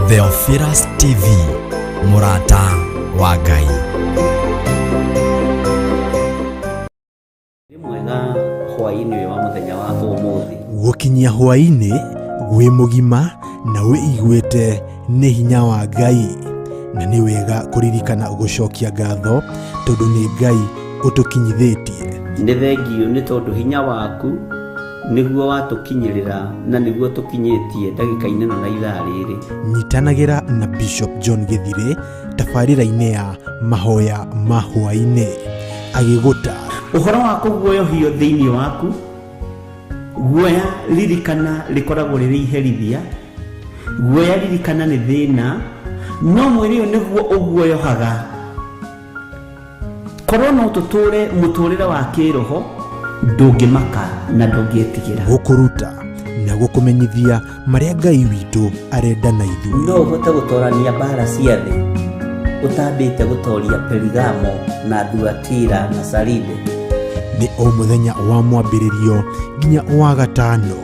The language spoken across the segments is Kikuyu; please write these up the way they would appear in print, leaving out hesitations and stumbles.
Theophilus TV, mũrata wa Ngai. Nĩ mwega hwaĩ-inĩ ũyũ wa mũthenya wa ũmũthĩ. Gũkinyia hwaĩ-inĩ wĩ mũgima na wĩiguĩte nĩ hinya wa Ngai, na nĩ wega kũririkana gũcokia ngatho tondũ nĩ Ngai ũtũkinyithĩtie. Nĩ thengiũ nĩ tondũ hinya waku nĩguo watũkinyĩrĩra na nĩguo tũkinyĩtie ndagĩka-inĩ ĩno na ithaa rĩrĩ. Nyitanagĩra na Bishop John Gĩthirĩ tabarĩra-inĩ ya mahoya ma hwaĩ-inĩ agĩgũta Ũhoro wa kũguoyohio thĩinĩ waku, guoya ririkana rĩkoragwo rĩrĩ iherithia, guoya ririkana nĩ thĩna, no mwĩrĩ ũyũ nĩguo ũguoyohaga. Korwo no tũtũre mũtũrĩre wa kĩroho, ndũngĩmaka na ndũngĩtigĩra. Gũkũruta na gũkũmenyithia marĩa Ngai witũ arenda na ithuĩ. No ũhote gũtorania mbara cia thĩ ũtambĩte gũtoria Perigamo na Thuatira na Saride. Nĩ o mũthenya wa mwambĩrĩrio nginya wa gatano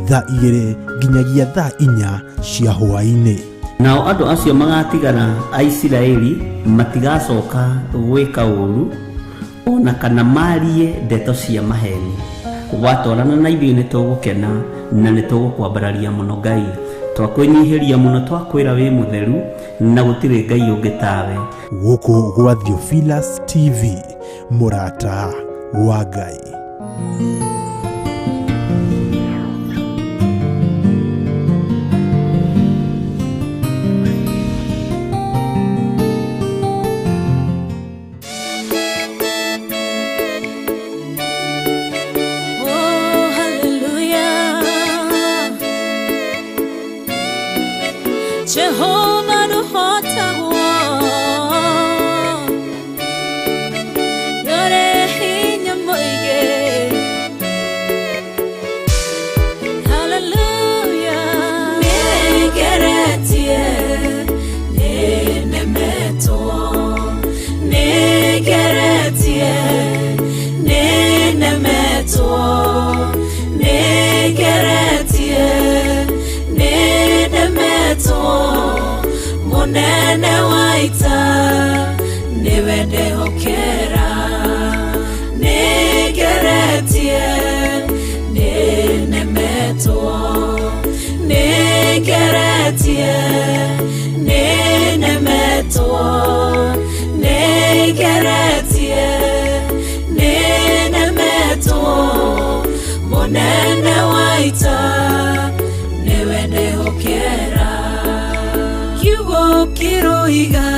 thaa 2 nginyagia thaa 4 cia hwaĩ-inĩ. Nao andũ acio magatigara a Isiraeli matigacoka gwĩka ũũru ona kana marie ndeto cia maheni. Watwarana na ithuĩ nĩ tũgũkena na nĩ tũgũkwambararia mũno Ngai. Twakwĩnyihĩria mũno, twakwĩra wĩ mũtheru na gũtirĩ Ngai ũngĩ tawe. Gũkũ gwa Theophilus TV, mũrata wa Ngai. Oh, hallelujah. Jehovah nũhotagwo, nĩũrĩ hinya mũingĩ. Hallelujah. Nĩngeretie, nĩnemetwo, nĩngeretie, nĩnemetwo, nĩngeretie, nĩnemetwo, mũnene wa ita nĩwe ndehokera. Nĩngeretie, nĩnemetwo, nĩngeretie, nĩnemetwo, nĩngeretie, nĩnemetwo, mũnene wa ita nĩwe ndehokera. Kiugo kĩroiga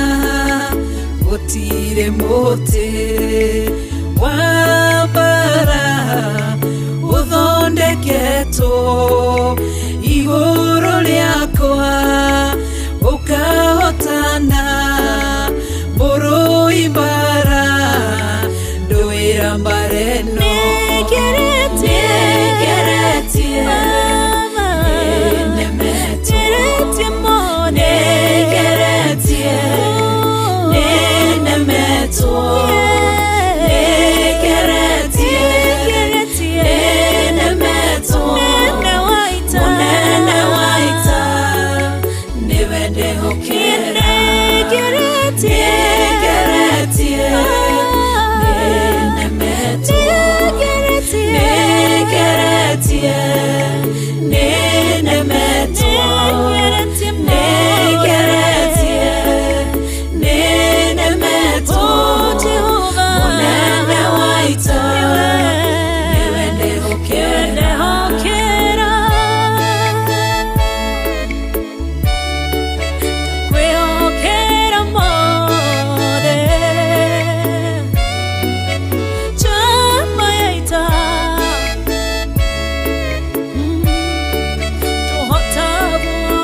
gũtirĩ mũtĩ wa mbara ũthondeketwo igũrũ rĩakwa ũkahotana, mũrũi mbara ndũĩra mbara ĩno. Nĩngeretie, nĩnemetwo, nĩngeretie, nĩnemetwo, nĩngeretie, nĩnemetwo, mũnene wa ita nĩwe ndehokera. Nĩngeretie, nĩnemetwo, nĩngeretie, nĩnemetwo, nĩngeretie, nĩnemetwo, mũnene wa ita nĩwe ndehokera. Kwĩhokera mothe chama ya ita tũhotagwo.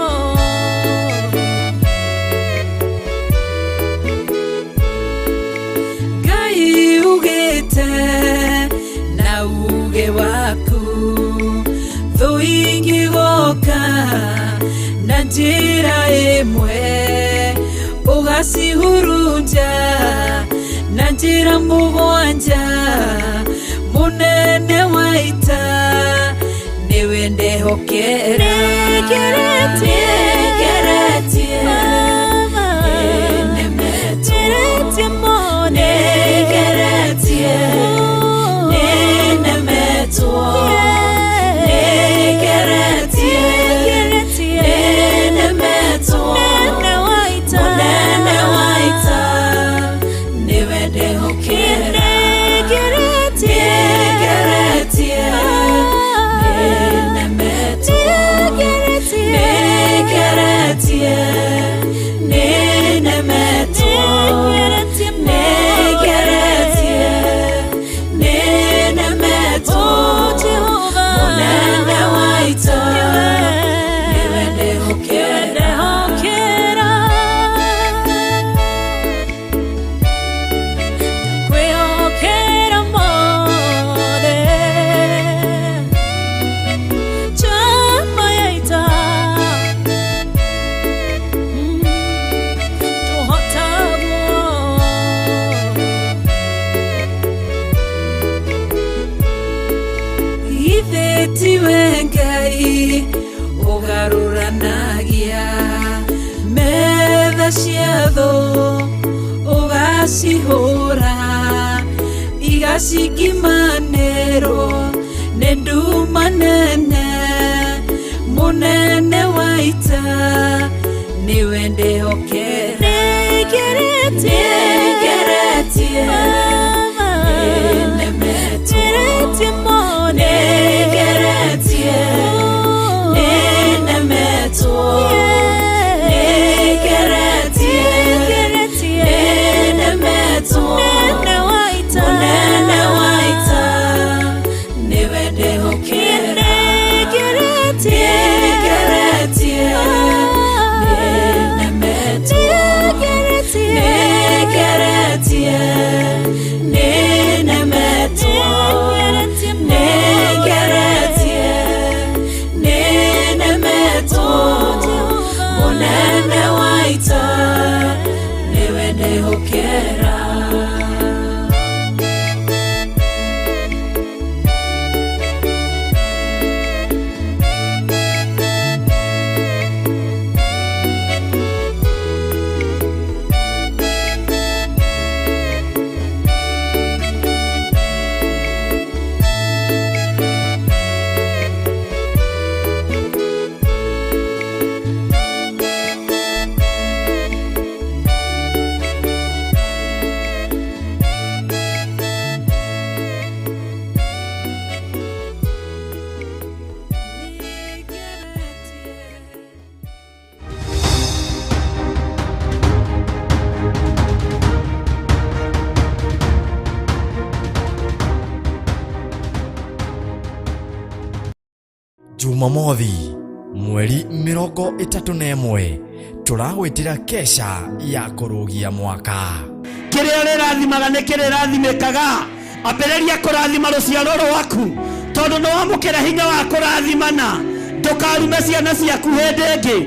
Ngai ugĩte na uge waku thũ ingĩgoka na njĩra ĩmwe ũgacihurunja na njĩra mũgwanja, mũnene wa ita nĩwe ndehokera. Nĩngeretie, Githĩ tiwe Ngai ũgarũranagia metha cia thũ ũgacihũra igacingimanĩrwo nĩ nduma nene mũnene wa ita nĩwe ndĩhokera nĩngeretie nĩnemetwo nĩngeretie nĩnemetwo nĩngeretie nĩnemetwo mũnene wa ita nĩwe ndĩhokera nĩngeretie nĩnemetwo nĩngeretie nĩnemetwo nĩngeretie nĩnemetwo mũnene wa ita nĩwe ndĩhokera. Jumamothi mweri 31 tũragwĩtĩra kesha ya kũrũgia mwaka. Kĩrĩa ũrĩrathimaga nĩ kĩrĩrathimĩkaga. Ambĩrĩria kũrathima rũciaro rwaku tondũ nĩ wamũkĩra hinya wa kũrathimana. Ndũkarume ciana ciaku hĩndĩ ĩngĩ,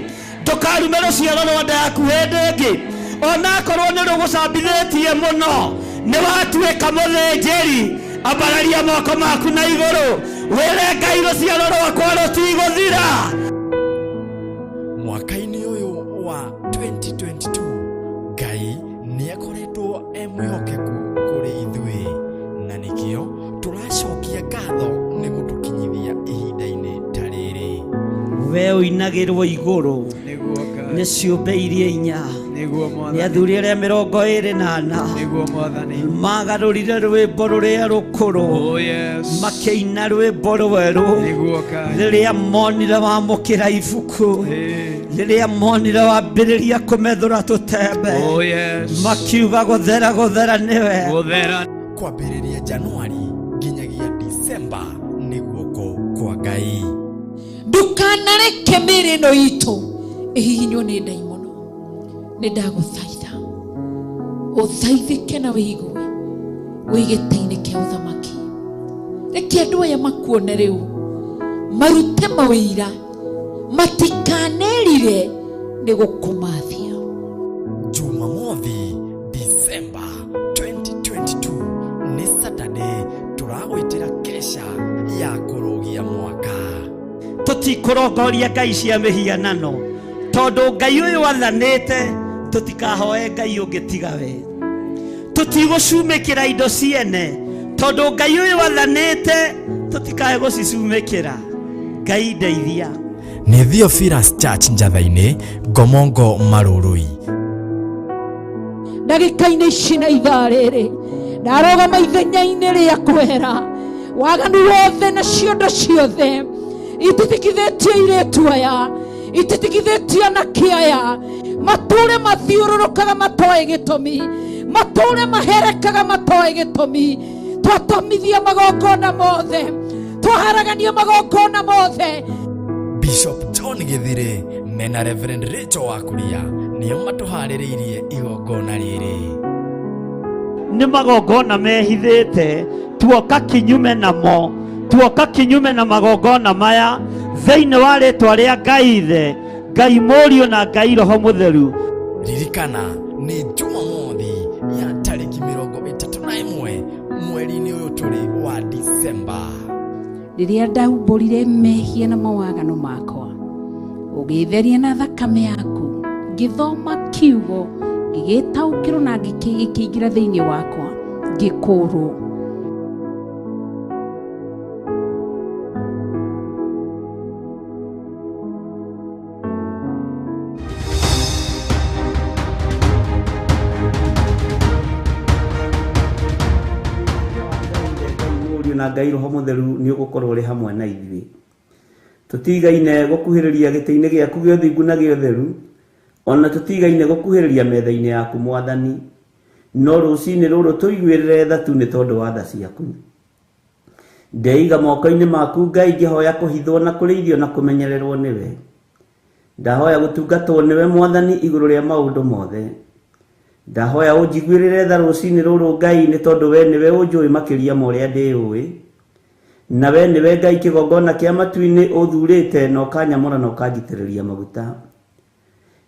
ndũkarume rũciaro rwa nda yaku hĩndĩ ĩngĩ, onakorwo nĩ rũgũcambithĩtie mũno. Nĩ watuĩka mũthĩnjĩri, ambararia moko maku na igũrũ wĩre Ngai rũciaro rwakwa rũtigũthira. Mwaka-inĩ ũyũ wa 2022 Ngai nĩ akoretwo e mwĩhokeku kũrĩ ithuĩ, na nĩkĩo tũracokia ngatho nĩ gũtũkinyithia ihinda-inĩ ta rĩrĩ. We ũinagĩrwo igũrũ nĩ ciũmbe iria inya nĩ athuri arĩa 24 magarũrire rwĩmbo rũrĩa rũkũrũ makĩina rwĩmbo rwerũ rĩrĩa monire wamũkĩra ibuku, rĩrĩa monire wambĩrĩria kũmethũra tũtembe, makiuga gũthera gũthera nĩwe. Kwambĩrĩria Januari nginyagia Disemba nĩ guoko kwa Ngai. Ndukanareke mĩĩrĩ ĩno itũ ĩhihinywo nĩ ndaimono. Nĩ ndagũthaitha ũthaithĩke na wĩigue wĩ gĩtĩ-inĩ kĩa ũthamaki. Reke andũ aya makuone rĩu, marute mawĩira, matikanerire nĩ gũkũmathia. Jumamothi Disemba 2022 nĩ Saturday tũragwĩtĩra kesha ya kũrũgia mwaka. Tũtikũrongoria ngai cia mĩhianano tondũ Ngai ũyũ athanĩte tũtikahoe Ngai ũngĩ tiga we. Tũtigũcumĩkĩra indo ciene tondũ Ngai ũyũ athanĩte tũtikae gũcicumĩkĩra. Ngai ndeithia. Nĩ Theophilus Church Njatha-inĩ, Ngomongo Marũrũi. Ndagĩka-inĩ ici na ithaa rĩrĩ ndarũgama ithenya-inĩ rĩa kwehera waganu wothe na ciondo ciothe ititikithĩtie airĩtu aya, ititikithĩtie anake aya, matũre mathiũrũrũkaga matoĩ gĩtũmi, matũre maherekaga matoĩ gĩtũmi. Twatomithia magongona mothe, twaharagania magongona mothe. Bishop John Githire mena Reverend Rachel Wakuria nĩo matũharĩrĩirie igongona rĩrĩ. Nĩ magongona mehithĩte, tuoka kinyume namo, tuoka kinyume na magongona maya thĩinĩ wa rĩtwa rĩa Ngai Ithe, Ngai Mũriũ na Ngai Roho Mũtheru. Ririkana nĩ Jumamothi ya tarĩki 31 mweri-inĩ ũyũ tũrĩ wa Disemba. Rĩrĩa ndaumbũrire mehia na mawaganu makwa, ũgĩtheria na thakame yaku. Ngĩthoma kiugo, ngĩgĩtaũkĩrwo na gĩkĩingĩra thĩinĩ wakwa, ngĩkũrwo. Mũriũ na Ngai Roho Mũtheru nĩ ũgũkorwo ũrĩ hamwe na ithuĩ. Tũtigaine gũkuhĩrĩria gĩtĩ-inĩ gĩaku gĩa ũthingu na gĩa ũtheru, ona tũtigaine gũkuhĩrĩria metha-inĩ yaku Mwathani. No rũcinĩ rũrũ tũiguĩrĩre tha tu nĩ tondũ wa tha ciaku. Ndeiga moko-inĩ maku Ngai ngĩhoya kũhithwo na kũrĩithio na kũmenyererwo nĩwe. Ndahoya gũtungatwo nĩwe Mwathani igũrũ rĩa maũndũ mothe. Ndahoya ũnjiguĩrĩre tha rũcinĩ rũrũ Ngai nĩ tondũ we nĩwe ũnjũĩ makĩria ma ũrĩa ndĩũĩ. Na we nĩwe Ngai kĩgongona kĩa matu-inĩ ũthurĩte na ũkanyamũra na ũkanjitĩrĩria maguta.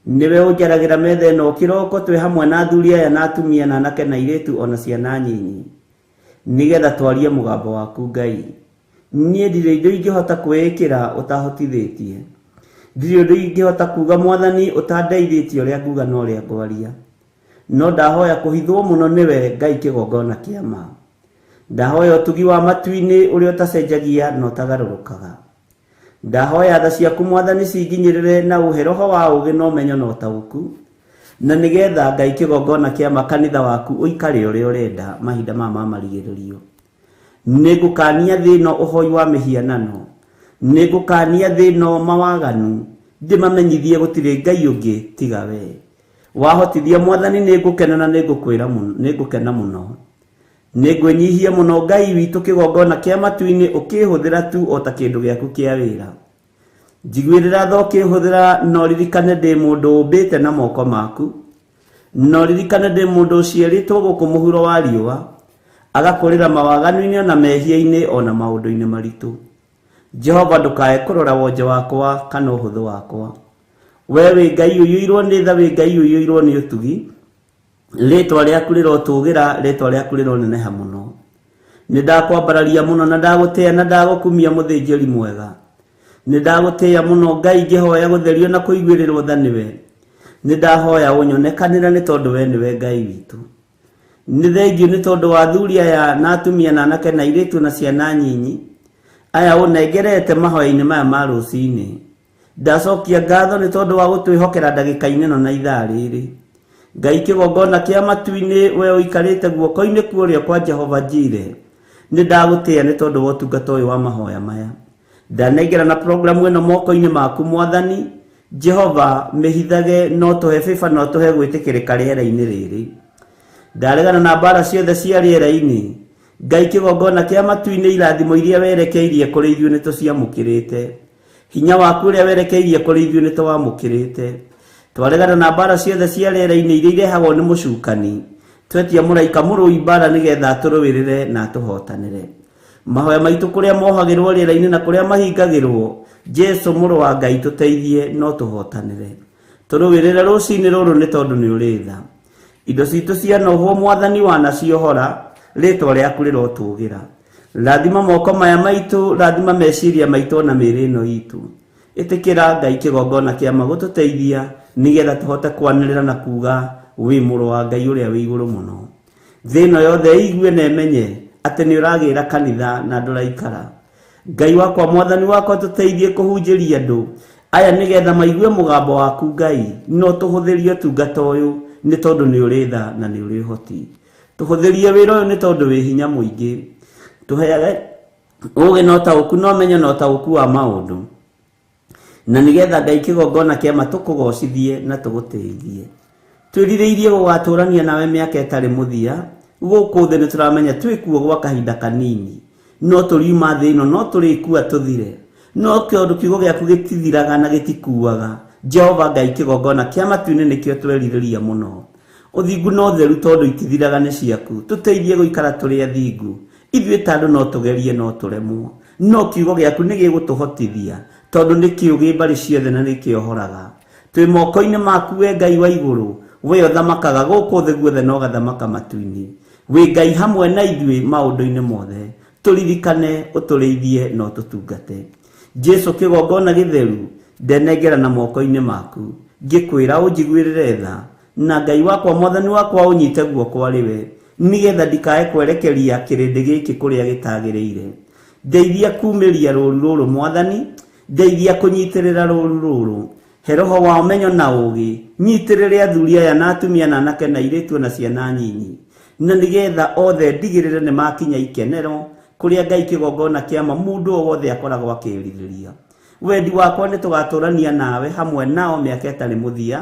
Nĩwe ũnjaragĩra metha ĩno kĩroko twĩ hamwe na athuri aya na atumia na anake na airĩtu ona ciana nyinyi. Nĩgetha twarie mũgambo waku Ngai. Niĩ ndirĩ indo ingĩhota kwĩĩkĩra ũtahotithĩtie. Ndirĩ ũndũ ingĩhota kuga Mwathani ũtandeithĩtie ũrĩa nguga na ũrĩa ngwaria. No ndahoya kũhithwo mũno nĩwe Ngai kĩgongona kĩa ma. Ndahoya ũtugi wa matu-inĩ ũrĩa ũtacenjagia na ũtagarũrũkaga. Ndahoya tha ciaku Mwathani cinginyĩrĩre na ũhe roho wa ũũgĩ na ũmenyo na ũtaũku, na nĩgetha Ngai kĩgongona kĩa ma kanitha waku ũikare ũrĩa ũrenda mahinda maya ma marigĩrĩrio. Nĩngũkania thĩ ĩno ũhoi wa mĩhianano, nĩngũkania thĩ ĩno mawaganu, ndĩmamenyithie gũtirĩ Ngai ũngĩ tiga we. Wahotithia Mwathani nĩngũkena na nĩngũkwĩra nĩngũkena mũno. Nĩngwĩnyihia mũno Ngai witũ kĩgongona kĩa matu-inĩ ũkĩhũthĩra tu o ta kĩndũ gĩaku kĩa wĩra. Njiguĩrĩra tha ũkĩhũthĩra na ũririkane ndĩ mũndũ ũmbĩte na moko maku. Na ũririkane ndĩ mũndũ ũciarĩtwo gũkũ mũhuro wa riũa, agakũrĩra mawaganu-inĩ ona mehia-inĩ ona maũndũ-inĩ maritũ. Jehova ndũkae kũrora wonje wakwa kana ũhũthũ wakwa. We wĩ Ngai ũiyũirwo nĩ tha, wĩ Ngai ũiyũirwo nĩ ũtugi. Rĩtwa rĩaku rĩrotũgĩra, rĩtwa rĩaku rĩroneneha mũno. Nĩ ndakwambararia mũno na ndagũtĩĩa na ndagũkumia mũthĩnjĩri mwega. Nĩ ndagũtĩĩa mũno Ngai ngĩhoya gũtherio na kũiguĩrĩrwo tha nĩwe. Nĩ ndahoya ũnyonekanĩre nĩ tondũ we nĩwe Ngai witũ. Nĩ thengiũ nĩ tondũ wa athuri aya na atumia na anake na airĩtu na ciana nyinyi aya ũnengerete mahoya-inĩ maya ma rũcinĩ. Ndacokia ngatho nĩ tondũ wa gũtwĩhokera ndagĩka-inĩ ĩno na ithaa rĩrĩ. Ngai kĩgongona kĩa matu-inĩ we ũikarĩte guoko-inĩ kwa ũrĩo kwa Jehova Jire, nĩ ndagũtĩĩa nĩ tondũ wa ũtungata ũyũ wa mahoya maya. Ndanengera na programu ĩno moko-inĩ maku Mwathani Jehova, mĩhithage no tũhe bĩba no tũhe gwĩtĩkĩrĩka rĩera-inĩ rĩrĩ. Ndaregana na mbara ciothe cia rĩera-inĩ. Ngai kĩgongona kĩa matu-inĩ irathimo iria werekeirie kũrĩ ithuĩ nĩ tũciamũkĩrĩte. Hinya waku ũrĩa werekeirie kũrĩ ithuĩ nĩ tũwamũkĩrĩte. Twaregana na mbara ciothe cia rĩera-inĩ iria irehagwo nĩ mũcukani. Twetia mũraika mũrũi mbara nĩgetha atũrũĩrĩre na atũhotanĩre. Mahoya maitũ kũrĩa mohagĩrwo rĩera-inĩ na kũrĩa mahingagĩrwo, Jesu mũrũ wa Ngai tũteithie no tũhotanĩre. Tũrũĩrĩre rũcinĩ rũrũ nĩ tondũ nĩ ũrĩ tha. Indo citũ cianohwo Mwathani wanaciohora, rĩtwa rĩaku rĩrotũgĩra. Rathima moko maya maitũ, rathima meciria maitũ ona mĩĩrĩ ĩno itũ. Ĩtĩkĩra Ngai kĩgongona kĩa ma gũtũteithia nĩgetha tũhote kwanĩrĩra na kuga wĩ mũrũ wa Ngai ũrĩa wĩ igũrũ mũno. Thĩ ĩno yothe ĩigue na ĩmenye atĩ nĩ ũragĩra kanitha na ndũraikara. Ngai wakwa Mwathani wakwa tũteithie kũhunjĩria andũ aya nĩgetha maigue mũgambo waku Ngai, no tũhũthĩrie ũtungata ũyũ nĩ tondũ nĩ ũrĩ tha na nĩ ũrĩ ũhoti. Tũhũthĩrie wĩra ũyũ nĩ tondũ wĩ hinya mũingĩ. Tũheage ũũgĩ na ũtaũku na ũmenyo na ũtaũku wa maũndũ. Na nĩgetha Ngai kĩgongona kĩa ma tũkũgocithie na tũgũtĩithie. Twĩrirĩirie gũgatũrania nawe mĩaka ĩtarĩ mũthia gũkũ thĩ nĩ tũramenya twĩ kuo gwa kahinda kanini. No tũriuma thĩ ĩno no tũrĩkua tũthire. No tondũ kiugo gĩaku gĩtithiraga na gĩtikuaga, Jehova Ngai kĩgongona kĩa matu-inĩ nĩkĩo twerirĩria mũno. Ũthingu na ũtheru tondũ itithiraga nĩ ciaku, tũteithie gũikara tũrĩ athingu. Ithuĩ ta andũ no tũgerie no tũremwo, no kiugo gĩaku nĩ gĩgũtũhotithia tondũ nĩ kĩũgĩ mbarĩ ciothe na nĩ kĩohoraga. Twĩ moko-inĩ maku we Ngai wa igũrũ, we ũthamakaga gũkũ thĩ guothe na ũgathamaka matu-inĩ. Wĩ Ngai hamwe na ithuĩ maũndũ-inĩ mothe. Tũririkane, ũtũrĩithie na ũtũtungate. Jesu kĩgongona gĩtheru, ndenengera na moko-inĩ maku, ngĩkwĩra ũnjiguĩrĩre tha, na Ngai wakwa mwathani wakwa ũnyite guoko arĩ we, nĩgetha ndikae kwerekeria kĩrĩndĩ gĩkĩ kũrĩa gĩtagĩrĩire. Ndeithia kumĩria rũũru rũrũ mwathani, ndeithia kũnyitĩrĩra rũũru rũrũ, he roho wa ũmenyo na ũũgĩ, nyitĩrĩre athuri aya na atumia na anake na airĩtu na ciana nyinyi, na nĩgetha othe ndigĩrĩre nĩ makinya ikenero kũrĩa Ngai kĩgongona kĩama mũndũ o wothe akoragwo akĩrirĩria. Wendi wakwa nĩ tũgatũrania nawe hamwe nao mĩaka ĩtarĩ mũthia.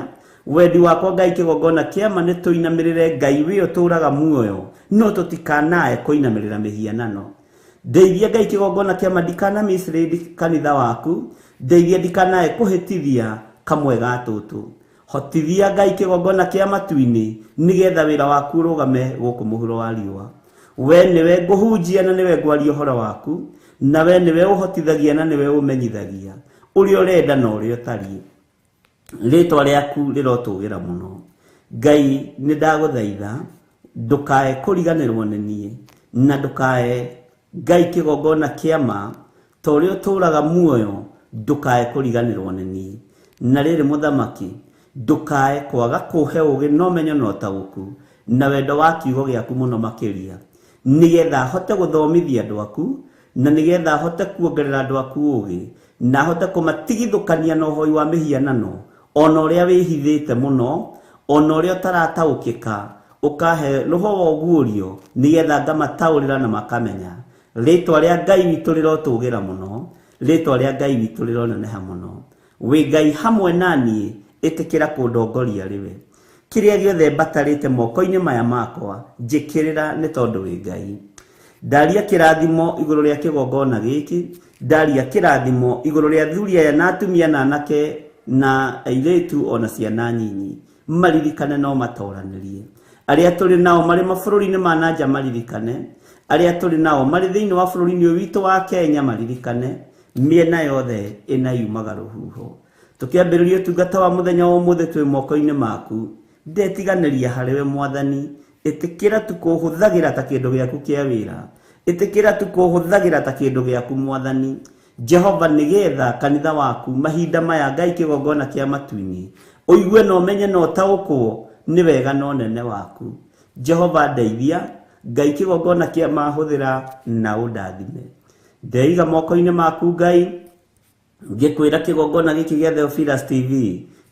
Wendi wakwa Ngai kĩgongona kĩama nĩ tũinamĩrĩre Ngai wĩ ũtũũraga muoyo, no tũtikanae kũinamĩrĩra mĩhianano. Ndeithia Ngai kĩgongona kĩama ndikana mislead kanitha waku, ndeithia ndikanae kũhĩtithia kamwe ga tũtũ. Hotithia Ngai kĩgongona kĩa matu-inĩ nĩgetha wĩra waku ũrũgame gũkũ mũhuro wa riũa. We nĩwe ngũhunjia na nĩwe ngwaria ũhoro waku, na we nĩwe ũhotithagia na nĩwe ũmenyithagia ũrĩa ũrenda na ũrĩa ũtariĩ. Rĩtwa rĩaku rĩrotũgĩra mũno. Ngai nĩ ndagũthaitha ndũkae kũriganĩrwo nĩ niĩ, na ndũkae Ngai kĩgongona kĩama ta ũrĩa ũtũũraga muoyo, ndũkae kũriganĩrwo nĩ niĩ. Na rĩrĩ mũthamaki, ndũkae kwaga kũhe ũũgĩ na ũmenyo na ũtaũku na wendo wa kiugo gĩaku mũno makĩria, nĩgetha hote gũthomithia andũ aku, na nĩgetha hote kuongerera andũ aku ũũgĩ, na hote kũmatigithũkania na ũhoi wa mĩhianano, ona ũrĩa wĩhithĩte mũno, ona ũrĩa ũtarataũkĩka, ũkahe roho wa ũguũrio nĩgetha ngamataũrĩra na makamenya. Rĩtwa rĩa Ngai witũ rĩrotũgĩra mũno, rĩtwa rĩa Ngai witũ rĩroneneha mũno. Wĩ Ngai hamwe na niĩ, ĩtĩkĩra kũndongoria rĩwe. Kĩrĩa gĩothe mbatarĩte moko-inĩ maya makwa, njĩkĩrĩra nĩ tondũ wĩ Ngai. Ndaria kĩrathimo igũrũ rĩa kĩgongona gĩkĩ, ndaria kĩrathimo igũrũ rĩa athuri aya na atumia na anake na airĩtu ona ciana nyinyi, maririkane no matoranĩrie. Arĩa tũrĩ nao marĩ mabũrũri-inĩ ma na nja maririkane, arĩa tũrĩ nao marĩ thĩinĩ wa bũrũri-inĩ ũyũ witũ wa Kenya maririkane, mĩena yothe ĩna yumaga rũhuho. Tũkĩambĩrĩria ũtungata wa mũthenya wa ũmũthĩ twĩ moko-inĩ maku, ndetiganĩria harĩ we mwathani, ĩtĩkĩra tu kũhũthagĩra ta kĩndũ gĩaku kĩa wĩra, ĩtĩkĩra tu kũhũthagĩra ta kĩndũ gĩaku mwathani. Jehova, nĩgetha kanitha waku mahinda maya Ngai kĩgongona kĩa matu-inĩ ũigue na ũmenye na ũtaũkwo nĩ wega na ũnene waku. Jehova ndeithia, Ngai kĩgongona kĩa mahũthĩra na ũndathime. Ndeiga moko-inĩ maku Ngai, ngĩkwĩra kĩgongona gĩkĩ gĩa Theophilus TV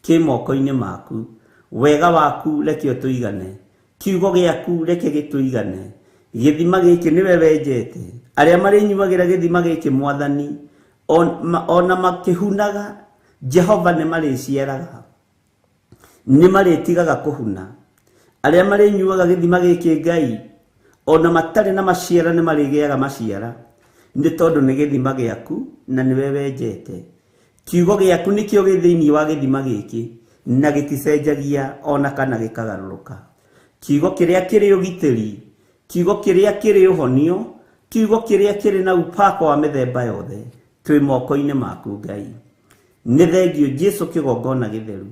kĩ moko-inĩ maku. Wega waku reke ũtũigane, kiugo gĩaku reke gĩtũigane. Gĩthima gĩkĩ nĩwe wenjete, arĩa marĩnyuagĩra gĩthima gĩkĩ mwathani, ona makĩhunaga Jehova nĩ marĩciaraga, nĩ marĩtigaga kũhuna. Arĩa marĩnyuaga gĩthima gĩkĩ Ngai, ona matarĩ na maciara nĩ marĩgĩaga maciara, nĩ tondũ nĩ gĩthima gĩaku na nĩwe wenjete. Kiugo gĩaku nĩkĩo gĩ thĩinĩ wa gĩthima gĩkĩ, na gĩticenjagia ona kana gĩkagarũrũka. Kiugo kĩrĩa kĩrĩ ũgitĩri, kiugo kĩrĩa kĩrĩ ũhonio, kiugo kĩrĩa kĩrĩ na upako wa mĩthemba yothe, twĩ moko-inĩ maku Ngai. Nĩ thengio Jesu kĩgongona gĩtheru,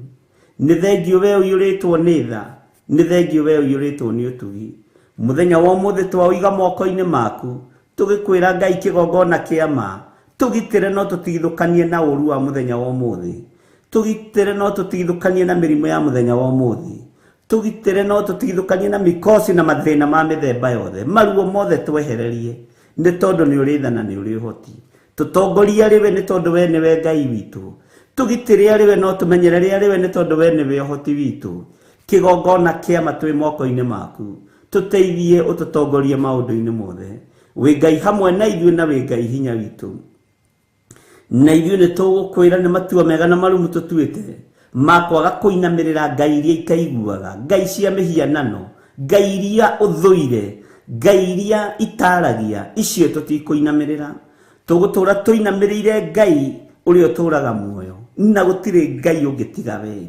nĩ thengio we ũiyũrĩtwo nĩ tha, nĩ thengio we ũiyũrĩtwo nĩ ũtugi. Mũthenya wa ũmũthĩ twaũiga moko-inĩ maku, tũgĩkwĩra Ngai kĩgongona kĩa ma, tũgitĩre no tũtigithũkanie na ũũru wa mũthenya wa ũmũthĩ, tũgitĩre no tũtigithũkanie na mĩrimũ ya mũthenya wa ũmũthĩ, tũgitĩre no tũtigithũkanie na mĩkosi na mathĩna ma mĩthemba yothe, maruo mothe twehererie, nĩ tondũ nĩ ũrĩ tha na nĩ ũrĩ ũhoti. Tũtongorie arĩ we nĩ tondũ we nĩwe Ngai witũ, tũgitĩre arĩ we no tũmenyerere arĩ we nĩ tondũ we nĩwe ũhoti witũ. Kĩgongona kĩama twĩ moko-inĩ maku, tũteithie ũtũtongorie maũndũ-inĩ mothe. Wĩ Ngai hamwe na ithuĩ na wĩ Ngai hinya witũ. Na ithuĩ nĩ tũgũkwĩra nĩ matua mega na marumu tũtuĩte ma kwaga kũinamĩrĩra ngai iria itaiguaga, ngai cia mĩhianano, ngai iria ũthũire, ngai iria itaragia, icio tũtikũinamĩrĩra. Tũgũtũũra tũinamĩrĩire Ngai ũrĩa ũtũũraga muoyo, na gũtirĩ Ngai ũngĩ tiga we.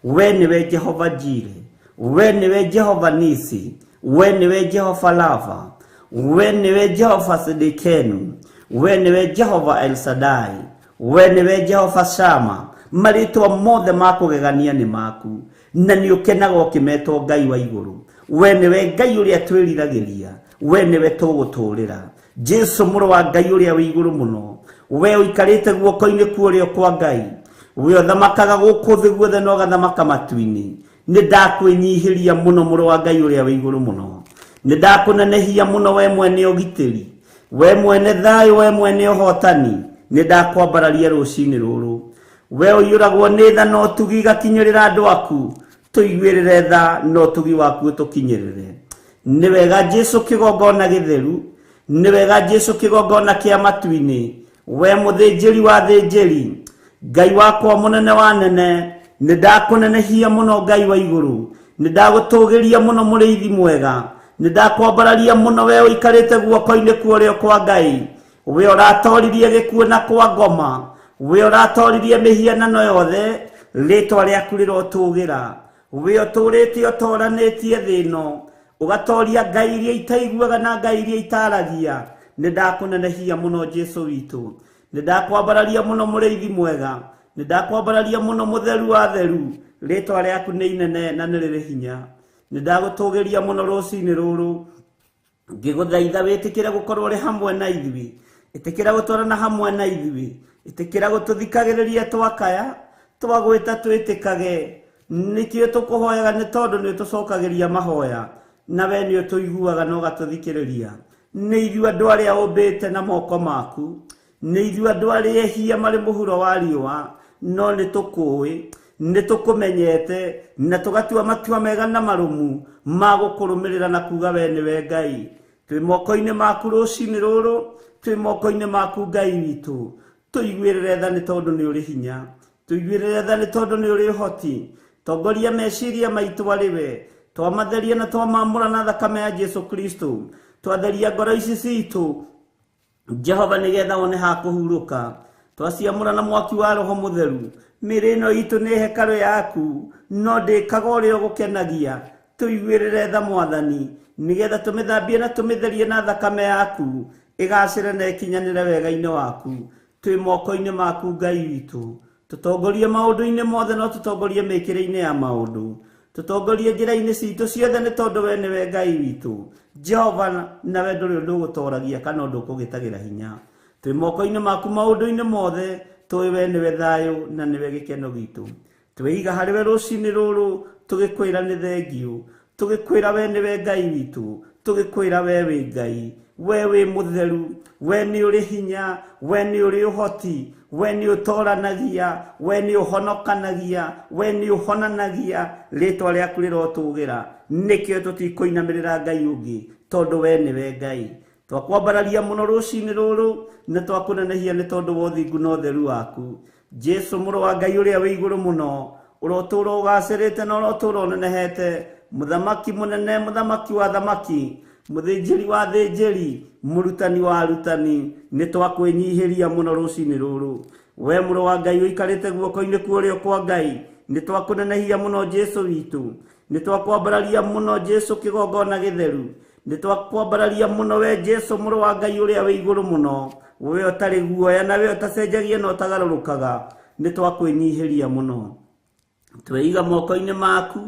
We nĩwe Jehova Jire, we nĩwe Jehova Nisi, we nĩwe Jehova Rafa, we nĩwe Jehova Sidikenu, we nĩwe Jehova El Shaddai, we nĩwe Jehova Shama. Marĩtwa mothe ma kũgegania nĩ maku, na nĩ ũkenaga ũkĩmetwo Ngai wa igũrũ. We nĩwe Ngai ũrĩa twĩriragĩria, we nĩwe tũgũtũũrĩra. Jesu mũrũ wa Ngai ũrĩa wĩ igũrũ mũno, we ũikarĩte guoko-inĩ kwa ũrĩo kwa Ngai, we ũthamakaga gũkũ thĩ guothe na ũgathamaka matu-inĩ. Nĩ ndakwĩnyihĩria mũno mũrũ wa Ngai ũrĩa wĩ igũrũ mũno, nĩ ndakũnenehia mũno we mwene ũgitĩri, we mwene thayũ, we mwene ũhotani. Nĩ ndakwambararia rũcinĩ rũrũ. We ũiyũragwo nĩ tha na ũtugi igakinyĩrĩra andũ aku, tũiguĩrĩre tha na ũtugi waku ũtũkinyĩrĩre. Nĩ wega Jesu kĩgongona gĩtheru, nĩ wega Jesu kĩgongona kĩa matu-inĩ, we mũthĩnjĩri wa thĩnjĩri, Ngai wakwa mũnene wa nene. Nĩ ndakũnenehia mũno Ngai wa igũrũ, nĩ ndagũtũgĩria mũno mũrĩithi mwega, nĩ ndakwambararia mũno we ũikarĩte guoko-inĩ kwa ũrĩo kwa Ngai, we ũratoririe gĩkuũ na kwa ngoma, we ũratoririe mĩhianano yothe. Rĩtwa rĩaku rĩrotũgĩra. We ũtũrĩte ũtoranĩtie thĩ ĩno, ũgatoria ngai iria itaiguaga na ngai iria itaragia. Nĩ ndakũnenehia mũno Jesu witũ, nĩ ndakwambararia mũno mũrĩithi mwega, nĩ ndakwambararia mũno mũtheru wa theru. Rĩtwa rĩaku nĩ inene na nĩ rĩrĩ hinya. Nĩ ndagũtũgĩria mũno rũcinĩ rũrũ, ngĩgũthaitha wĩtĩkĩre gũkorwo ũrĩ hamwe na ithuĩ, ĩtĩkĩra gũtwarana hamwe na ithuĩ, ĩtĩkĩra gũtũthikagĩrĩria twakaya, twagwĩta twĩtĩkage. Nĩkĩo tũkũhoyaga, nĩ tondũ nĩ ũtũcokagĩria mahoya, na we nĩ ũtũiguaga na ũgatũthikĩrĩria. Nĩ ithuĩ andũ arĩa ũmbĩte na moko maku, nĩ ithuĩ andũ arĩa ehia marĩ mũhuro wa riũa, no nĩ tũkũĩ, nĩ tũkũmenyete, na tũgatua matua mega na marũmu ma gũkũrũmĩrĩra na kuga we nĩwe Ngai. Twĩ moko-inĩ maku rũcinĩ rũrũ, twĩ moko-inĩ maku Ngai witũ. Tũiguĩrĩre tha nĩ tondũ nĩ ũrĩ hinya, tũiguĩrĩre tha nĩ tondũ nĩ ũrĩ ũhoti. Tongoria meciria maitũ arĩ we, twamatheria na twamamũra na thakame ya Jesu Kristo. Twatheria ngoro ici citũ Jehova, nĩgetha wone ha kũhurũka. Twaciamũra na mwaki wa Roho Mũtheru. Mĩĩrĩ ĩno itũ nĩ hekarũ yaku, no ndĩkaga ũrĩa ũgũkenagia. Tũiguĩrĩre tha Mwathani, nĩgetha tũmĩthambie na tũmĩtherie na thakame yaku, ĩgacĩre na ĩkinyanĩre wega-inĩ waku. Twĩ moko-inĩ maku Ngai witũ, tũtongorie maũndũ-inĩ mothe, no tũtongorie mĩkĩre-inĩ ya maũndũ, tũtongorie njĩra-inĩ citũ ciothe, nĩ tondũ we nĩwe Ngai witũ Jehova, nawe ndũrĩ ũndũ ũgũtoragia kana ũndũ ũkũgĩtagĩra hinya. Twĩ moko-inĩ maku maũndũ-inĩ mothe, tũĩ we nĩwe thayũ na nĩwe gĩkeno gitũ. Twĩiga harĩ we rũcinĩ rũrũ, tũgĩkwĩra nĩ thengiũ, tũgĩkwĩra we nĩwe Ngai witũ, tũgĩkwĩra we wĩ Ngai, we wĩ mũtheru, we nĩ ũrĩ hinya, we nĩ ũrĩ ũhoti, we nĩ ũtoranagia, we nĩ ũhonokanagia, we nĩ ũhonanagia. Rĩtwa rĩaku rĩrotũgĩra. Nĩkĩo tũtikũinamĩrĩra Ngai ũngĩ, tondũ we nĩwe Ngai. Twakwambararia mũno rũcinĩ rũrũ, na twakũnenehia nĩ tondũ wa ũthingu na ũtheru waku. Jesu mũrũ wa Ngai ũrĩa wĩ igũrũ mũno, ũrotũũra ũgacĩrĩte na ũrotũũra ũnenehete, mũthamaki mũnene, mũthamaki wa thamaki, mũthĩnjĩri wa thĩnjĩri, mũrutani wa arutani. Nĩ twakwĩnyihĩria mũno rũcinĩ rũrũ. We mũrũ wa Ngai ũikarĩte guoko-inĩ kwa ũrĩo kwa Ngai, nĩ twakũnenehia mũno Jesu witũ, nĩ twakwambararia mũno Jesu kĩgongona gĩtheru, nĩ twakwambararia mũno we Jesu mũrũ wa Ngai ũrĩa wĩ igũrũ mũno, we ũtarĩ guoya na we ũtacenjagia na ũtagarũrũkaga. Nĩ twakwĩnyihĩria mũno. Tweiga moko-inĩ maku,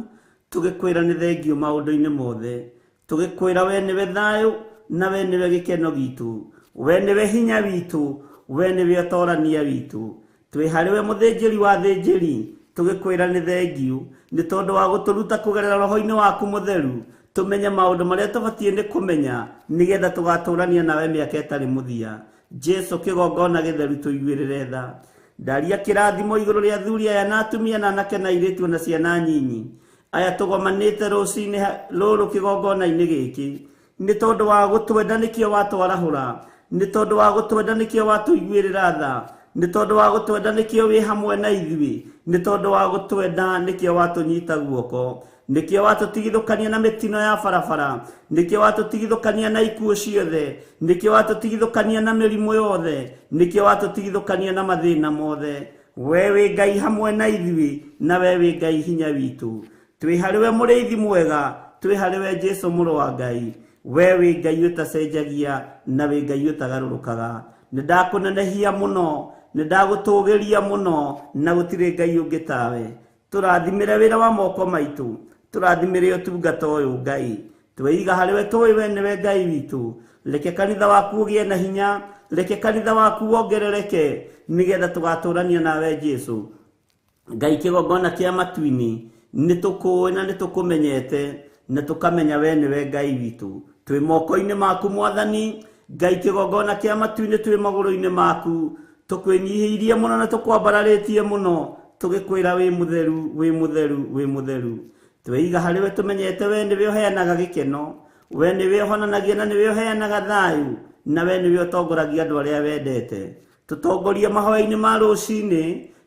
tũgĩkwĩra nĩ thengiũ maũndũ-inĩ mothe, tũgĩkwĩra we nĩwe thayũ na we nĩwe gĩkeno gitũ, we nĩwe hinya witũ, we nĩwe ũtorania witũ. Twĩ harĩ we mũthĩnjĩri wa thĩnjĩri, tũgĩkwĩra nĩ thengiũ nĩ tondũ wa gũtũruta kũgerera roho-inĩ waku mũtheru, tũmenye maũndũ marĩa tũbatiĩ nĩ kũmenya, nĩgetha tũgatũrania nawe mĩaka ĩtarĩ mũthia. Jesu kĩgongona gĩtheru, tũiguĩrĩre tha. Ndaria kĩrathimo igũrũ rĩa athuri aya na atumia na anake na airĩtu na ciana nyinyi aya tũgomanĩte rũcinĩ rũrũ kĩgongona-inĩ gĩkĩ. Nĩ tondũ wa gũtwenda nĩkĩo watwarahũra, nĩ tondũ wa gũtwenda nĩkĩo watũiguĩrĩra tha, nĩ tondũ wa gũtwenda nĩkĩo wĩ hamwe na ithuĩ, nĩ tondũ wa gũtwenda nĩkĩo watũnyita guoko, nĩkĩo watũtigithũkania na mĩtino ya barabara, nĩkĩo watũtigithũkania na ikuũ ciothe, nĩkĩo watũtigithũkania na mĩrimũ yothe, nĩkĩo watũtigithũkania na mathĩna mothe. We wĩ Ngai hamwe na ithuĩ, na we wĩ Ngai hinya witũ. Twĩ harĩ we mũrĩithi mwega, twĩ harĩ we Jesu mũrũ wa Ngai. We wĩ Ngai ũtacenjagia na wĩ Ngai ũtagarũrũkaga. Nĩ ndakũnenehia mũno, nĩ ndagũtũgĩria mũno, na gũtirĩ Ngai ũngĩ tawe. Tũrathimĩre wĩra wa moko maitũ, tũrathimĩre ũtungata ũyũ Ngai. Tweiga harĩ we, tũĩ we nĩwe Ngai witũ. Reke kanitha waku ũgĩe na hinya, reke kanitha waku wongerereke, nĩgetha tũgatũrania nawe Jesu. Ngai kĩgongona kĩa matu-inĩ, nĩ tũkũĩ na nĩ tũkũmenyete, na tũkamenya we nĩwe Ngai witũ. Twĩ moko-inĩ maku Mwathani. Ngai kĩgongona kĩa matu-inĩ, twĩ magũrũ-inĩ maku, tũkwĩnyihĩirie mũno na tũkwambararĩtie mũno, tũgĩkwĩra wĩ mũtheru, wĩ mũtheru, wĩ mũtheru. Tweiga harĩ we tũmenyete we nĩwe ũheanaga gĩkeno, we nĩwe ũhonanagia na nĩwe ũheanaga thayũ, na we nĩwe ũtongoragia andũ arĩa wendete. Tũtongorie mahoya-inĩ ma rũcinĩ,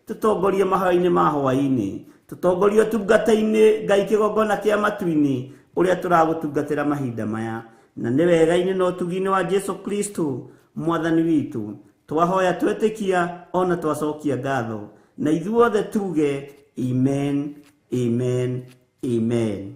tũtongorie mahoya-inĩ ma hwaĩ-inĩ, tũtongorie ũtungata-inĩ, Ngai kĩgongona kĩa matu-inĩ, ũrĩa tũragũtungatĩra mahinda maya. Na nĩ wega-inĩ na ũtugi-inĩ wa Jesu Kristo Mwathani witũ, twahoya twetĩkia ona twacokia ngatho, na ithuothe tuge amen, amen, amen.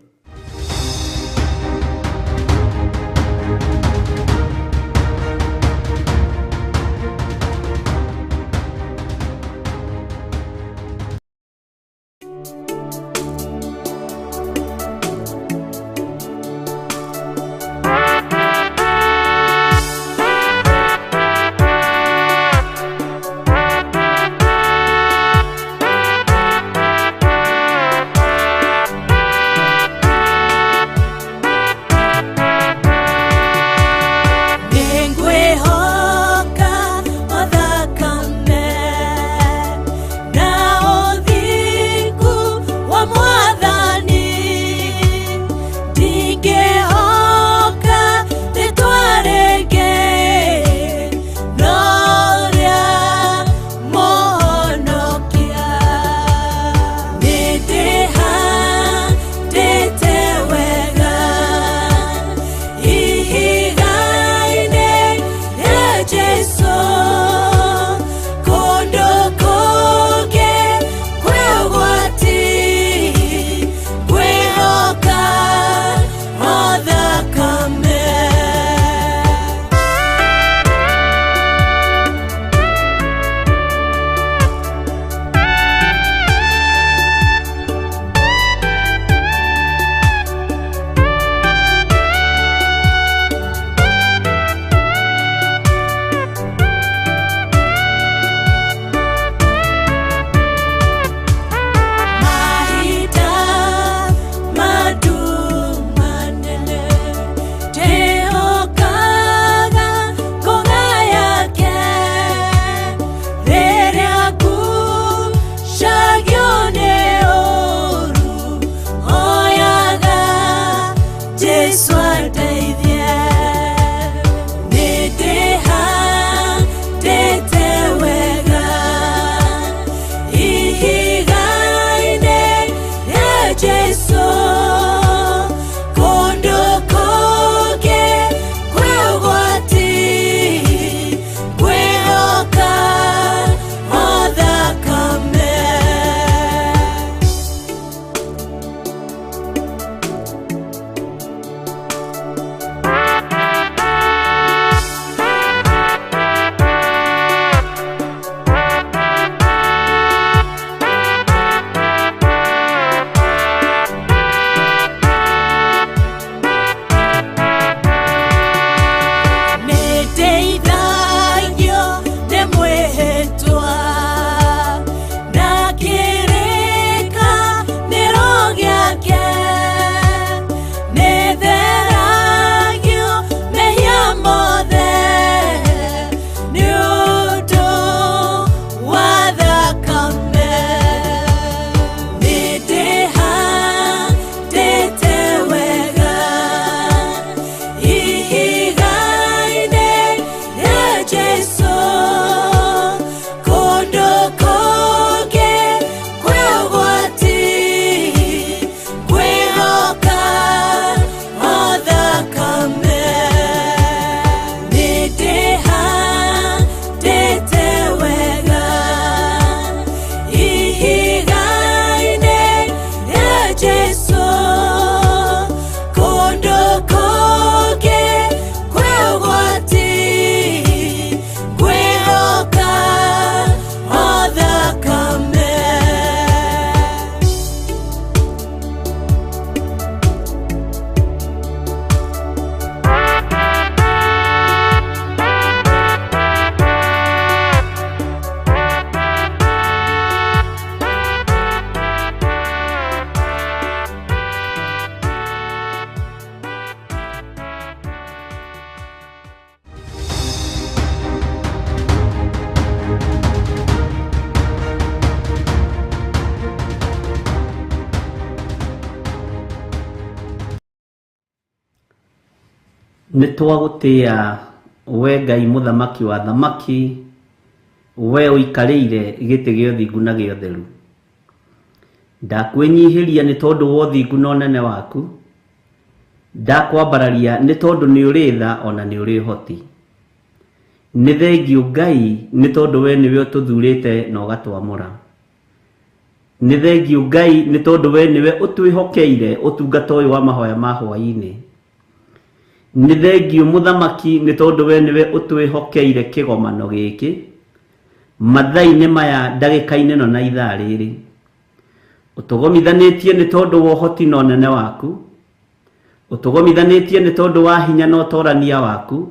Nĩ twagũtĩa we Ngai mũthamaki wa thamaki, we ũikarĩire gĩtĩ gĩa ũthingu na gĩa ũtheru. Ndakwĩnyihĩria nĩ tondũ wa ũthingu na ũnene waku, ndakwambararia nĩ tondũ nĩ ũrĩ tha ona nĩ ũrĩ ũhoti. Nĩ thengiũ Ngai nĩ tondũ we nĩwe ũtũthurĩte na ũgatwamũra. Nĩ thengiũ Ngai nĩ tondũ we nĩwe ũtwĩhokeire ũtungata ũyũ wa mahoya ma hwaĩ-inĩ. Nĩ thengiũ mũthamaki nĩ tondũ we nĩwe ũtwĩhokeire kĩgomano gĩkĩ mathaa-inĩ maya ndagĩka-inĩ ĩno na ithaa rĩrĩ. Ũtũgomithanĩtie nĩ tondũ wa ũhoti na ũnene waku. Ũtũgomithanĩtie nĩ tondũ wa hinya na ũtorania waku.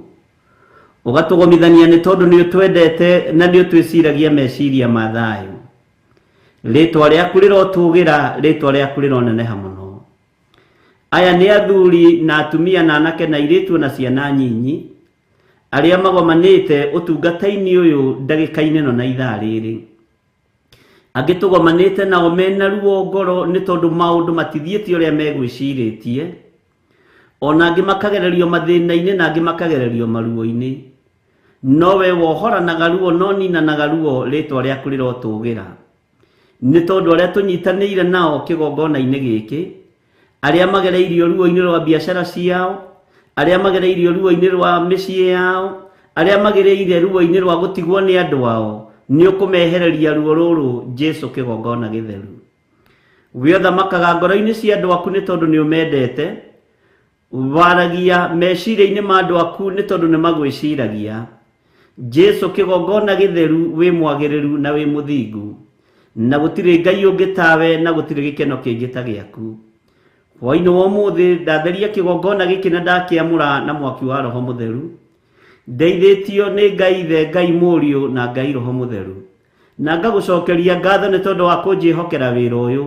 Ũgatũgomithania nĩ tondũ nĩ ũtwendete na nĩ ũtwĩciragia meciria ma thayũ. Rĩtwa rĩaku rĩrotũgĩra, rĩtwa rĩaku rĩroneneha mũno. Aya nĩ athuri na atumia na anake na airĩtu na ciana nyinyi arĩa magomanĩte ũtungata-inĩ ũyũ ndagĩka-inĩ ĩno na ithaa rĩrĩ. Angĩ tũgomanĩte nao mena ruo ngoro nĩ tondũ maũndũ matithiĩte ũrĩa megwĩcirĩtie. Ona angĩ makagererio mathĩna-inĩ na angĩ makagererio maruo-inĩ. No we wohoranaga ruo no ninanaga ruo, rĩtwa rĩaku rĩrotũgĩra. Nĩ tondũ arĩa tũnyitanĩire nao kĩgongona-inĩ gĩkĩ, arĩa magereirio ruo-inĩ rwa biacara ciao, arĩa magereirio ruo-inĩ rwa mĩciĩ yao, arĩa magereire ruo-inĩ rwa gũtigwo nĩ andũ ao, nĩ ũkũmehereria ruo rũrũ Jesu kĩgongona gĩtheru. We ũthamakaga ngoro-inĩ cia andũ aku nĩ tondũ nĩ ũmendete, waragia meciria-inĩ ma andũ aku nĩ tondũ nĩ magwĩciragia. Jesu kĩgongona gĩtheru wĩ mwagĩrĩru na wĩ mũthingu, na gũtirĩ Ngai ũngĩ tawe na gũtirĩ gĩkeno kĩngĩ ta gĩaku. Hwaĩ-inĩ wa ũmũthĩ ndatheria kĩgongona gĩkĩ na ndakĩamũra na mwaki wa Roho Mũtheru. Ndeithĩtio nĩ Ngai Ithe, Ngai Mũriũ na Ngai Roho Mũtheru. Na ngagũcokeria ngatho nĩ tondũ wa kũnjĩhokera wĩra ũyũ,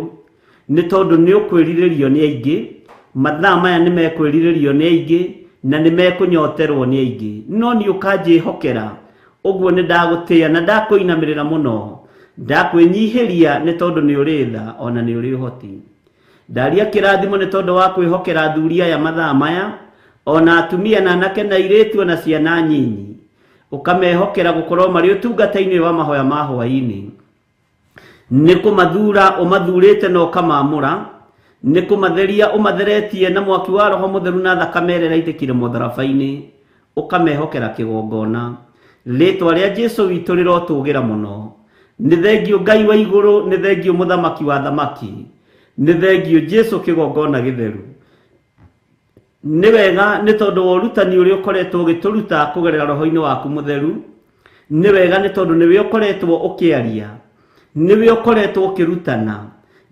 nĩ tondũ nĩ ũkwĩrirĩrio nĩ aingĩ, mathaa maya nĩ mekwĩrirĩrio nĩ aingĩ, na nĩ mekũnyoterwo nĩ aingĩ. No niĩ ũkanjĩhokera, ũguo nĩ ndagũtĩa na ndakũinamĩrĩra mũno, ndakwĩnyihĩria nĩ tondũ nĩ ũrĩ tha ona nĩ ũrĩ ũhoti. Ndaria kĩrathimo nĩ tondũ wa kwĩhokera athuri aya mathaa maya, ona atumia na anake na airĩtu ona ciana nyinyi. Ũkamehokera gũkorwo marĩ ũtungata-inĩ wa mahoya ma hwaĩ-inĩ. Nĩ kũmathura ũmathurĩte na ũkamaamũra, nĩ kũmatheria ũmatheretie na mwaki wa Roho Mũtheru na thakame ĩrĩa ĩraitĩkire mũtharaba-inĩ, ũkamehokera kĩgongona. Rĩtwa rĩa Jesu witũ rĩrotũgĩra mũno. Nĩ thengiũ Ngai wa igũrũ, nĩ thengiũ mũthamaki wa thamaki, nĩ thengiũ Jesu kĩgongona gĩtheru. Nĩ wega nĩ tondũ wa ũrutani ũrĩa ũkoretwo ũgĩtũruta kũgerera roho-inĩ waku mũtheru. Nĩ wega nĩ tondũ nĩwe ũkoretwo ũkĩaria, nĩwe ũkoretwo ũkĩrutana,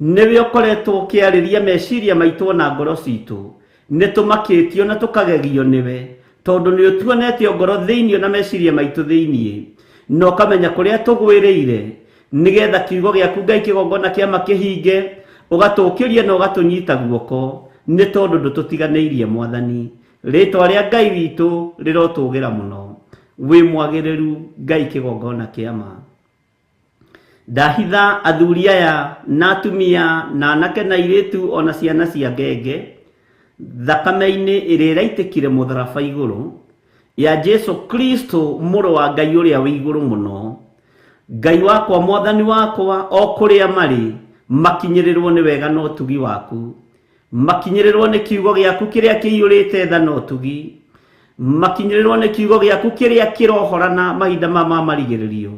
nĩwe ũkoretwo ũkĩarĩria meciria maitũ na ngoro citũ. Nĩ tũmakĩtio na tũkagegio nĩwe, tondũ nĩ ũtuonetie ngoro thĩinĩ na meciria maitũ thĩinĩ, na ũkamenya kũrĩa tũgwĩrĩire, nĩgetha kiugo gĩaku Ngai kĩgongona kĩama kĩhinge, ũgatũũkĩria na ũgatũnyita guoko, nĩ tondũ ndũtũtiganĩirie Mwathani. Rĩtwa rĩa Ngai witũ rĩrotũgĩra mũno. Wĩ mwagĩrĩru Ngai kĩgongona kĩama. Ndahitha athuri aya na atumia na anake na airĩtu ona ciana cia ngenge thakame-inĩ ĩrĩa ĩraitĩkire mũtharaba igũrũ ya Jesu Kristo mũrũ wa Ngai ũrĩa wĩ igũrũ mũno. Ngai wakwa, Mwathani wakwa, o kũrĩa marĩ makinyĩrĩrwo nĩ wega na ũtugi waku, makinyĩrĩrwo nĩ kiugo gĩaku kĩrĩa kĩiyũrĩte tha na ũtugi, makinyĩrĩrwo nĩ kiugo gĩaku kĩrĩa kĩrohorana mahinda ma ma marigĩrĩrio,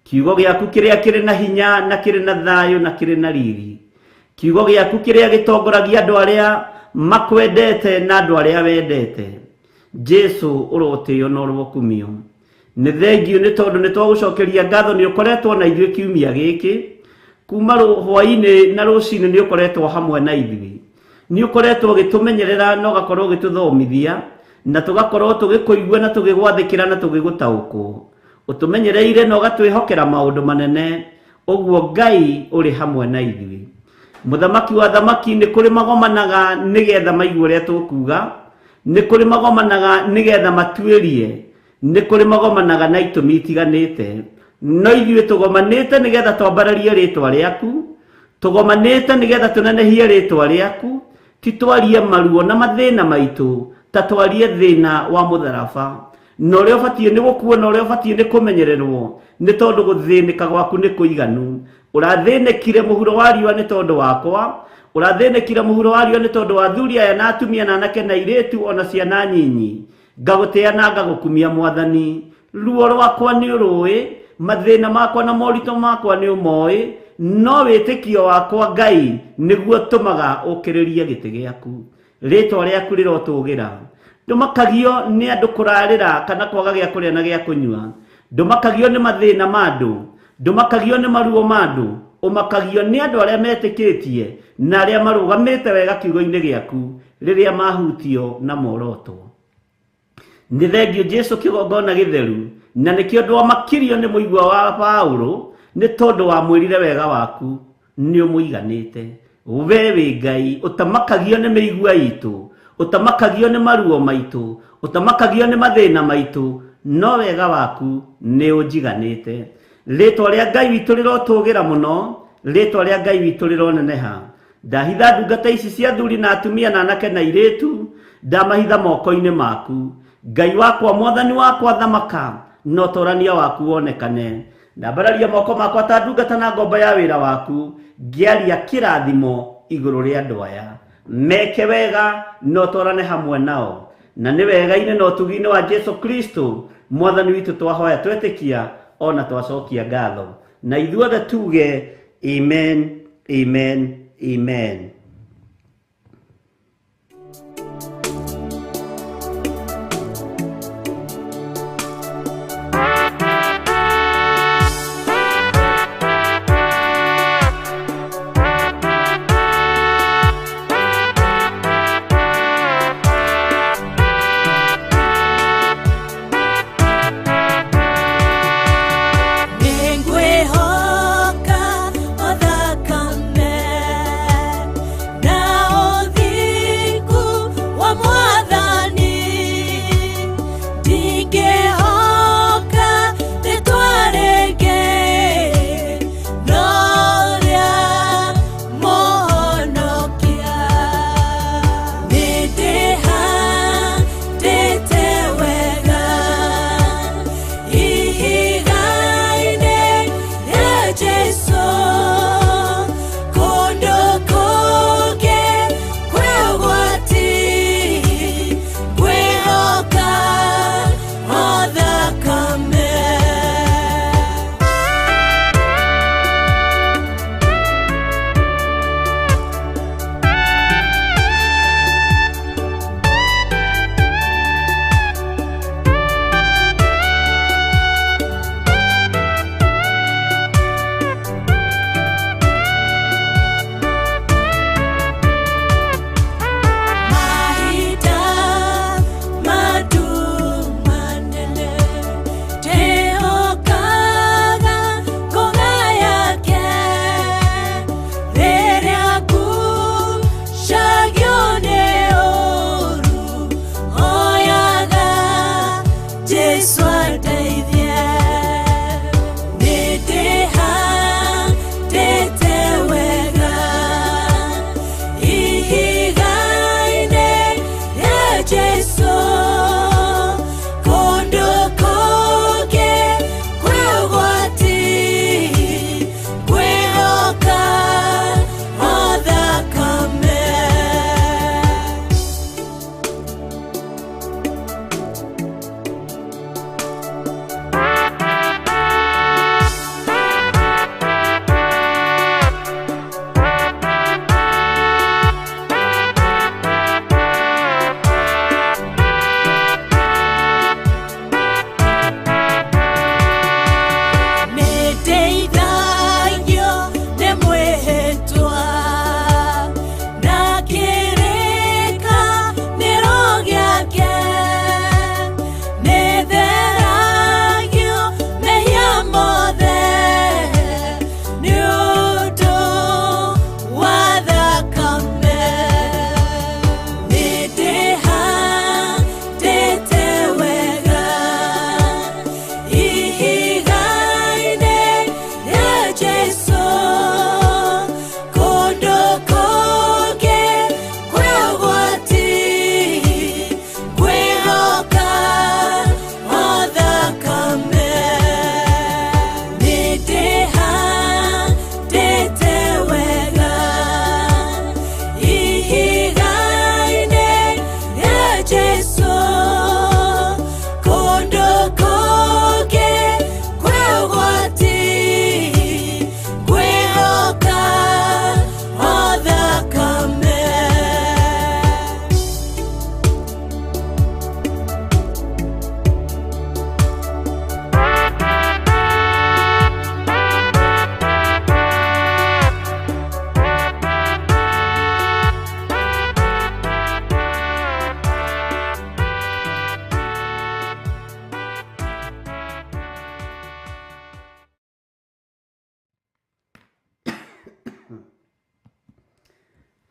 kiugo gĩaku kĩrĩa kĩrĩ na hinya na kĩrĩ na thayũ na kĩrĩ na riri, kiugo gĩaku kĩrĩa gĩtongoragia andũ arĩa makwendete na andũ arĩa wendete. Jesu ũrotĩo na ũrokumio. Nĩ thengiũ nĩ tondũ nĩ twagũcokeria ngatho nĩ ũkoretwo na ithuĩ kiumia gĩkĩ, kuma hwaĩ-inĩ na rũcinĩ nĩ ũkoretwo hamwe na ithuĩ. Nĩ ũkoretwo ũgĩtũmenyerera na ũgakorwo ũgĩtũthomithia, na tũgakorwo tũgĩkũigua na tũgĩgwathĩkĩra na tũgĩgũtaũkwo. Ũtũmenyereire na ũgatwĩhokera maũndũ manene, ũguo Ngai ũrĩ hamwe na ithuĩ. Mũthamaki wa thamaki, nĩ kũrĩ magomanaga nĩgetha maigue ũrĩa tũkuga, nĩ kũrĩ magomanaga nĩgetha matuĩrie, nĩ kũrĩ magomanaga na itũmi itiganĩte, no ithuĩ tũgomanĩte nĩgetha twambararie rĩtwa rĩaku, tũgomanĩte nĩgetha tũnenehie rĩtwa rĩaku, ti twarie maruo na mathĩna maitũ, Ta twarie thĩna wa mũtharaba na ũrĩa ũbatiĩ nĩ gũkuo na ũrĩa ũbatiĩ nĩ kũmenyererwo, nĩ tondũ gũthĩnĩka gwaku nĩ kũiganu. Ũrathĩnĩkire mũhuro wa riũa nĩ tondũ wakwa, ũrathĩnĩkire mũhuro wa riũa nĩ tondũ wa athuri aya na atumia na anake na airĩtu ona ciana nyinyi. Ngagũtĩa na ngagũkumia Mwathani. Ruo rwakwa nĩ ũrũĩ, mathĩna makwa na moritũ makwa nĩ ũmoĩ, no wĩtĩkio wakwa Ngai nĩguo ũtũmaga ũkĩrĩrie gĩtĩ gĩaku. Rĩtwa rĩaku rĩrotũgĩra. Ndũmakagio nĩ andũ kũrarĩra kana kwaga gĩa kũrĩa na gĩa kũnyua. Ndũmakagio nĩ mathĩna ma andũ, ndũmakagio nĩ maruo ma andũ, ũmakagio nĩ andũ arĩa metĩkĩtie na arĩa marũgamĩte wega kiugo-inĩ gĩaku rĩrĩa mahutio na morotwo. Nĩ thengio Jesu kĩgongona gĩtheru, na nĩkĩo ndwamakirio nĩ mũigua wa Paulo, nĩ tondũ wamwĩrire wega waku nĩ ũmũiganĩte. We wĩ Ngai ũtamakagio nĩ mĩigua itũ, ũtamakagio nĩ maruo maitũ, ũtamakagio nĩ mathĩna maitũ, no wega waku nĩ ũnjiganĩte. Rĩtwa rĩa Ngai witũ rĩrotũgĩra mũno, rĩtwa rĩa Ngai witũ rĩroneneha. Ndahitha ndungata ici cia athuri na atumia na anake na airĩtu, ndamahitha moko-inĩ maku. Ngai wakwa, Mwathani wakwa, thamaka na ũtorania waku wonekane. Ndambararia moko makwa ta ndungata na ngombo ya wĩra waku, ngĩaria kĩrathimo igũrũ rĩa andũ aya. Meke wega na ũtwarane hamwe nao, na nĩ wega-inĩ na ũtugi-inĩ wa Jesu Kristo Mwathani witũ twahoya twetĩkia ona twacokia ngatho, na ithuothe tuge amen, amen, amen. Nĩngwĩhoka o thakame.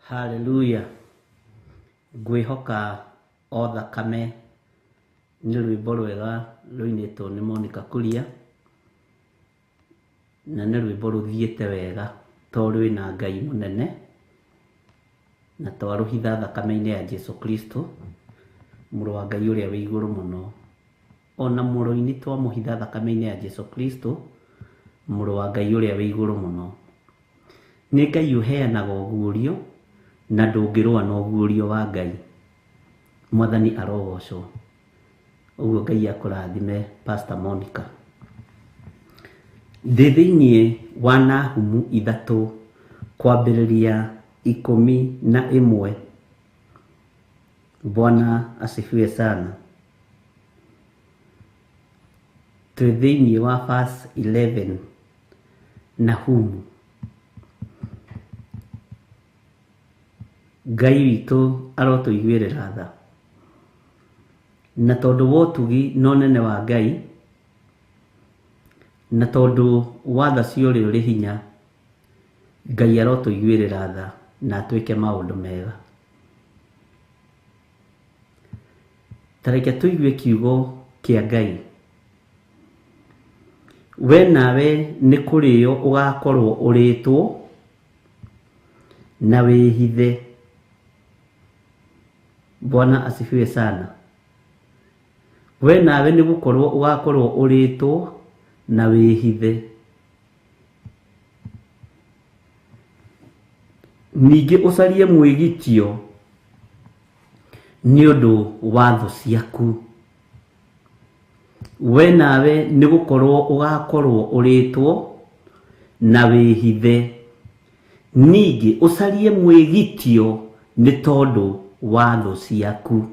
Haleluya. Ngwĩhoka o thakame nĩ rwĩmbo rwega rũinĩtwo nĩ Monica Kuria, na nĩ rwĩmbo rũthiĩte wega tondũ rwĩna Ngai mũnene na twarũhitha thakame-inĩ ya Jesu Kristo, mũrũ wa Ngai ũrĩa wĩ igũrũ mũno. Ona mũrũ-inĩ twamũhitha thakame-inĩ ya Jesu Kristo, mũrũ wa Ngai ũrĩa wĩ igũrũ mũno. Nĩ Ngai ũheanaga ũguũrio na ndũngĩrũa na ũguũrio wa Ngai. Mwathani arogocwo. Ũguo Ngai akũrathime Pastor Monica. Ndĩ thĩinĩ wa Nahumu 3 kwambĩrĩria 11. Bwana asifiwe sana. Twĩ thĩinĩ wa verse 11 Nahumu. Ngai witũ arotũiguĩrĩra tha. Na tondũ wa ũtugi na ũnene wa Ngai, na tondũ wa tha cia ũrĩa ũrĩ hinya, Ngai arotũiguĩrĩra tha na atwĩke maũndũ mega. Ta reke tũigue kiugo kĩa Ngai. We nawe nĩ kũrĩo ũgakorwo ũrĩtwo na wĩhithe. Bwana asifiwe sana. We nawe nĩ gũkorwo ũgakorwo ũrĩtwo na wĩhithe. Ningĩ ũcarie mwĩgitio nĩ ũndũ wa thũ ciaku. We nawe nĩ gũkorwo ũgakorwo ũrĩtwo na wĩhithe. Ningĩ ũcarie mwĩgitio nĩ tondũ wa thũ ciaku.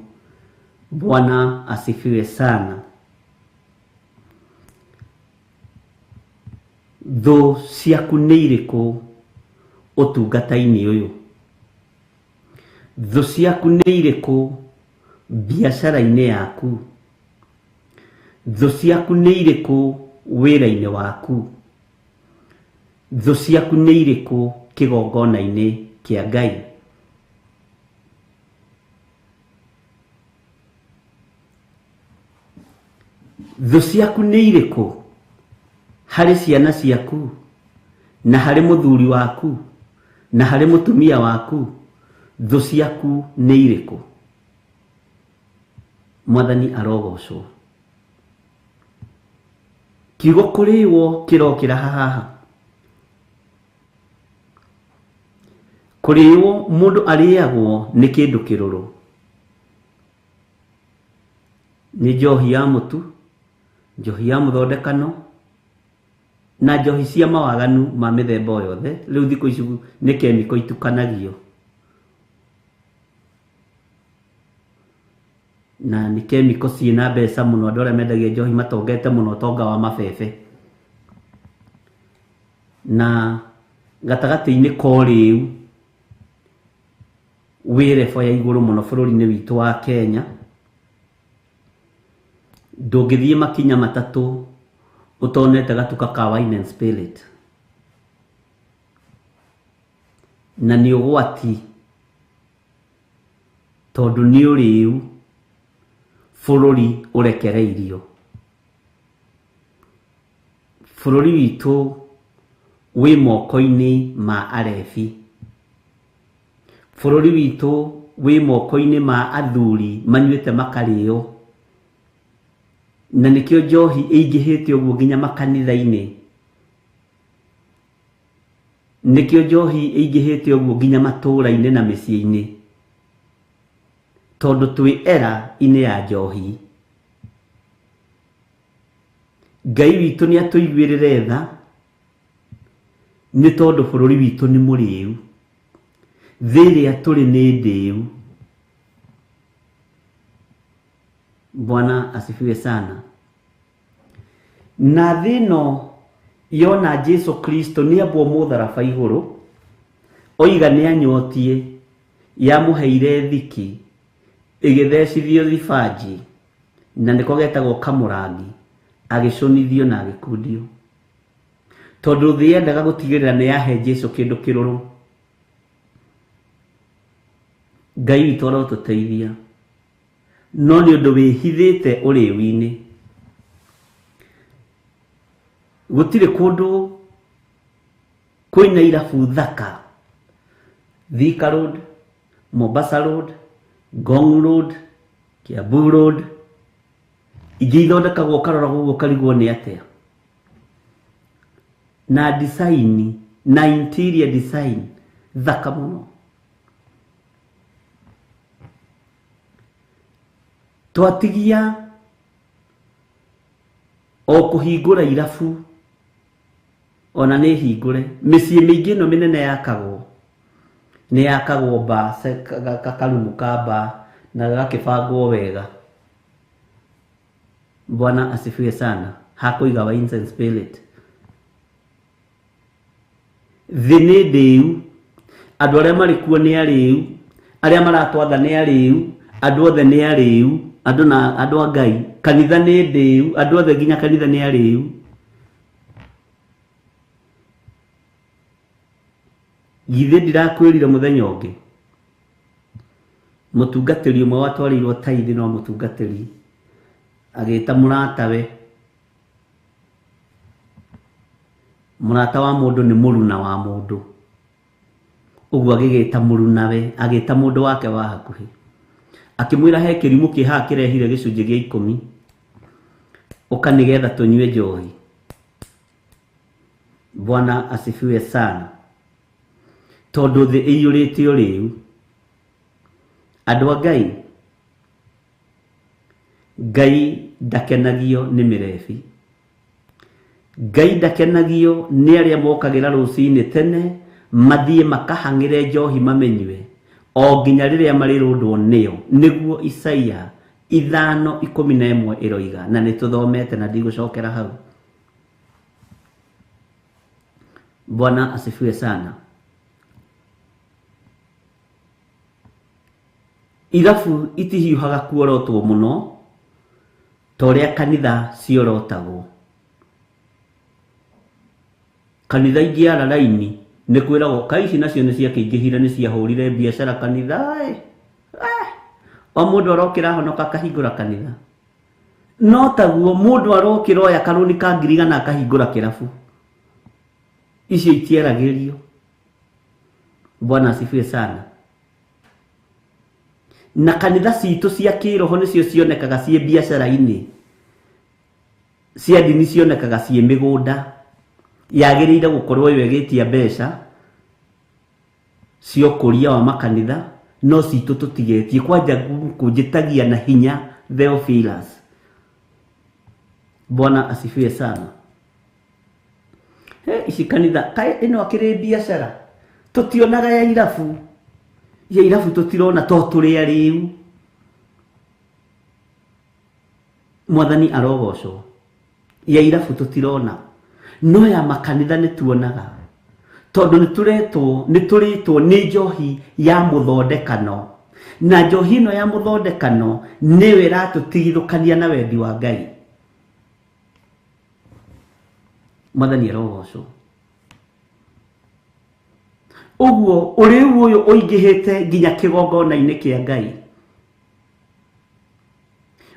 Bwana asifiwe sana. Thũ ciaku nĩ irĩkũ ũtungata-inĩ ũyũ? Thũ ciaku nĩ irĩkũ biacara-inĩ yaku? Thũ ciaku nĩ irĩkũ wĩra-inĩ waku? Thũ ciaku nĩ irĩkũ kĩgongona-inĩ kĩa Ngai? Thũ ciaku nĩ irĩkũ harĩ ciana ciaku, na harĩ mũthuri waku, na harĩ mũtumia waku? Thũ ciaku nĩ irĩkũ? Mwathani arogocwo. Kiugo kũrĩo kĩrokĩra haha. Kũrĩo mũndũ arĩagwo nĩ kĩndũ kĩrũrũ. Nĩ njohi ya mũtu, njohi ya mũthondekano, na njohi cia mawaganu ma mĩthemba o yothe. Rĩu thikũ ici nĩ kemiko itukanagio. Na nĩ kemiko ciĩna mbeca mũno, andũ arĩa mendagia njohi matongete mũno ũtonga wa mabebe. Na gatagatĩ-inĩ ka ũrĩu wĩ level ya igũrũ mũno bũrũri-inĩ witũ wa Kenya. Ndũngĩthiĩ makinya matatũ ũtonete gatuka ka wine and spirit. Na nĩ ũgwati tondũ nĩ ũrĩu bũrũri ũrekereirio. Bũrũri witũ wĩ moko-inĩ ma arebi. Bũrũri witũ wĩ moko-inĩ ma athuri manyuĩte makarĩo. Na nĩkĩo njohi ĩingĩhĩte ũguo nginya makanitha-inĩ. Nĩkĩo njohi ĩingĩhĩte ũguo nginya matũũra-inĩ na mĩciĩ-inĩ. Tondũ twĩ era-inĩ ya njohi. Ngai witũ nĩ atũiguĩrĩre tha nĩ tondũ bũrũri witũ nĩ mũrĩu. Thĩ ĩrĩa tũrĩ nĩ ndĩu. Bwana asifiwe sana. Na thĩ ĩno yona Jesu Kristo nĩ ambwo mũtharaba igũrũ, oiga nĩ anyotie, yamũheire thiki, ĩgĩthecithio thibanji, na nĩko getagwo kamũrangi, agĩcũnithio na agĩkundio. Tondũ thĩ yendaga gũtigĩrĩra nĩ yahe Jesu kĩndũ kĩrũrũ. Ngai witũ arotũteithia. No nĩ ũndũ wĩhithĩte ũrĩu-inĩ. Gũtirĩ kũndũ kwĩna irabu thaka. Thika Road, Mombasa Road, Ngong Road, Kiambu Road. Ingĩ ithondekagwo ũkarora ũguo ũkarigwo nĩ atĩa. Na design, na interior design thaka mũno. Twatigia o kũhingũra irabu, ona nĩ hingũre. Mĩciĩ mĩingĩ ĩno mĩnene yakagwo, nĩ yakagwo bar, karumu ka bar, na gagakĩbangwo wega. Bwana asifiwe sana. Hakũiga wines and spirit. Thĩ nĩ ndĩu, andũ arĩa marĩ kuo nĩ arĩu, arĩa maratwatha nĩ arĩu, andũ othe nĩ arĩu, andũ na andũ a Ngai, kanitha nĩ ndĩu, andũ othe nginya kanitha nĩ arĩu. Githĩ ndirakwĩrire mũthenya ũngĩ? Mũtungatĩri ũmwe watwarĩirwo taithi no mũtungatĩri agĩta mũratawe. Mũrata wa mũndũ nĩ mũruna wa mũndũ. Ũguo agĩgĩta mũrunawe, agĩta mũndũ wake wa hakuhĩ. Akĩmwĩra he kĩrimũ kĩ haha kĩrehire gĩcunjĩ gĩa ikũmi. Ũka nĩgetha tũnyue njohi. Bwana asifiwe sana. Tondũ thĩ ĩiyũrĩte ũrĩu. Andũ a Ngai, Ngai ndakenagio nĩ mĩrebi. Ngai ndakenagio nĩ arĩa mokagĩra rũcinĩ tene mathiĩ makahang'ĩre njohi mamĩnyue o nginya rĩrĩa marĩrũndwo nĩyo, nĩguo Isaia 5:11 ĩroiga, na nĩ tũthomete na ndigũcokera hau. Bwana asifiwe sana. Irabu itihiũhaga kuorotwo mũno ta ũrĩa kanitha ciorotagwo. Kanitha ingĩara raini nĩ kwĩragwo kaĩ ici nacio nĩ ciakĩingĩhire nĩ ciahũrire biacara kanitha ĩ. O mũndũ arokĩra ahonoka akahingũra kanitha. No taguo mũndũ arokĩra oya karũni ka ngiri igana akahingũra kĩrabu. Icio itiaragĩrio. Bwana asifiwe sana. Na kanitha citũ cia kĩroho nĩcio cionekaga ciĩ biacara-inĩ, cia ndini cionekaga ciĩ mĩgũnda. Yagĩrĩire gũkorwo ĩyo ĩgĩtia mbeca cia ũkũria wa makanitha, no citũ tũtigetie. Kwanja kũnjĩtagia na hinya Theophilus. Bwana asifiwe sana. He, ici kanitha kaĩ ĩno akĩrĩ biacara tũtionaga ya irabu, ya irabu tũtirona to tũrĩ arĩu. Mwathani arogocwo. Ya irabu tũtirona, no ya makanitha nĩ tuonaga, tondũ nĩ tũretwo, nĩ tũrĩtwo nĩ njohi ya mũthondekano, na njohi ĩno ya mũthondekano nĩyo ĩratũtigithũkania na wendi wa Ngai. Mwathani arogocwo. Ũguo ũrĩu ũyũ ũingĩhĩte nginya kĩgongona-inĩ kĩa Ngai.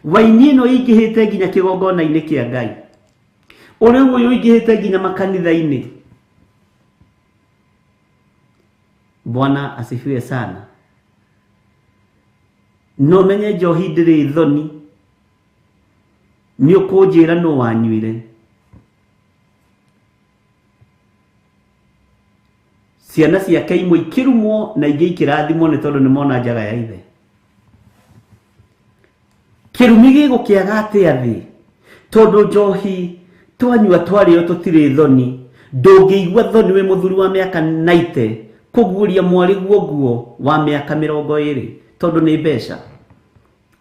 Waini ĩno ĩingĩhĩte nginya kĩgongona-inĩ kĩa Ngai. Ũrĩu ũyũ ũingĩhĩte nginya makanitha-inĩ. Bwana asifiwe sana. No menye njohi ndĩrĩ thoni. Nĩ ũkũnjĩra nũ wanyuire. Ciana ciake imwe ikĩrumwo na ingĩ ikĩrathimwo nĩ tondũ nĩ mona njaga ya ithe. Kĩrumi gĩgũkĩaga atĩa thĩ? Tondũ njohi twanyua twarĩo tũtirĩ thoni. Ndũngĩigua thoni wĩ mũthuri wa mĩaka 90 kũguũria mwarĩguo nguo wa mĩaka 20 tondũ nĩ mbeca.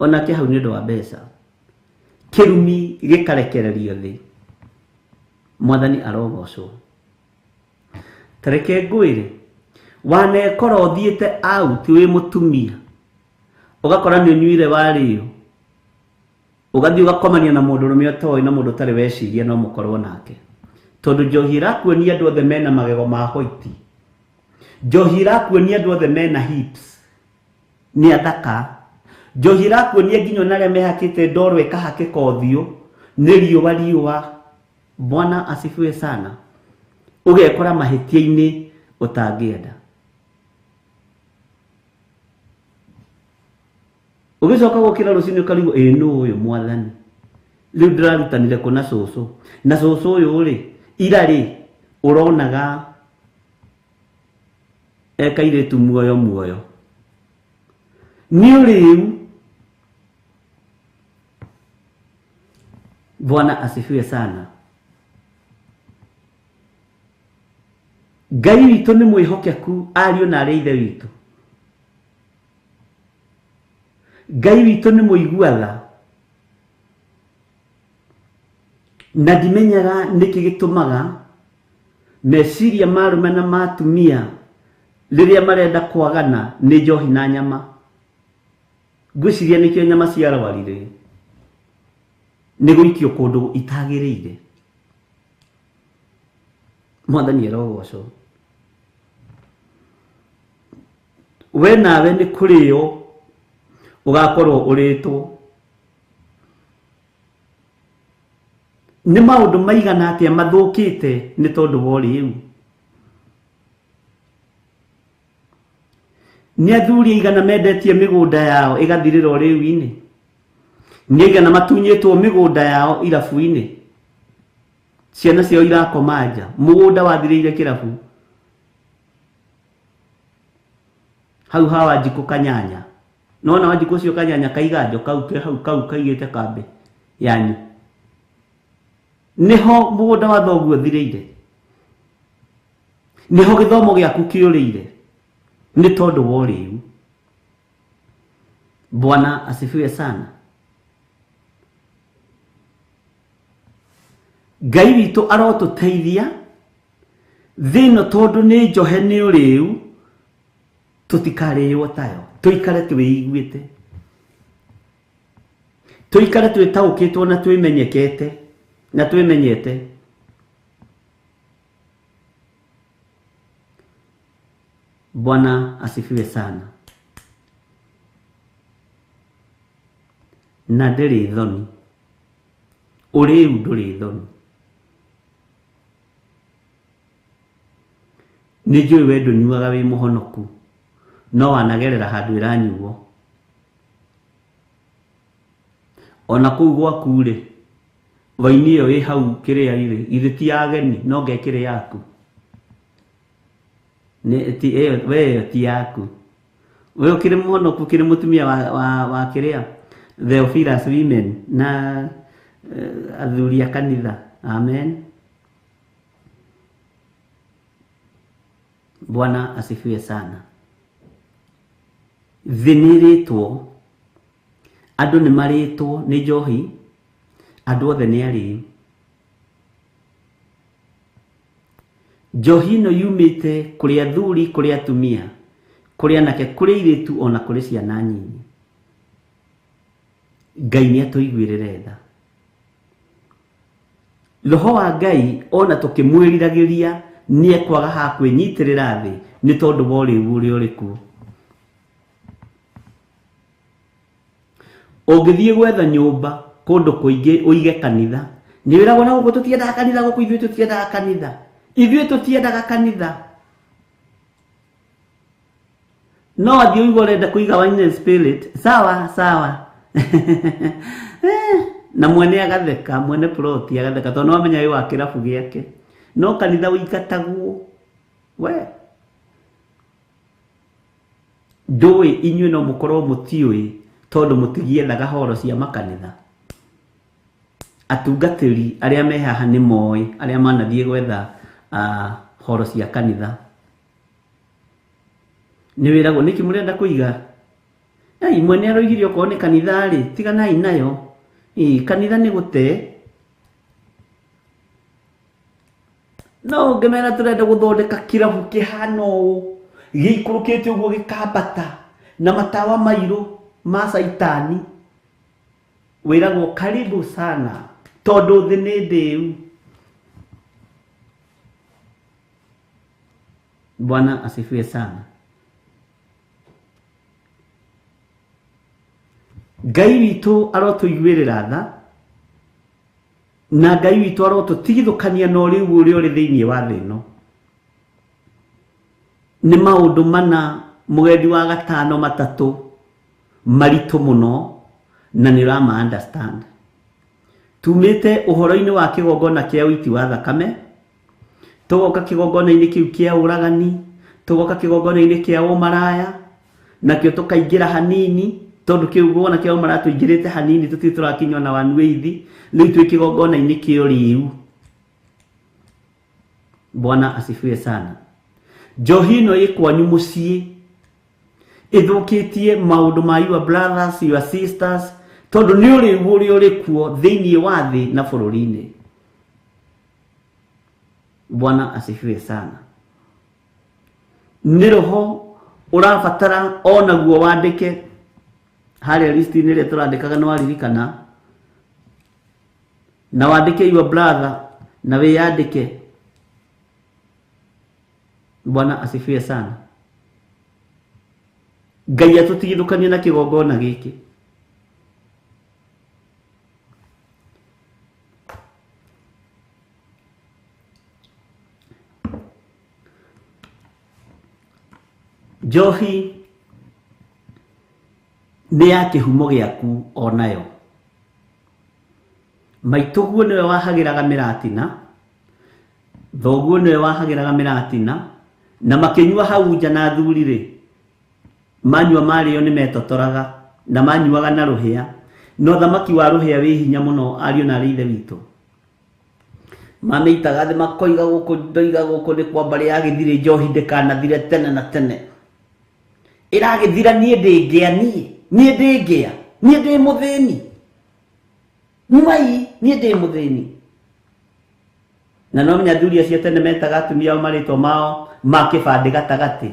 Onake hau nĩ ũndũ wa mbeca. Kĩrumi gĩkarekererio thĩ. Mwathani arogocwo. Ta reke ngwĩre, wanekora ũthiĩte out wĩ mũtumia, ũgakora nĩ ũnyuire warĩo, ũgathiĩ ũgakomania na mũndũrũme ũtoĩ na mũndũ ũtarĩ weciria no mũkorwo nake. Tondũ njohi ĩrakuonia andũ othe mena magego ma white. Njohi ĩrakuonia andũ othe mena hips. Nĩ athaka. Njohi ĩrakuonia nginya ona arĩa mehakĩte ndoro ĩkahakĩka ũthiũ nĩ riũa riũa. Bwana asifiwe sana. Ũgekora mahĩtia-inĩ ũtangĩenda. Ũgĩcoka gũkĩra rũcinĩ ũkarigwo ĩ nũ ũyũ mwathani. Rĩu ndĩrarutanire kũ na cũcũ. Na cũcũ ũyũ rĩ, ira rĩ, ũronaga e kairĩtu muoyo muoyo. Nĩ ũrĩu. Bwana asifiwe sana. Ngai witũ nĩ mwĩhokeku ariũ na arĩ ithe witũ. Ngai witũ nĩ mũigua tha. Na ndimenyaga nĩkĩ gĩtũmaga meciria ma arũme na ma atumia rĩrĩa marenda kwagana nĩ njohi na nyama. Ngwĩciria nĩkĩo nyama ciarwarire. Nĩ gũikio kũndũ itagĩrĩire. Mwathani arogocwo. We nawe nĩ kũrĩo ũgakorwo ũrĩtwo. Nĩ maũndũ maigana atĩa mathũkĩte nĩ tondũ wa ũrĩu. Nĩ athuri aigana mendetie mĩgũnda yao ĩgathirĩra ũrĩu-inĩ. Nĩ aigana matunyĩtwo mĩgũnda yao irabu-inĩ. Ciana ciao irakoma nja. Mũgũnda wathirĩire kĩrabu. Hau ha Wanjikũ Kanyanya. Nĩwona Wanjikũ ũcio Kanyanya kaiganjo kau ke hau kau kaigĩte kambĩ yanyu. Nĩho mũgũnda wa thoguo ũthirĩire. Nĩho gĩthomo gĩaku kĩũrĩire. Nĩ tondũ wa ũrĩu. Bwana asifiwe sana. Ngai witũ arotũteithia thĩ ĩno tondũ nĩ njohe nĩ ũrĩu tũtikarĩo tayo. Tũikare twĩiguĩte. Tũikare twĩtaũkĩtwo na twĩmenyekete na twĩmenyete. Bwana asifiwe sana. Na ndĩrĩ thoni. Ũrĩu ndũrĩ thoni. Nĩ njũĩ we ndũnyuaga wĩ mũhonoku, no wanagerera handũ ĩranyuo. Ona kũu gwaku rĩ, waini ĩyo ĩ hau kĩrĩa rĩ, githĩ ti ya ageni, no ngekĩrĩ yaku. Nĩ ti ĩyo, we ĩyo ti yaku. We ũkĩrĩ mũhonoku, ũkĩrĩ mũtumia wa kĩrĩa Theophilus women na athuri a kanitha. Amen. Bwana asifiwe sana. Thĩ nĩ ĩrĩtwo, andũ nĩ marĩtwo nĩ njohi, andũ othe nĩ arĩu. Njohi ĩno yumĩte kũrĩ athuri, kũrĩ atumia, kũrĩ anake, kũrĩ airĩtu ona kũrĩ ciana nyinyi. Ngai nĩ atũiguĩrĩre tha. Roho wa Ngai ona tũkĩmwĩriragĩria nĩ ekwaga ha kwĩnyitĩrĩra thĩ nĩ tondũ wa ũrĩu ũrĩa ũrĩ kuo. Ũngĩthiĩ gwetha nyũmba kũndũ kũingĩ ũige kanitha, nĩ wĩragwo na gũkũ tũtiendaga kanitha, gũkũ ithuĩ tũtiendaga kanitha. Ithuĩ tũtiendaga kanitha. No athiĩ ũigue ũrenda kũiga wine and spirit, sawa sawa. Na mwene agatheka, mwene plot agatheka tondũ nĩwamenya wĩ wa kĩrabu gĩake. No kanitha ũingatagwo. We. Ndũĩ inyuĩ no mũkorwo mũtiũĩ tondũ mũtigiethaga horo cia makanitha. Atungatĩri arĩa me haha nĩ moĩ, arĩa manathiĩ gwetha horo cia kanitha. Nĩ wĩragwo nĩkĩ mũrenda kũiga? Ai, mwene aroigire okorwo nĩ kanitha rĩ, tiganai nayo. Ĩ, kanitha nĩ gũte. No ũngĩmera tũrenda gũthondeka kĩrabu kĩhana ũũ, gĩikũrũkĩte ũguo gĩkambata, na matawa mairũ ma caitani. Wĩragwo karibu sana, tondũ thĩ nĩ ndĩu. Bwana asifiwe sana. Ngai witũ arotũiguĩrĩra tha, na Ngai witũ arotũtigithũkania na ũrĩu ũrĩa ũrĩ thĩinĩ wa thĩ ĩno. Nĩ maũndũ mana mũgendi wa gatano matatũ maritũ mũno na nĩ ũrama understand. Tumĩte ũhoro-inĩ wa kĩgongona kĩa ũiti wa thakame, tũgoka kĩgongona-inĩ kĩu kĩa ũragani, tũgoka kĩgongona-inĩ kĩa ũmaraya, nakĩo tũkaingĩra hanini, tondũ kĩgongona kĩa ũmaraya tũingĩrĩte hanini, tũtirĩ tũrakinya ona one weithi, rĩu twĩ kĩgongona-inĩ kĩa ũrĩu. Bwana asifiwe sana. Njohi ĩno ĩ kwanyu mũciĩ ĩthũkĩtie maũndũ ma your brothers, your sisters, tondũ nĩ ũrĩu ũrĩa ũrĩ kuo thĩinĩ wa thĩ na bũrũri-inĩ. Bwana asifiwe sana. Nĩ roho ũrabatara onaguo wandĩke harĩa list-inĩ ĩrĩa tũrandĩkaga, nĩ waririkana, na wandĩke your brother na wĩyandĩke. Bwana asifiwe sana. Ngai atũtigithũkanie na kĩgongona gĩkĩ. Njohi nĩ ya kĩhumo gĩaku onayo. Maitũguo nĩwe wahagĩraga mĩratina, thoguo nĩwe wahagĩraga mĩratina, na makĩnyua hau nja na athuri rĩ, manyua marĩo nĩ metotoraga na manyuaga na rũhĩa, na ũthamaki wa rũhĩa wĩ hinya mũno, ariũ na arĩ ithe witũ. Mamĩitaga thĩ makoiga gũkũ, ndoiga gũkũ nĩ kwa mbarĩ ya gĩthirĩ, njohi ndĩkanathire tene na tene. Ĩragĩthira niĩ ndĩngĩa, niĩ niĩ ndĩngĩa, niĩ ndĩ mũthĩni, nyuai, niĩ ndĩ mũthĩni. Na no menya athuri acio tene metaga atumia ao marĩtwa mao ma kĩbandĩ gatagatĩ.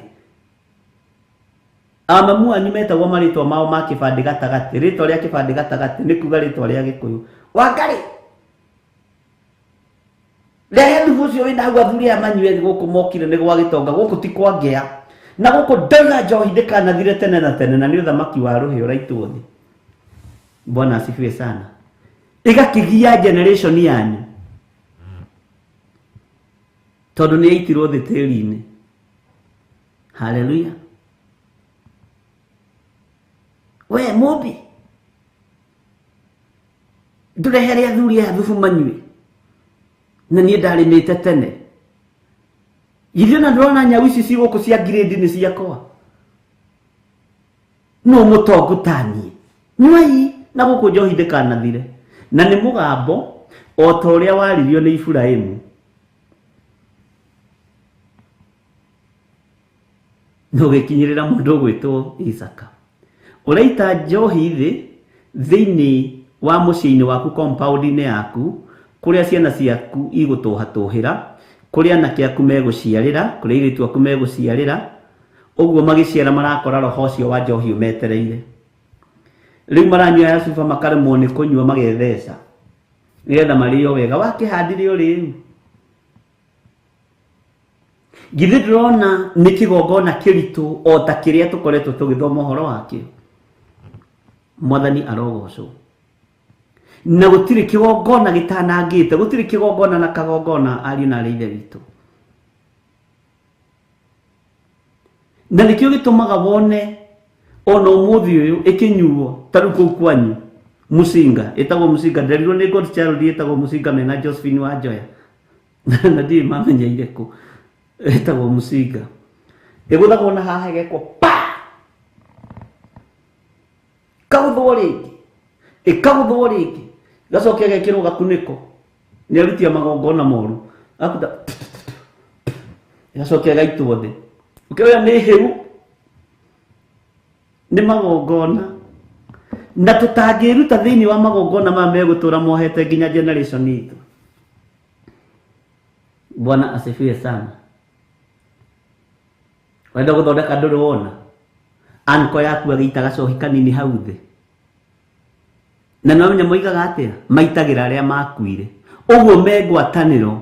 Amamu anyu metagwo marĩtwa mao ma kĩbandĩ gatagatĩ. Rĩtwa rĩa kĩbandĩ gatagatĩ nĩ kuga rĩtwa rĩa Gĩkũyũ. Wangarĩ, rehe thubu ũcio wĩna hau athuri aya manyue gũkũ mokire nĩ gwa gĩtonga, gũkũ ti kwa ngĩa, na gũkũ ndauga njohi ndĩkanathire tene na tene, na nĩ ũthamaki wa rũhĩa ũraitwo thĩ. Bwana asifiwe sana. Ĩgakĩgia generation yanyu tondũ nĩ yaitirwo thĩ tĩri-inĩ. Haleluya. We mũmbi, ndũrehere athuri aya thubu manyue, na niĩ ndarĩmĩte tene. Ithuĩ na ndĩrona nyau ici ci gũkũ cia grade nĩ ciakwa, no mũtongu ta niĩ, nyuai na gũkũ njohi ndĩkanathire. Na nĩ mũgambo o ta ũrĩa waririo nĩ Iburahĩmu. Na ũgĩkinyĩrĩra mũndũ ũgwĩtwo Isaka. Ũraita njohi thĩ thĩinĩ wa mũciĩ-inĩ waku, compound-inĩ yaku, kũrĩa ciana ciaku igũtũhatũhĩra, kũrĩa anake aku megũciarĩra, kũrĩa airĩtu aku megũciarĩra. Ũguo magĩciara marakora roho ũcio wa njohi ũmetereire. Rĩu maranyua ya cuba makaremwo nĩ kũnyua, magetheca nĩgetha marĩo wega. Wakĩhandire ũrĩu, githĩ ndĩrona nĩ kĩgongona kĩritũ o ta kĩrĩa tũkoretwo tũgĩthoma ũhoro wakĩo. Mwathani arogocwo. Na gũtirĩ kĩgongona gĩtanangĩte, gũtirĩ kĩgongona na kagongona, ariũ na arĩ ithe witũ. Na nĩkĩo gĩtũmaga wone ona ũmũthĩ ũyũ ĩkĩnyuo ta rĩu kũu kwanyu mũcinga, ĩtagwo mũcinga, nderirwo nĩ God Child ĩtagwo mũcinga mena Josephine wa Njoya, na ndiũĩ mamenyeire kũ, ĩtagwo mũcinga. Ĩgũthagwo na haha ĩgekwo pa, ĩkagũthwo rĩngĩ, ĩkagũthwo rĩngĩ, ĩgacoka ĩgekĩrwo gakunĩko nĩ aruti a magongona moru, akuta ĩgacoka ĩgaitwo thĩ. Ũkĩoya nĩ hĩu, nĩ magongona, na tũtangĩruta thĩinĩ wa magongona maya megũtũra mohete nginya generation itũ. Bwana asifiwe sana. Wenda gũthondeka ndũrĩ wona anko yaku agĩita gacohi kanini hau thĩ, na no menya moigaga atĩa, maitagĩra arĩa makuire. Ũguo me ngwatanĩro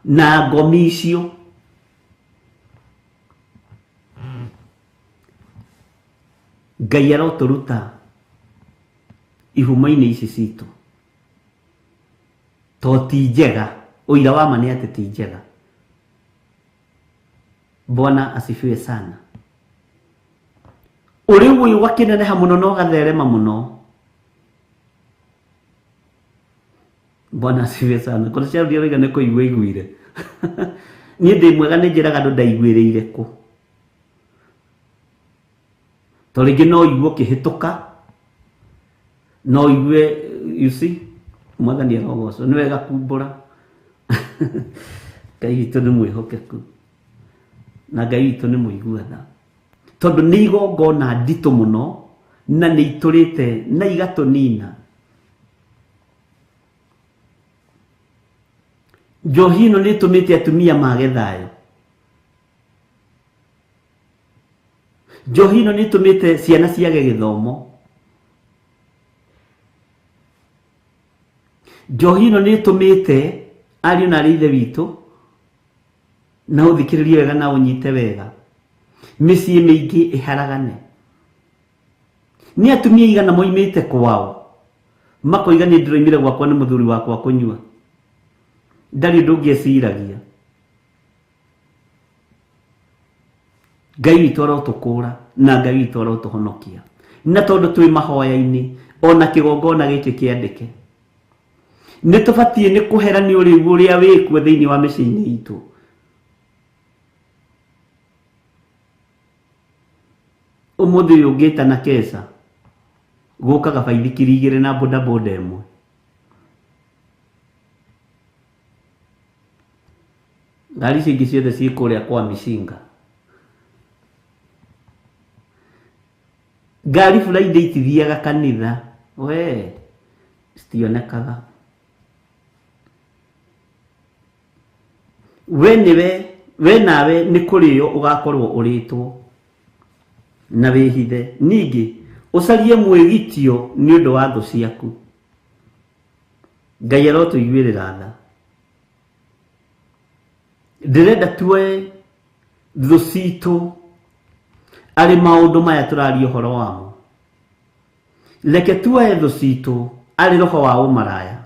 na ngomi icio. Ngai arotũruta Ihumo-inĩ ici citũ to ti njega, ũira wa ma nĩ atĩ ti njega. Bwana asifiwe sana. Ũrĩu ũyũ ũgakĩneneha mũno na ũgatherema mũno. Bwana asifiwe sana. Kũrĩ cia rũrĩa nĩ kũigua iguire. Niĩ ndĩ mwega nĩ njĩraga andũ ndaiguĩrĩire kũ. To rĩngĩ no ũigue ũkĩhĩtũka, no ũigue, you see, Mwathani arogocwo, nĩ wega kumbũra. Ngai witũ nĩ mwĩhokeku na Ngai witũ nĩ mũigua tha, tondũ nĩ igongona nditũ mũno na nĩ itũrĩte na igatũnina. Njohi ĩno nĩ ĩtũmĩte atumia mage thayũ. Njohi ĩno nĩ ĩtũmĩte ciana ciage gĩthomo. Njohi ĩno nĩ ĩtũmĩte ariũ na aarĩ ithe witũ, na ũthikĩrĩrie wega na ũnyite wega, mĩciĩ mĩingĩ ĩharagane. Nĩ atumia igana moimĩte kwao makoiga niĩ ndĩroimire gwakwa nĩ mũthuri wakwa kũnyua, ndarĩ ũndũ ũngĩ eciragia. Ngai witũ arotũkũra na Ngai witũ arotũhonokia. Na tondũ twĩ mahoya-inĩ ona kĩgongona gĩkĩ kĩandĩke, nĩ tũbatiĩ nĩ kũhera nĩ ũrĩu ũrĩa wĩkuo thĩinĩ wa mĩciĩ-inĩ itũ. Ũmũthĩ ũyũ ũngĩtana keca gũkaga baithikiri igĩrĩ na bodaboda ĩmwe. Ngari icio ingĩ ciothe ciĩ kũrĩa kwa mĩcinga. Ngari Friday itithiaga kanitha, we citionekaga. We nĩwe, we nawe nĩ kũrĩo ũgakorwo ũrĩtwo na wĩhithe. Ningĩ ũcarie mwĩgitio nĩ ũndũ wa thũ ciaku. Ngai arotũiguĩrĩra tha. Ndĩrenda tuoe thũ citũ arĩ maũndũ maya tũraria ũhoro wamo. Reke tuoe thũ citũ arĩ roho wa ũmaraya.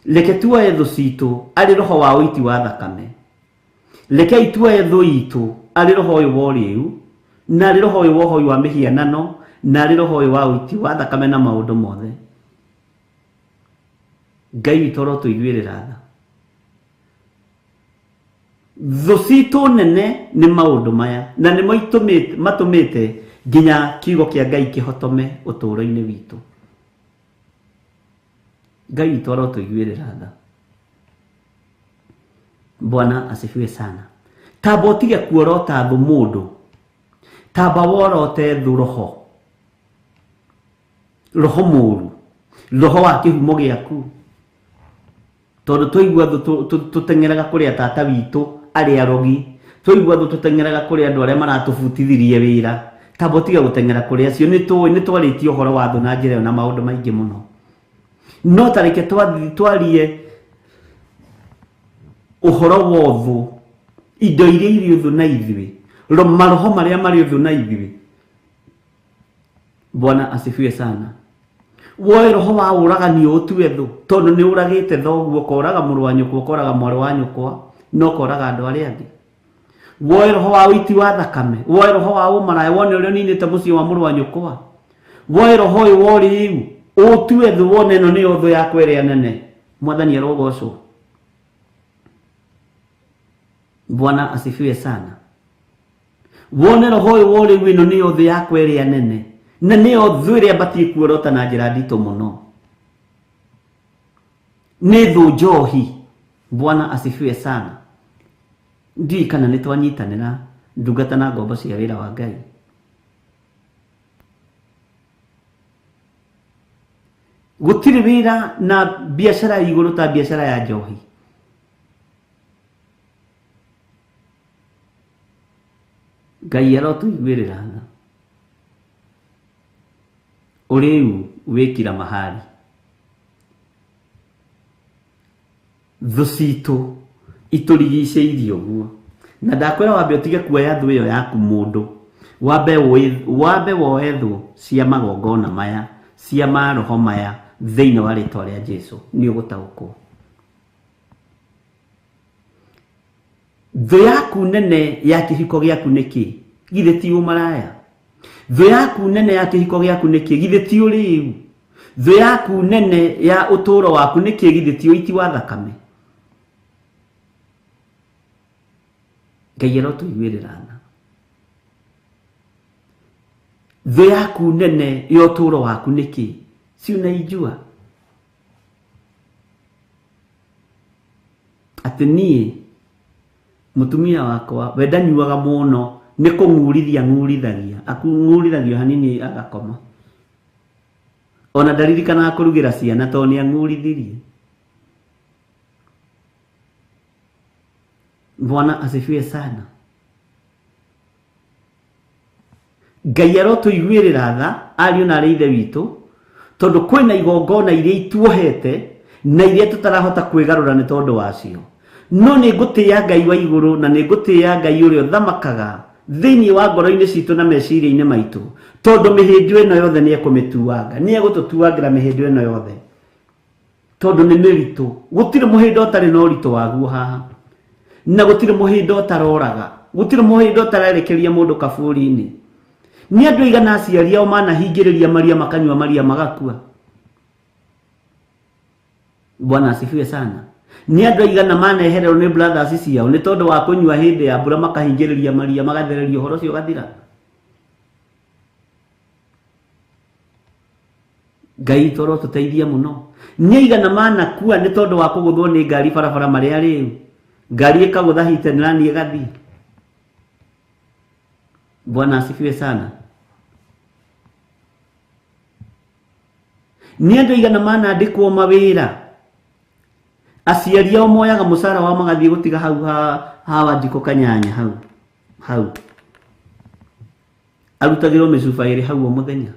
Reke tuoe thũ citũ arĩ roho wa ũiti wa thakame. Rekei tuoe thũ itũ arĩ roho ũyũ wa ũrĩu, na arĩ roho ũyũ wa ũhoi wa mĩhianano, na arĩ roho ũyũ wa ũiti wa thakame na maũndũ mothe. Ngai witũ arotũiguĩrĩra tha. Thũ citũ nene nĩ maũndũ maya, na nĩmo matũmĩte nginya kiugo kĩa Ngai kĩhotome ũtũũro-inĩ witũ. Ngai witũ arotũiguĩrĩra tha. Bwana asifiwe sana. Tamba ũtige kuorota thũ mũndũ, tamba worote thũ roho, roho mũũru, roho wa kĩhumo gĩaku. Tondũ twaigua thũ tũteng'eraga kũrĩ tata witũ arĩa arogi, twaigua thũ tũteng'eraga kũrĩ andũ arĩa maratũbutithirie wĩra. Tamba ũtige gũteng'era kũrĩ acio. Nĩ tũĩ, nĩ twarĩtie ũhoro wa thũ na njĩra ĩyo na maũndũ maingĩ mũno. No ta reke twarie ũhoro wa ũthũ, indo iria irĩ ũthũ na ithuĩ, maroho marĩa marĩ ũthũ na ithuĩ. Bwana asifiwe sana. Woe roho wa ũragani ũtue thũ, tondũ nĩ ũragĩte thoguo, ũkoraga mũrũ wa nyũkwa, ũkoraga mwarĩ wa nyũkwa, na ũkoraga andũ arĩa angĩ. Woe roho wa ũiti wa thakame, woe roho wa ũmaraya, wone ũrĩa ũninĩte mũciĩ wa mũrũ wa nyũkwa. Woe roho ũyũ wa ũrĩu, ũtue thũ, wone ĩno nĩyo thũ yakwa ĩrĩa nene. Mwathani arogocwo. Bwana asifiwe sana. Wone roho ũyũ wa ũrĩu, ĩno nĩyo thũ yakwa ĩrĩa nene, na nĩyo thũ ĩrĩa batiĩ kuorota na njĩra nditũ mũno. Nĩ thũ njohi. Bwana asifiwe sana. Ndiũĩ kana nĩ twanyitanĩra ndungata na ngombo cia wĩra wa Ngai. Gũtirĩ wĩra na biacara ya igũrũ ta biacara ya njohi. Ngai arotũiguĩrĩra tha. Ũrĩu wĩ kila mahali. Thũ citũ itũrigicĩirie ũguo. Na ndakwĩra wambe ũtige kuoya thũ ĩyo yaku mũndũ. Wambe woe thũ cia magongona maya, cia maroho maya thĩinĩ wa rĩtwa rĩa Jesu, nĩ ũgũtaũkwo. Thũ yaku nene ya kĩhiko gĩaku nĩ kĩ? Githĩ ti ũmaraya? Thũ yaku nene ya kĩhiko gĩaku nĩ kĩ? Githĩ ti ũrĩu? Thũ yaku nene ya ũtũũro waku nĩ kĩ? Githĩ ti ũiti wa thakame? Ngai arotũiguĩrĩra tha. Thũ yaku nene ya ũtũũro waku nĩ kĩ? Si unaijua? Atĩ niĩ mũtumia wakwa we ndanyuaga mũno, nĩ kũng'urithia ng'urithagia, akũng'urithagio hanini agakoma. Ona ndaririkanaga kũrugĩra ciana tondũ nĩ ang'urithirie. Bwana asifiwe sana. Ngai arotũiguĩrĩra tha ariũ na arĩ ithe witũ, tondũ kwĩna igongona iria ituohete na iria tũtarahota kwĩgarũra nĩ tondũ wacio. No nĩ ngũtĩĩa Ngai wa igũrũ na nĩ ngũtĩĩa Ngai ũrĩa ũthamakaga thĩinĩ wa ngoro-inĩ citũ na meciria-inĩ maitũ, tondũ mĩhĩndo ĩno yothe nĩ ekũmĩtuanga, nĩ egũtũtuangĩra mĩhĩndo ĩno yothe, tondũ nĩ mĩritũ. Gũtirĩ mũhĩndo ũtarĩ na ũritũ waguo haha, na gũtirĩ mũhĩndo ũtaroraga, gũtirĩ mũhĩndo ũtarerekeria mũndũ kaburi-inĩ. Nĩ andũ aigana aciari ao manahingĩrĩria maria makanyua maria magakua? Bwana asifiwe sana. Nĩ andũ aigana manehererwo nĩ brothers ciao nĩ tondũ wa kũnyua hĩndĩ ya mbura makahingĩrĩria maria magathereria ũhoro ũcio ũgathira? Ngai witũ arotũteithia mũno. Nĩ aigana manakua nĩ tondũ wa kũgũthwo nĩ ngari barabara marĩ arĩu, ngari ĩkagũtha hit and run ĩgathiĩ. Bwana asifiwe sana. Nĩ andũ aigana manandĩkwo mawĩra, aciari ao moyaga mũcara wao magathiĩ gũtiga hau ha Wanjikũ Kanyanya hau hau, arutagĩrwo mĩcuba ĩrĩ hau o mũthenya,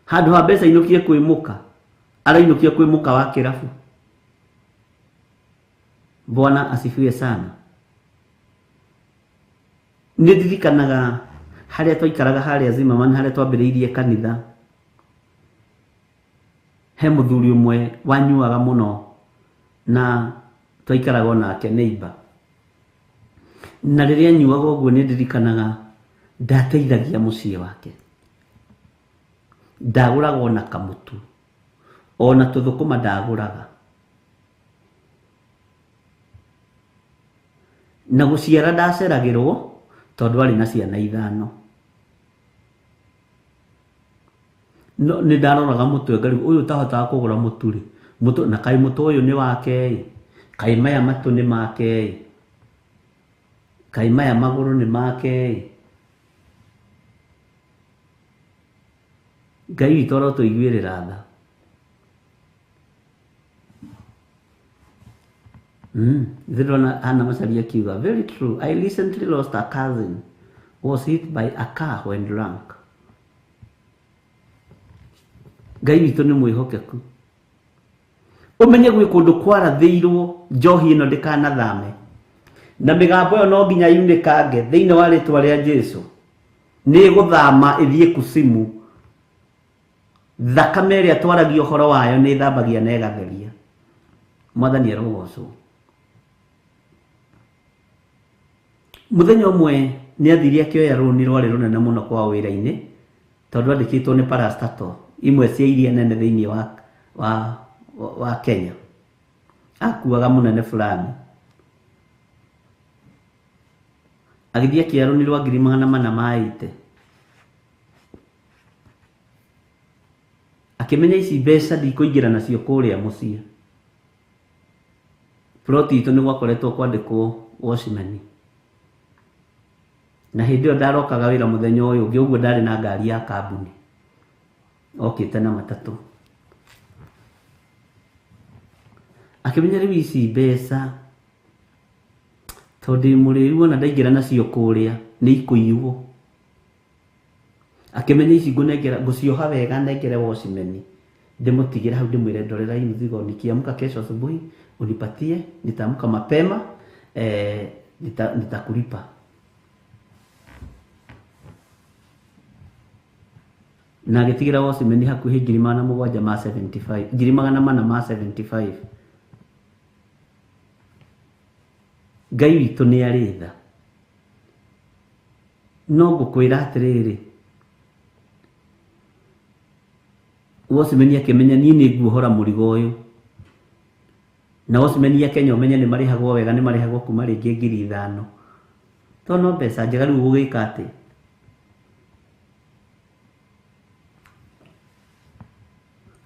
handũ ha mbeca inũkie kwĩ mũka, arainũkia kwĩ mũka wa kĩrabu. Bwana asifiwe sana. Nĩ ndirikanaga harĩa twaikaraga harĩa Zimmerman, harĩa twambĩrĩirie kanitha, he mũthuri ũmwe wanyuaga mũno na twaikaraga onake neighbor. Na rĩrĩa anyuaga ũguo nĩ ndirikanaga ndateithagia mũciĩ wake, ndagũraga ona kamũtu, ona tũthũkũma ndagũraga. Na gũciara ndaceragĩrwo tondũ arĩ na ciana ithano. No nĩ ndaroraga mũtwe ngarigwo ũyũ ũtahotaga kũgũra mũtu rĩ, mũtũ na kaĩ mũtũ ũyũ nĩ wake ĩ, kaĩ maya matũ nĩ make ĩ, kaĩ maya magũrũ nĩ make ĩ. Ngai witũ arotũiguĩrĩra tha. Ndĩrona Anna Macharia akiuga, very true. I recently lost a cousin, was hit by a car when drunk. Ngai witũ nĩ mwĩhokeku. Ũmenye gwĩ kũndũ kwarathĩirwo njohi ĩno ndĩkanathame, na mĩgambo ĩyo no nginya yunĩkange thĩinĩ wa rĩtwa rĩa Jesu. Nĩ ĩgũthama ĩthiĩ kusimu. Thakame ĩrĩa twaragia ũhoro wayo nĩ ĩthambagia na ĩgatheria. Mwathani arogocwo. Mũthenya ũmwe nĩ athire akĩoya rũni rwarĩ rũnene mũno kwao wĩra-inĩ, tondũ andĩkĩtwo nĩ parastatal imwe cia iria nene thĩinĩ wa Kenya. Akuaga mũnene fulani. Agĩthiĩ akĩoya rũni rwa ngiri magana mana ma ĩte. Akĩmenya ici mbeca ndikũingĩra nacio kũrĩa mũciĩ. Plot itũ nĩ gwakoretwo kwandĩkwo watchman. Na hĩndĩ ĩyo ndarokaga wĩra mũthenya ũyũ ũngĩ, ũguo ndarĩ na ngari ya kambuni. Okĩte na matatũ. Akĩmenya rĩu ici mbeca tondũ ndĩ mũrĩu ona ndaingĩra nacio kũrĩa nĩ ikũiywo. Akĩmenya ici ngũnengera, ngũcioha wega nengere watchman. Ndĩmũtigĩre hau ndĩmwĩre ndorera hii mzigo, nikiamka kesho asubuhi unipatie, nitaamka mapema, nitakulipa. Na agĩtigĩra watchman hakuhĩ 775 475. Ngai witũ nĩ arĩ tha. No ngũkwĩra atĩrĩrĩ, watchman akĩmenya niĩ nĩ nguohora mũrigo ũyũ. Na watchman a Kenya ũmenye nĩ marĩhagwo wega, nĩ marĩhagwo kuma rĩngĩ 5,000. To no mbeca njega rĩu ũgũgĩka atĩ.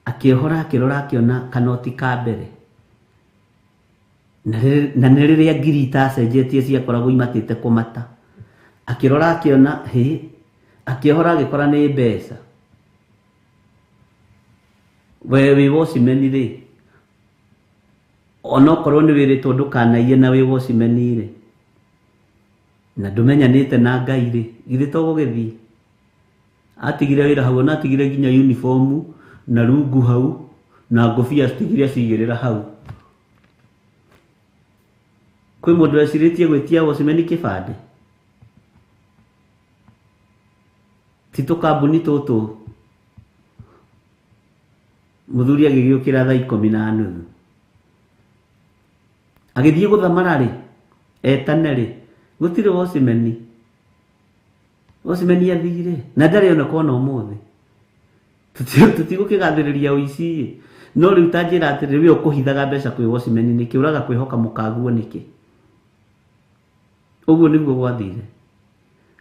Akĩohora akĩrora akĩona kanoti ka mbere. Na nĩ rĩrĩa ngiri itacenjetie ciakoragwo imatĩte kũmata. Akĩrora akĩona hĩ, akĩohora agĩkora nĩ mbeca. We wĩ watchman rĩ, onokorwo nĩ wĩrĩtwo ndũkanaiye na wĩ watchman rĩ, na ndũmenyanĩte na Ngai rĩ, githĩ to gũgĩthiĩ? Atigire wĩra hau, ona atigire nginya uniform na rungu hau na ngũbia atigire acigĩrĩra hau. Kwĩ mũndũ wecirĩtie gwĩtia watchman kĩbandĩ? Ti tũkambuni tũtũ. Mũthuri agĩgĩũkĩra thaa 10:30. Agĩthiĩ gũthamara rĩ, etane rĩ, gũtirĩ watchman. Watchman athire na ndarĩ oneka ona ũmũthĩ. Tũtigũkĩgathĩrĩria ũici. No rĩu ta njĩra atĩrĩrĩ, we ũkũhithaga mbeca kwĩ watchman nĩkĩ? Ũraga kwĩhoka mũkaguo nĩkĩ? Ũguo nĩguo gwathire.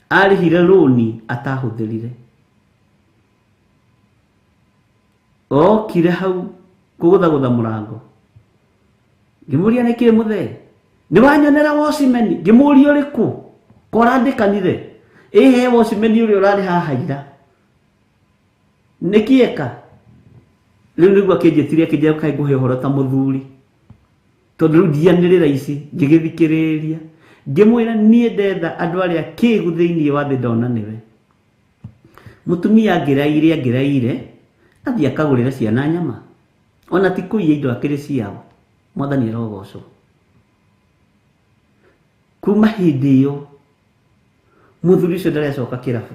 Arĩhire rũni atahũthĩrire. Okire hau kũgũthagũtha mũrango. Ngĩmũria nĩkĩ mũthee? Nĩ wanyonera watchman? Ngĩmũria ũrĩkũ? Ko ũrandĩkanire? Ĩhe watchman ũrĩa ũrarĩ haha ira. Nĩkĩ eka? Rĩu nĩguo akĩnjĩtire akĩnjĩra kaĩ ngũhe ũhoro ta mũthuri. Tondũ rĩu ndianĩrĩra ici, ngĩgĩthikĩrĩria. Ngĩmwĩra niĩ ndetha andũ arĩa kĩgu thĩinĩ wa thĩ ndona nĩwe. Mũtumia angĩraire athiĩ akagũrĩre ciana nyama. Ona ti kũiya indo akĩrĩ ciao. Mwathani arogocwo. Kuma hĩndĩ ĩyo mũthuri ũcio ndarecoka kĩrabu.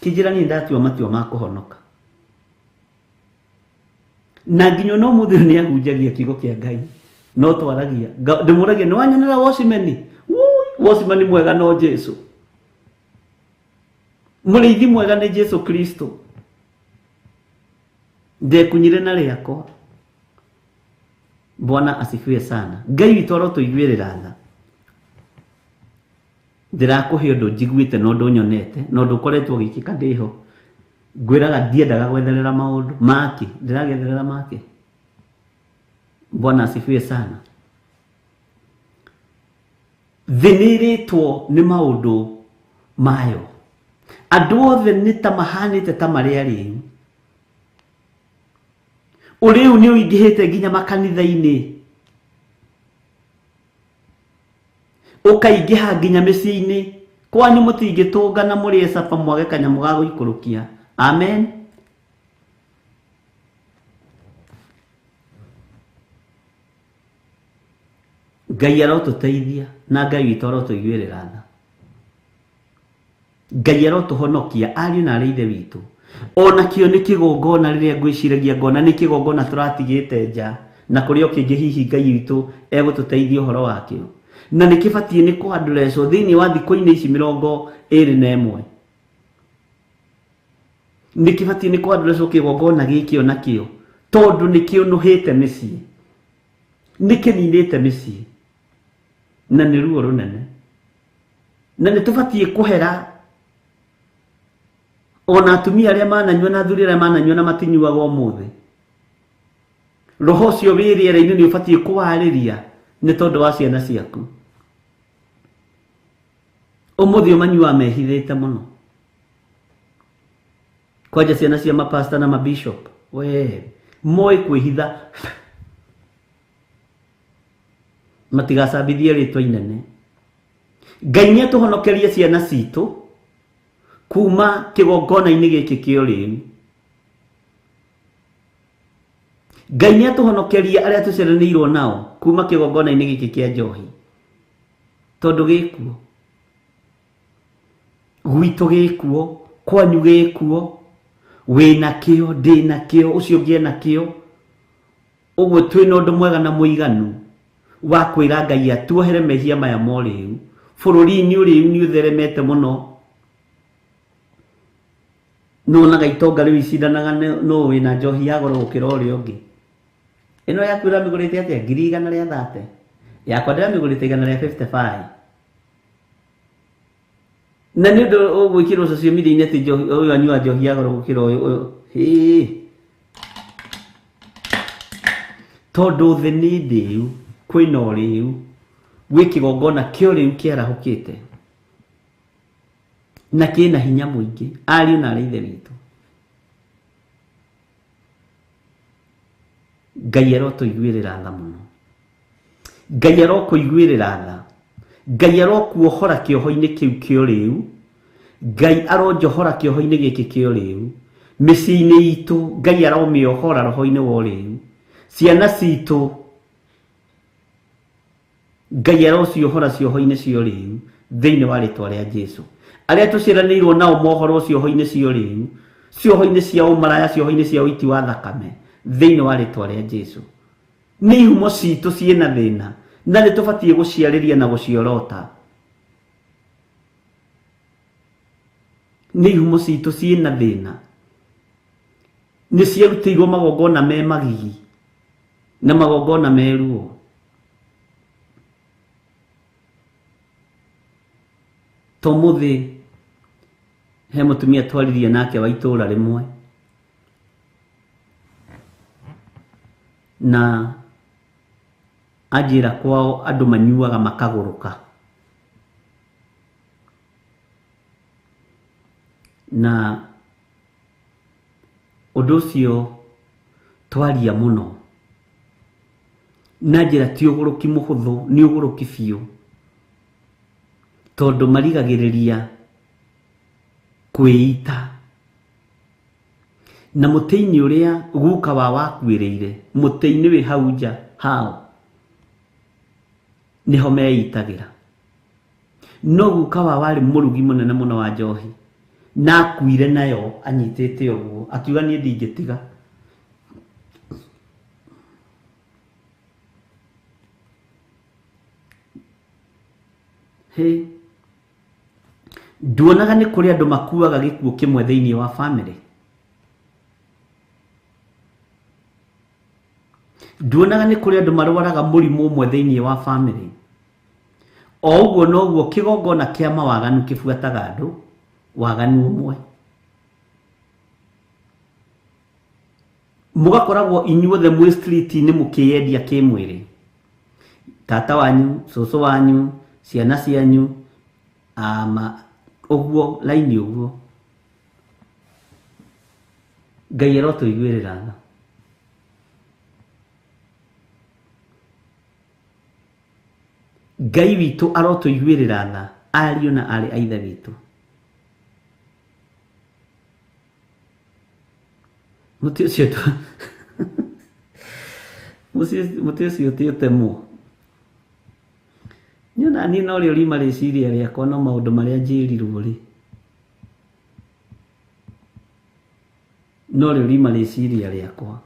Kĩnjĩra niĩ ndatua matua ma kũhonoka. Na nginya no mũthuri nĩ ahunjagia kiugo kĩa Ngai. No twaragia. Ndĩmũragia nĩ wanyonera watchman? Watchman mwega no Jesu. Mũrĩithi mwega nĩ Jesu Kristo. Ndekunyire na rĩakwa. Bwana asifiwe sana. Ngai witũ arotũiguĩrĩra tha. Ndĩrakũhe ũndũ njiguĩte na ũndũ nyonete na ũndũ ũkoretwo ũgĩkĩka ndĩho. Ngwĩraga ndiendaga gwetherera maũndũ make, ndĩragetherera make. Bwana asifiwe sana. Thĩ nĩ ĩrĩtwo nĩ maũndũ mayo. Andũ othe nĩ ta mahanĩte ta marĩ arĩu. Ũrĩu nĩ ũingĩhĩte nginya makanitha-inĩ. Ũkaingĩha nginya mĩciĩ-inĩ. Kwanyu mũtingĩtũngana mũrĩe capa mwage kanyamũ ga gũikũrũkia. Amen. Ngai arotũteithia na Ngai witũ arotũiguĩrĩra tha. Ngai arotũhonokia ariũ na arĩ ithe witũ. Ona kĩo nĩ kĩgongona rĩrĩa ngwĩciragia ngona nĩ kĩgongona tũratigĩte nja na kũrĩ o kĩngĩ hihi Ngai witũ egũtũteithia ũhoro wakĩo. Na nĩ kĩbatiĩ nĩ kũandũrecwo thĩinĩ wa thikũ-inĩ ici 21. Nĩ kĩbatiĩ nĩ kũandũrecwo kĩgongona gĩkĩ ona kĩo tondũ nĩ kĩũnũhĩte mĩciĩ. Nĩ kĩninĩte mĩciĩ. Na nĩ ruo rũnene. Na nĩ tũbatiĩ kũhera ona atumia arĩa mananyua na athuri arĩa mananyua na matinyuaga ũmũthĩ. Roho ũcio wĩ rĩera-inĩ nĩ ũbatiĩ kũwarĩria nĩ tondũ wa ciana ciaku. Ũmũthĩ ũmanyuaga mehithĩte mũno. Kwanja ciana cia mapasta na mabishop, we moĩ kwĩhitha matigacambithie rĩtwa inene. Ngai nĩ atũhonokerie ciana citũ kuma kĩgongona-inĩ gĩkĩ kĩa ũrĩu. Ngai nĩ atũhonokerie arĩa tũciaranĩirwo nao kuma kĩgongona-inĩ gĩkĩ kĩa njohi. Tondũ gĩkuo. Gwitũ gĩkuo, kwanyu gĩkuo. Wĩna kĩo, ndĩna kĩo, ũcio ũngĩ ena kĩo. Ũguo twĩna ũndũ mwega na mũiganu wa kwĩra Ngai atuohere mehia maya ma ũrĩu. Bũrũri-inĩ ũrĩu nĩ ũtheremete mũno. Nĩwonaga itonga rĩu icindanaga nũ wĩna njohi ya goro gũkĩra ũrĩa ũngĩ. Ĩno yaku ũramĩgũrĩte atĩa? 130,000. Yakwa ndĩramĩgũrĩte 155. Na nĩ ũndũ ũgwĩkĩrwo social media-inĩ atĩ njohi, ũyũ anyua njohi ya goro gũkĩra ũyũ, ũyũ. Hĩ. Tondũ thĩ nĩ ndĩu, kwĩna ũrĩu, gwĩ kĩgongona kĩa ũrĩu kĩarahũkĩte. Na kĩna hinya mũingĩ, ariũ na arĩ ithe witũ. Ngai arotũiguĩrĩra tha mũno. Ngai arokũiguĩrĩra tha. Ngai arokuohora kĩoho-inĩ kĩu kĩa ũrĩu. Ngai aronjohora kĩoho-inĩ gĩkĩ kĩa ũrĩu. Mĩciĩ-inĩ itũ, Ngai aromĩohora roho-inĩ wa ũrĩu. Ciana citũ, Ngai arociohora cioho-inĩ cia ũrĩu thĩinĩ wa rĩtwa rĩa Jesu. Arĩa tũciaranĩirwo nao mohorwo cioho-inĩ cia ũrĩu, cioho-inĩ cia ũmaraya, cioho-inĩ cia ũiti wa thakame thĩinĩ wa rĩtwa rĩa Jesu. Nĩ ihumo citũ ciĩna thĩna na nĩ tũbatiĩ gũciarĩria na gũciorota. Nĩ ihumo citũ ciĩna thĩna, nĩ ciarutĩirwo magongona me magigi na magongona me ruo. To mũthĩ he mũtumia twaririe nake wa itũũra rĩmwe na anjĩra kwao andũ manyuaga makagũrũka. Na ũndũ ũcio twaria mũno na njĩra ti ũgũrũki mũhũthũ, nĩ ũgũrũki biũ, tondũ marigagĩrĩria kwĩita. Na mũtĩ-inĩ ũrĩa guka wa wakuĩrĩire, mũtĩ-inĩ wĩ hau nja hao nĩho meitagĩra. No guka wa warĩ mũrugi mũnene mũno wa njohi, na akuire nayo anyitĩte ũguo, akiuga niĩ ndingĩtiga. Hĩ, nduonaga nĩ kũrĩ andũ makuaga gĩkuũ kĩmwe thĩinĩ wa family. Nduonaga nĩ kũrĩ andũ marwaraga mũrimũ ũmwe thĩinĩ wa family. O ũguo noguo kĩgongona kĩa mawaganu kĩbuataga andũ waganu ũmwe. Mũgakoragwo inyuothe mwĩ street-inĩ mũkĩyendia kĩmwĩrĩ. Tata wanyu, cũcũ wanyu, ciana cianyu, ama ũguo laini ũguo. Ngai arotũiguĩrĩra tha. Ngai witũ arotũiguĩrĩra tha, ariũ na aarĩ a ithe witũ. Mũtĩ ũcio mũtĩ ũcio ti ũtemwo. Niĩ ona niĩ no rĩo riuma rĩciria rĩakwa, no maũndũ marĩa njĩrirwo rĩ, no rĩo riuma rĩciria rĩakwa,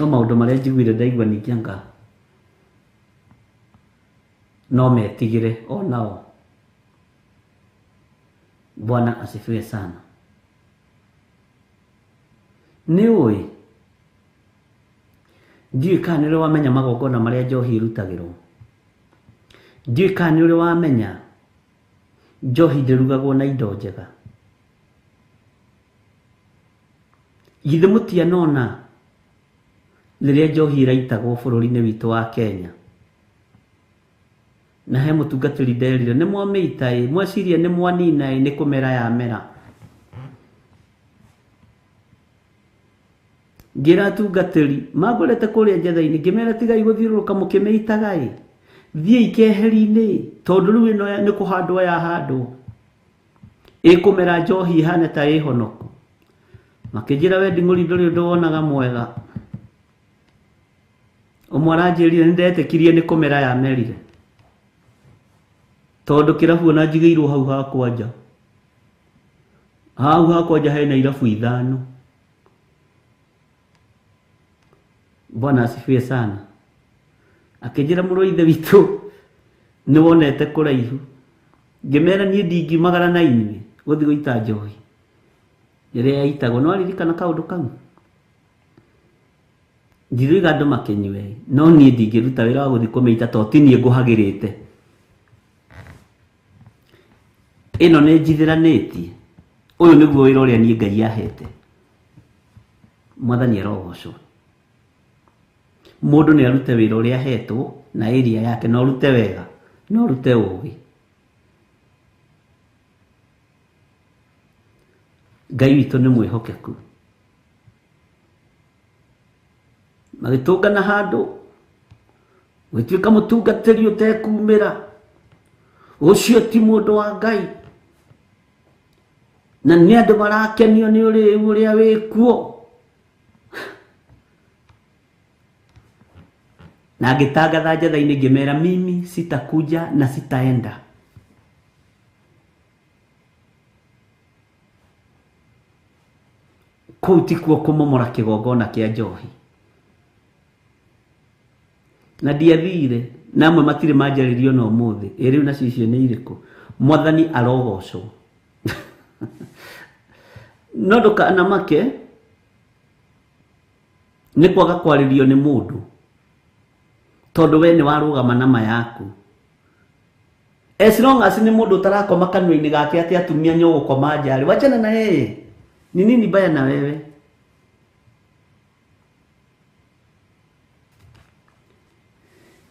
no maũndũ marĩa njiguire ndaigua ningĩ anga no metigĩre onao. Bwana asifiwe sana. Nĩ ũĩ ndiũĩ kana nĩ ũrĩ wamenya magongona marĩa njohi ĩrutagĩrwo. Ndiũĩ kana nĩ ũrĩ wamenya njohi ndĩrugagwo na indo njega. Githĩ mũtianona rĩrĩa njohi ĩraitagwo bũrũri-inĩ witũ wa Kenya? Na he mũtungatĩri nderire nĩ mwamĩita ĩ, mweciria nĩ mwanina ĩ, nĩ kũmera yamera. Ngĩra atungatĩri mangorete kũrĩa njetha-inĩ, ngĩmera tigai gũthiũrũrũka mũkĩmĩitaga ĩ, thiĩi keheri-inĩ, tondũ rĩu ĩno nĩ kũhandwo yahandwo, ĩkũmera njohi ĩhane ta ĩhonoku. Makĩnjĩra we nding'ũri ndũrĩ ũndũ wonaga mwega. Ũmwe aranjĩrire nĩ ndetĩkirie nĩ kũmera yamerire, tondũ kĩrabu ona njigĩirwo hau hakwa nja. Hau hakwa nja hena irabu 5. Bwana asifiwe sana. Akĩnjĩra mũrũ wa ithe witũ nĩ wonete kũraihu. Ngĩmera niĩ ndingiumagara na inyuĩ gũthiĩ gũita njohi ĩrĩa yaitagwo. No aririkana kaũndũ kau? Ndiroiga andũ makĩnyue, no niĩ ndingĩruta wĩra wa gũthiĩ kũmĩita tondũ ti niĩ ngũhagĩrĩte. Ĩno nĩ njithĩranĩtie. Ũyũ nĩguo wĩra ũrĩa niĩ Ngai ahete. Mwathani arogocwo. Mũndũ nĩ arute wĩra ũrĩa ahetwo na area yake, na ũrute wega, na ũrute ũgĩ. Ngai witũ nĩ mwĩhokeku. Magĩtũngana handũ, gũgĩtuĩka mũtungatĩri ũtekumĩra, ũcio ti mũndũ wa Ngai, na nĩ andũ marakenio nĩ ũrĩu ũrĩa wĩkuo. Na ngĩtangatha njatha-inĩ ngĩmera, mimi sitakuja na sitaenda. Kũu tikuo kũmomora kĩgongona kĩa njohi. Na ndiathire, na amwe matirĩ manjarĩrio na ũmũthĩ. Ĩ rĩu nacio icio nĩ irĩkũ? Mwathani arogocwo. No ndũkanamake nĩ kwaga kwarĩrio nĩ mũndũ, tondũ we nĩ warũgama na ma yaku. As long as nĩ mũndũ ũtarakoma kanua-inĩ gake atĩ atumia nĩ ũgũkoma nja rĩ, wachana na yeye. Ni nini baya na wewe?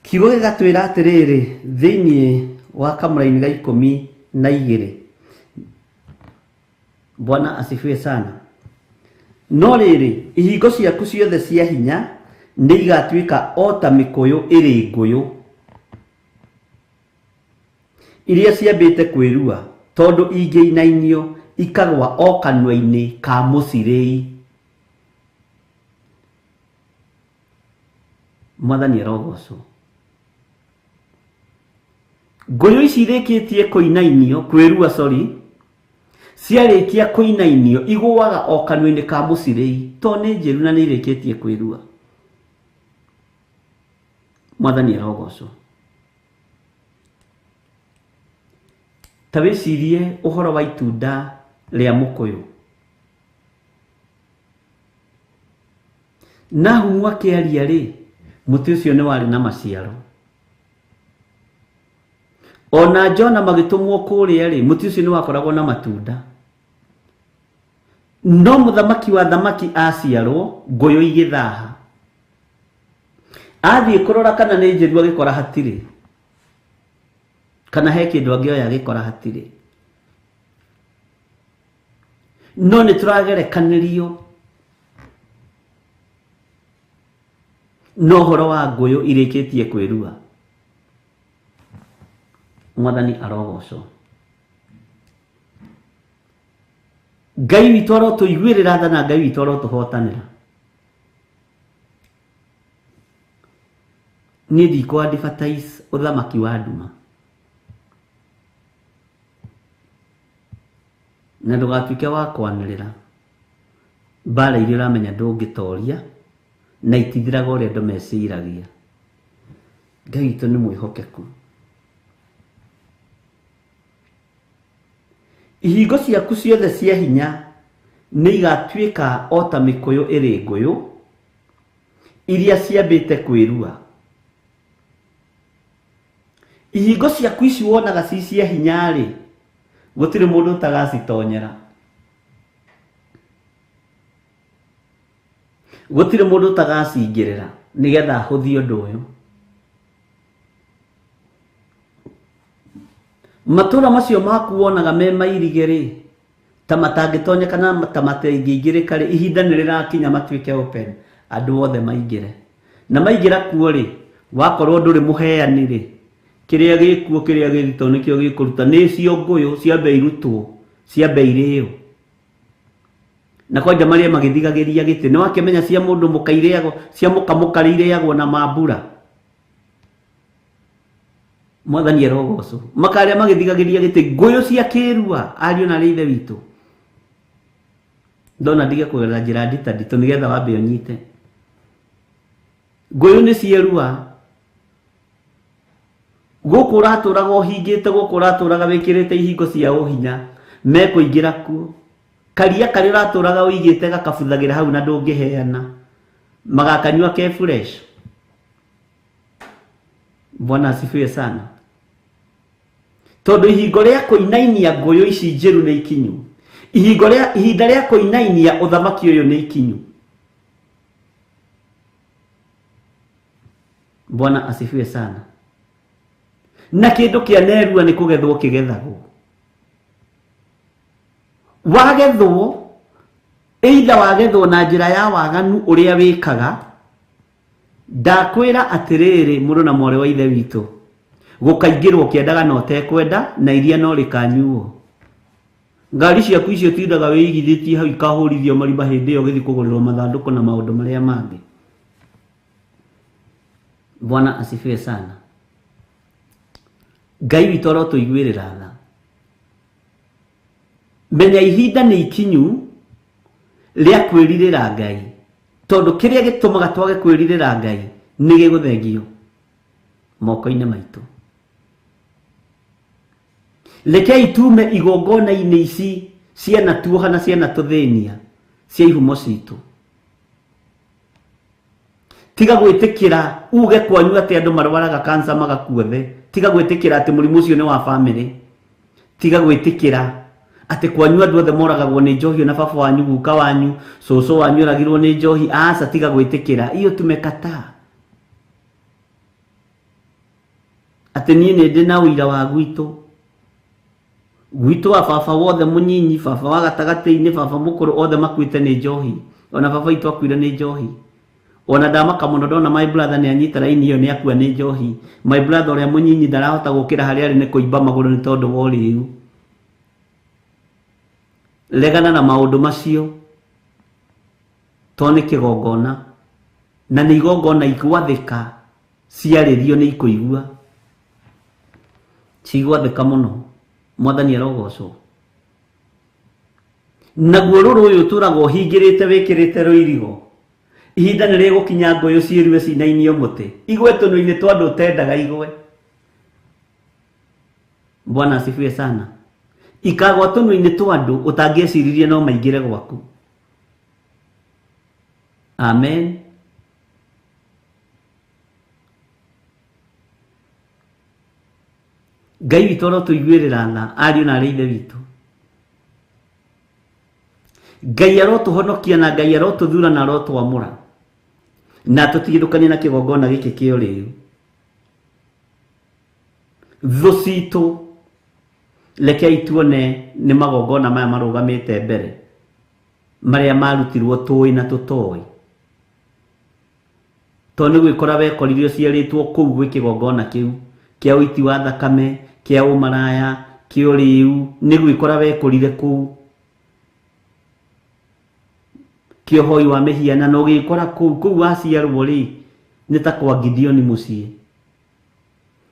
Kiugo gĩgatwĩra atĩrĩrĩ thĩinĩ wa kamũraini ga 12. Bwana asifiwe sana. No rĩrĩ, ihingo ciaku ciothe cia hinya nĩ igatuĩka o ta mĩkũyũ ĩrĩ ngũyũ iria ciambĩte kwĩrua, tondũ ingĩinainio ikagwa o kanua-inĩ ka mũcirĩi. Mwathani arogocwo. Ngũyũ ici irĩkĩtie kũinainio, kwĩrua, sorry, ciarĩkia kũinainio igũaga o kanua-inĩ ka mũcirĩi, tondũ nĩ njĩru na nĩ irĩkĩtie kwĩrua. Mwathani arogocwo. Ta wĩcirie ũhoro wa itunda rĩa mũkũyũ. Nahumu akĩaria rĩ, mũtĩ ũcio nĩ warĩ na maciaro. Ona Jona magĩtũmwo kũrĩa rĩ, mũtĩ ũcio nĩ wakoragwo na matunda. No mũthamaki wa thamaki aciarwo, ngũyũ igĩthaha. Athiĩ kũrora kana nĩ njĩru agĩkora hatirĩ, kana he kĩndũ angĩoya agĩkora hatirĩ. No nĩ tũragerekanĩrio na ũhoro wa ngũyũ irĩkĩtie kwĩrua. Mwathani arogocwo. Ngai witũ arotũiguĩrĩra tha na Ngai witũ arotũhotanĩra. Niĩ ndikũ advertise ũthamaki wa nduma. Na ndũgatuĩke wa kwanĩrĩra mbara iria ũramenya ndũngĩtoria na itithiraga ũrĩa andũ meciragia. Ngai witũ nĩ mwĩhokeku. Ihingo ciaku ciothe cia hinya nĩ igatuĩka o ta mĩkũyũ ĩrĩ ngũyũ iria ciambĩte kwĩrua. Ihingo ciaku ici wonaga ci cia hinya rĩ, gũtirĩ mũndũ ũtagacitonyera. Gũtirĩ mũndũ ũtagacingĩrĩra nĩgetha ahũthie ũndũ ũyũ. Matũũra macio maku wonaga me mairige rĩ, ta matangĩtonyeka na ta matingĩingĩrĩka rĩ, ihinda nĩ rĩrakinya matuĩke open, andũ othe maingĩre. Na maingĩra kuo rĩ, wakorwo ndũrĩ mũheani rĩ, kĩrĩa gĩkuo kĩrĩa gĩthito nĩkĩo gĩkũruta, nĩcio ngũyũ ciambe irutwo, ciambe irĩo. Na kwanja marĩa magĩthigagĩria gĩtĩ, nĩ wakĩmenya cia mũndũ mũka irĩagwo, cia mũka mũkarĩ irĩagwo na mambura. Mwathani arogocwo. Makarĩa magĩthigagĩria gĩtĩ, ngũyũ cia kĩrua, ariũ na arĩ ithe witũ. Ndona ndige kũgerera njĩra nditanditũ nĩgetha wambe ũnyite. Ngũyũ nĩ cierua. Gũkũ ũratũraga ũhingĩte, gũkũ ũratũraga wĩkĩrĩte ihingo cia ũhinya, mekũingĩra kuo. Karia karĩa ũratũraga ũigĩte gakabuthagĩra hau na ndũngĩheana. Magakanyua ke fresh. Bwana asifiwe sana. Tondũ ihingo rĩa kũinainia ngũyũ ici njĩru nĩ ikinyu. Ihingo rĩa ihinda rĩa kũinainia ũthamaki ũyũ nĩ ikinyu. Bwana asifiwe sana. Na kĩndũ kĩa nerua nĩ kũgethwo kĩgethagwo. Wagethwo, either wagethwo na njĩra ya waganu ũrĩa wĩkaga, ndakwĩra atĩrĩrĩ mũrũ na mwarĩ wa ithe witũ, gũkaingĩrwo kĩendaga na ũtekwenda na iria no rĩkanyuo. Ngari ciaku icio ũtindaga wĩigithĩtie hau ikahũrithio marima hĩndĩ ĩyo ũgĩthiĩ kũgũrĩrwo mathandũkũ na maũndũ marĩa mangĩ. Bwana asifiwe sana. Ngai witũ arotũiguĩrĩra tha. Menya ihinda nĩ ikinyu rĩa kwĩrirĩra Ngai, tondũ kĩrĩa gĩtũmaga twage kwĩrirĩra Ngai nĩ gĩgũthengio moko-inĩ maitũ. Rekei tume igongona-inĩ ici cianatuoha na cianatũthĩnia cia ihumo citũ. Tiga gwĩtĩkĩra uge kwanyu atĩ andũ marwaraga kansa magakua othe. Tiga gwĩtĩkĩra atĩ mũrimũ ũcio nĩ wa bamĩrĩ. Tiga gwĩtĩkĩra atĩ kwanyu andũ othe moragagwo nĩ njohi, na baba wanyu, guka wanyu, cũcũ wanyu oragirwo nĩ njohi. Aca, tiga gwĩtĩkĩra. Iyo tumekataa. Atĩ niĩ nĩ ndĩ na ũira wa gwitũ. Gwitũ wa baba wothe mũnyinyi, baba wa gatagatĩ-inĩ, baba mũkũrũ, othe makuĩte nĩ njohi. Ona baba witũ akuire nĩ njohi. Ona ndamaka mũno ndona my brother nĩ anyita raini ĩyo nĩ akua nĩ njohi. My brother ũrĩa mũnyinyi ndarahota gũkĩra harĩa arĩ nĩ kũimba magũrũ nĩ tondũ wa ũrĩu. Regana na maũndũ macio tondũ nĩ kĩgongona, na nĩ igongona igwathĩka ciarĩrio nĩ ikũigua. Cigwathĩka mũno. Mwathani arogocwo. Naguo rũrũ ũyũ ũtũraga ũhingĩrĩte wĩkĩrĩte rũirigo, ihinda nĩ rĩgũkinya ngũyũ ciĩrue cinainio mũtĩ, igwe tũnua-inĩ twa andũ ũtendaga igwe. Bwana asifiwe sana. Ikagwa tũnua-inĩ twa andũ ũtangĩeciririe no maingĩre gwaku. Amen. Ngai witũ arotũiguĩrĩra tha, ariũ na arĩ ithe witũ. Ngai arotũhonokia na Ngai arotũthura na arotwamũra, na tũtigithũkanie na kĩgongona gĩkĩ kĩa ũrĩu. Thũ citũ rekei tuone nĩ magongona maya marũgamĩte mbere, marĩa marutirwo tũĩ na tũtoĩ. Tondũ nĩ gwĩkora wekorire ũciarĩtwo kũu gwĩ kĩgongona kĩu kĩa ũiti wa thakame, kĩa ũmaraya, kĩa ũrĩu, nĩ gwĩkora wekorire kũu kĩa ũhoi wa mĩhianano, ũgĩkora kũu kũu waciarwo rĩ nĩ ta kwa Gideoni mũciĩ.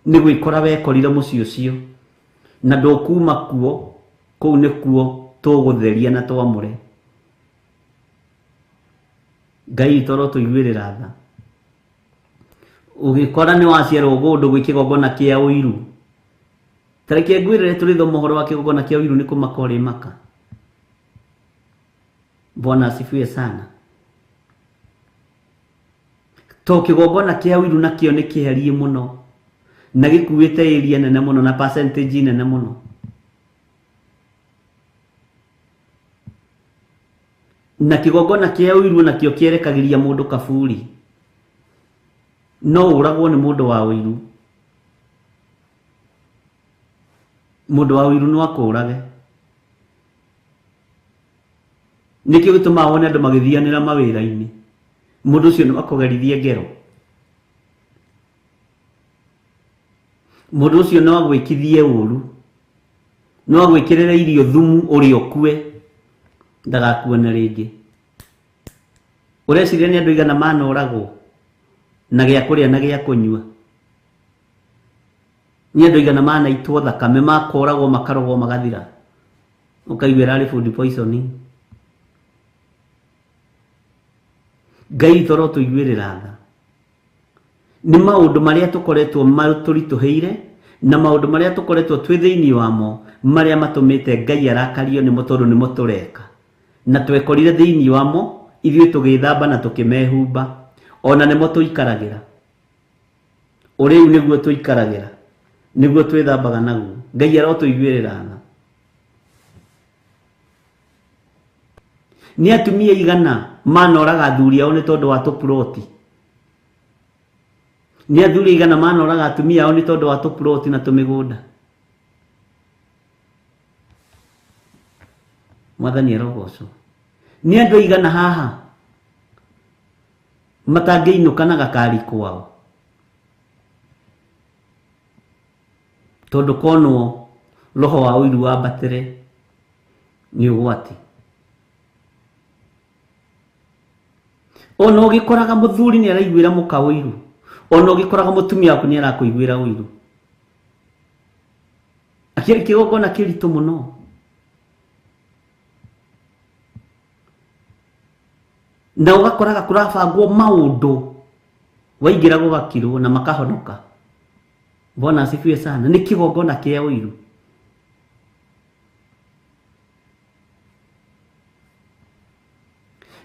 Nĩ gwĩkora wekorire mũciĩ ũcio na ndũkuma kuo, kũu nĩkuo tũgũtheria na twamũre. Ngai witũ arotũiguĩrĩra tha. Ũgĩkora nĩ waciarwo kũndũ gwĩ kĩgongona kĩa ũiru, ta reke ngwĩrĩre tũrĩthoma ũhoro wa kĩgongona kĩa ũiru nĩ kũmaka ũrĩmaka. Bwana asifiwe sana. To kĩgongona kĩa ũiru nakĩo nĩ kĩhariĩ mũno na gĩkuĩte area nene mũno na percentage nene mũno. Na kĩgongona kĩa ũiru nakĩo kĩerekagĩria mũndũ kaburi. No ũragwo nĩ mũndũ wa ũiru. Mũndũ wa ũiru no akũrage. Nĩkĩo gĩtũmaga wone andũ magĩthianĩra mawĩra-inĩ. Mũndũ ũcio no akũgerithie ngero. Mũndũ ũcio no agwĩkithie ũru. No agwĩkĩrĩre irio thumu ũrĩa ũkue, ndagakuone rĩngĩ. Ũreciria nĩ andũ aigana manoragwo na gĩa kũrĩa na gĩa kũnyua? Nĩ andũ aigana manaitwo thakame, makoragwo makarogwo magathira. Ũkaigua ĩrarĩ food poisoning. Ngai toro tũiguĩrĩra tha. Nĩ maũndũ marĩa tũkoretwo matũritũhĩire na maũndũ marĩa tũkoretwo twĩ thĩinĩ wamo marĩa matũmĩte Ngai arakario nĩmo tondũ nĩmo tũreka. Na twekorire thĩinĩ wamo ithuĩ tũgĩthamba na tũkĩmehumba ona nĩmo tũikaragĩra. Ũrĩu nĩguo tũikaragĩra, nĩguo twĩthambaga naguo. Ngai arotũiguĩrĩra tha. Nĩ atumia igana manoraga athuri ao nĩ tondũ wa tũploti. Nĩ athuri igana manoraga atumia ao nĩ tondũ wa tũploti na tũmĩgũnda. Mwathani arogocwo. Nĩ andũ aigana haha matangĩinũka na gakari kwao tondũ konwo roho wa ũiru wambatĩre nĩ ũgwati. Ona ũgĩkoraga mũthuri nĩ araiguĩra mũka ũiru, ona ũgĩkoraga mũtumia waku nĩ arakũiguĩra ũiru, akĩrĩ kĩgongona kĩritũ mũno. Na ũgakoraga kũrabangwo maũndũ waingĩra gũgakirwo na makahonoka. Bwana asifiwe sana. Nĩ kĩgongona kĩa ũiru.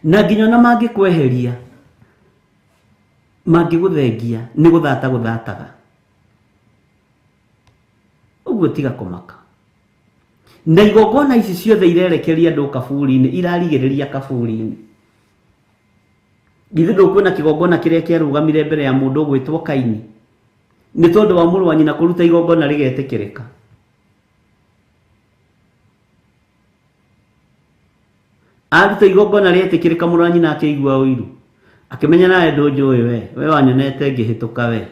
Na nginya ona mangĩkweheria, mangĩgũthengia nĩ gũthata gũthataga. Ũguo tiga kũmaka. Na igongona ici ciothe irerekeria andũ kaburi-inĩ, irarigĩrĩria kaburi-inĩ. Githĩ ndũkuona kĩgongona kĩrĩa kĩarũgamire mbere ya mũndũ ũgwĩtwo Kaini nĩ tondũ wa mũrũ wa nyina kũruta igongona rĩgetĩkĩrĩka. Aruta igongona rĩetĩkĩrĩka, mũrũ wa nyina akĩigua ũiru, akĩmenya nawe ndũnjũĩ we, we wanyonete ngĩhĩtũka we.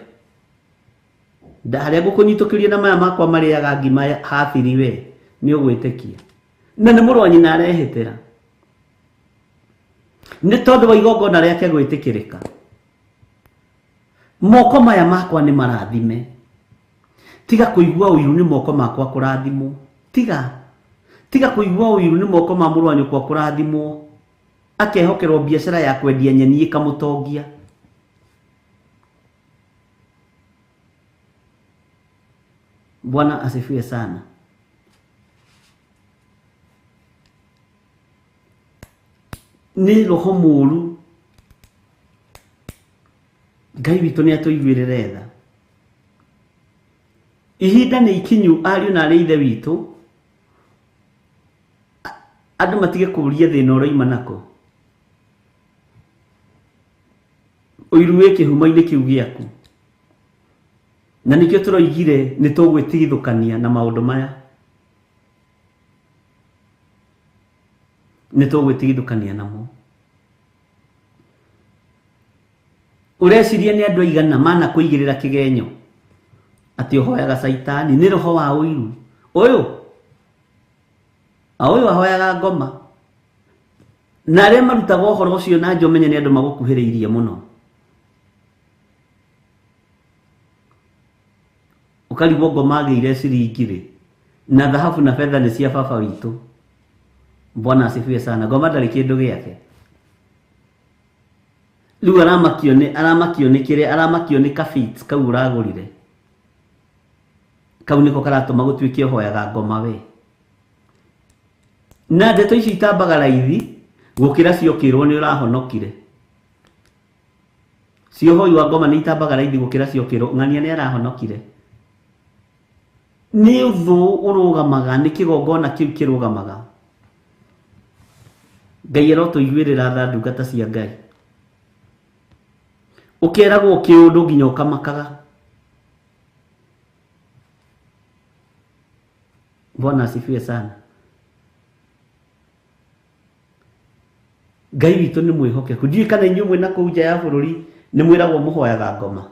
Harĩa ngũkũnyitũkĩria na maya makwa marĩaga ngima habiri we, nĩ ũgwĩtĩkia. Na nĩ mũrũ wa nyina arehĩtĩra nĩ tondũ wa igongona rĩake gwĩtĩkĩrĩka. Moko maya makwa nĩ marathime. Tiga kũigua ũiru nĩ moko makwa kũrathimwo. Tiga kũigua ũiru nĩ moko ma mũrũ wa nyũkwa kũrathimwo. Akehokerwo biacara ya kwendia nyeni ĩkamũtongia. Bwana asifiwe sana. Nĩ roho mũũru. Ngai witũ nĩ atũiguĩrĩre tha. Ihinda nĩ ikinyu ariũ na arĩ ithe witũ, andũ matige kũũria thĩna ũroima nako. Ũiru wĩ kĩhumo-inĩ kĩu gĩaku. Na nĩkĩo tũroigire nĩ tũgwĩtigithũkania na maũndũ maya. Nĩ tũgwĩtigithũkania namo. Ũreciria nĩ andũ aigana mana kũigĩrĩra kĩgenyo atĩ ũhoyaga caitani nĩ roho wa ũiru. Ũyũ ũyũ ahoyaga ngoma. Na arĩa marutaga ũhoro ũcio na nja ũmenye nĩ andũ magũkuhĩrĩirie mũno. Ũkarigwo ngoma agĩire ciringi rĩ, na thahabu na betha nĩ cia baba witũ. Bwana asifiwe sana. Ngoma ndarĩ kĩndũ gĩake. Rĩu aramakio nĩ kĩrĩa, aramakio nĩ kabits kau ũragũrire. Kau nĩko karatũma gũtuĩke ũhoyaga ngoma we. Na ndeto ici itambaga raithi gũkĩra ciokĩrwo nĩ ũrahonokire. Cia ũhoi wa ngoma nĩ itambaga raithi gũkĩra ciokĩrwo ng'ania nĩ arahonokire. Nĩ ũthũ ũrũgamaga, nĩ kĩgongona kĩu kĩrũgamaga. Ngai arotũiguĩrĩra tha ndungata cia Ngai. Ũkeragwo kĩũndũ nginya ũkamakaga. Bwana asifiwe sana. Ngai witũ nĩ mwĩhokeku. Ndiũĩ kana inyuĩ mwĩna kũu nja ya bũrũri nĩ mwĩragwo mũhoyaga ngoma.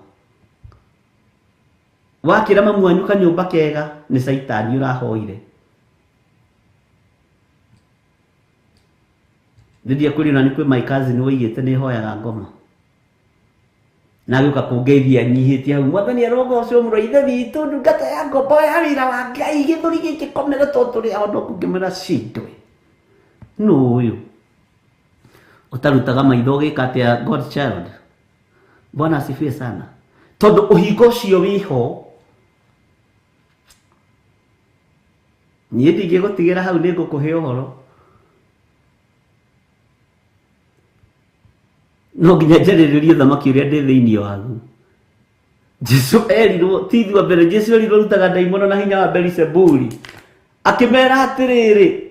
Wakĩra mamu wanyu kanyũmba kega nĩ caitani ũrahoire. Nĩ kwĩrĩ na nĩ kwĩ my cousin woigĩte nĩ hoyaga ngoma. Na agĩũka kũngeithia nyihĩtie hau, Mwathani arogocwo mũno ithe witũ, ndungata ya ngombo ya wĩra wa Ngai, gĩthũri gĩkĩ komere tondũ tũrĩ ahonoku. Ngĩmwĩra cindwe. Nũ ũyũ? Ũtarutaga maitho ũgĩka atĩa God child? Bwana asifiwe sana. Tondũ ũhingo ũcio wĩho, niĩ ndingĩgũtigĩra hau, nĩ ngũkũhe ũhoro. No nginya njarĩrĩrie thamaki ũrĩa ndĩ thĩinĩ waguo. Jesu erirwo, ti ithuĩ a mbere, Jesu erirwo rutaga ndaimono na hinya wa Beelizebuli. Akĩmera atĩrĩrĩ,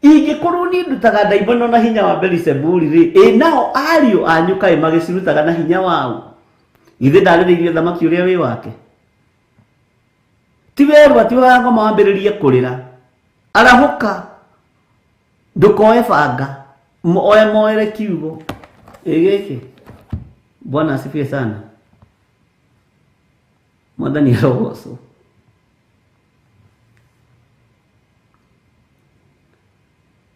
ingĩkorwo niĩ ndutaga ndaimono na hinya wa Beelizebuli rĩ, ĩ nao ariũ anyu kaĩ magĩcirutaga na hinya waũ? Githĩ ndarĩrĩirie thamaki ũrĩa wĩ wake? Ti werũ atĩ wa ngoma wambĩrĩrie kũrĩra. Arahũka, ndũkoe banga, oe moere kiugo. Ĩ gĩkĩ. Bwana asifiwe sana. Mwathani arogocwo.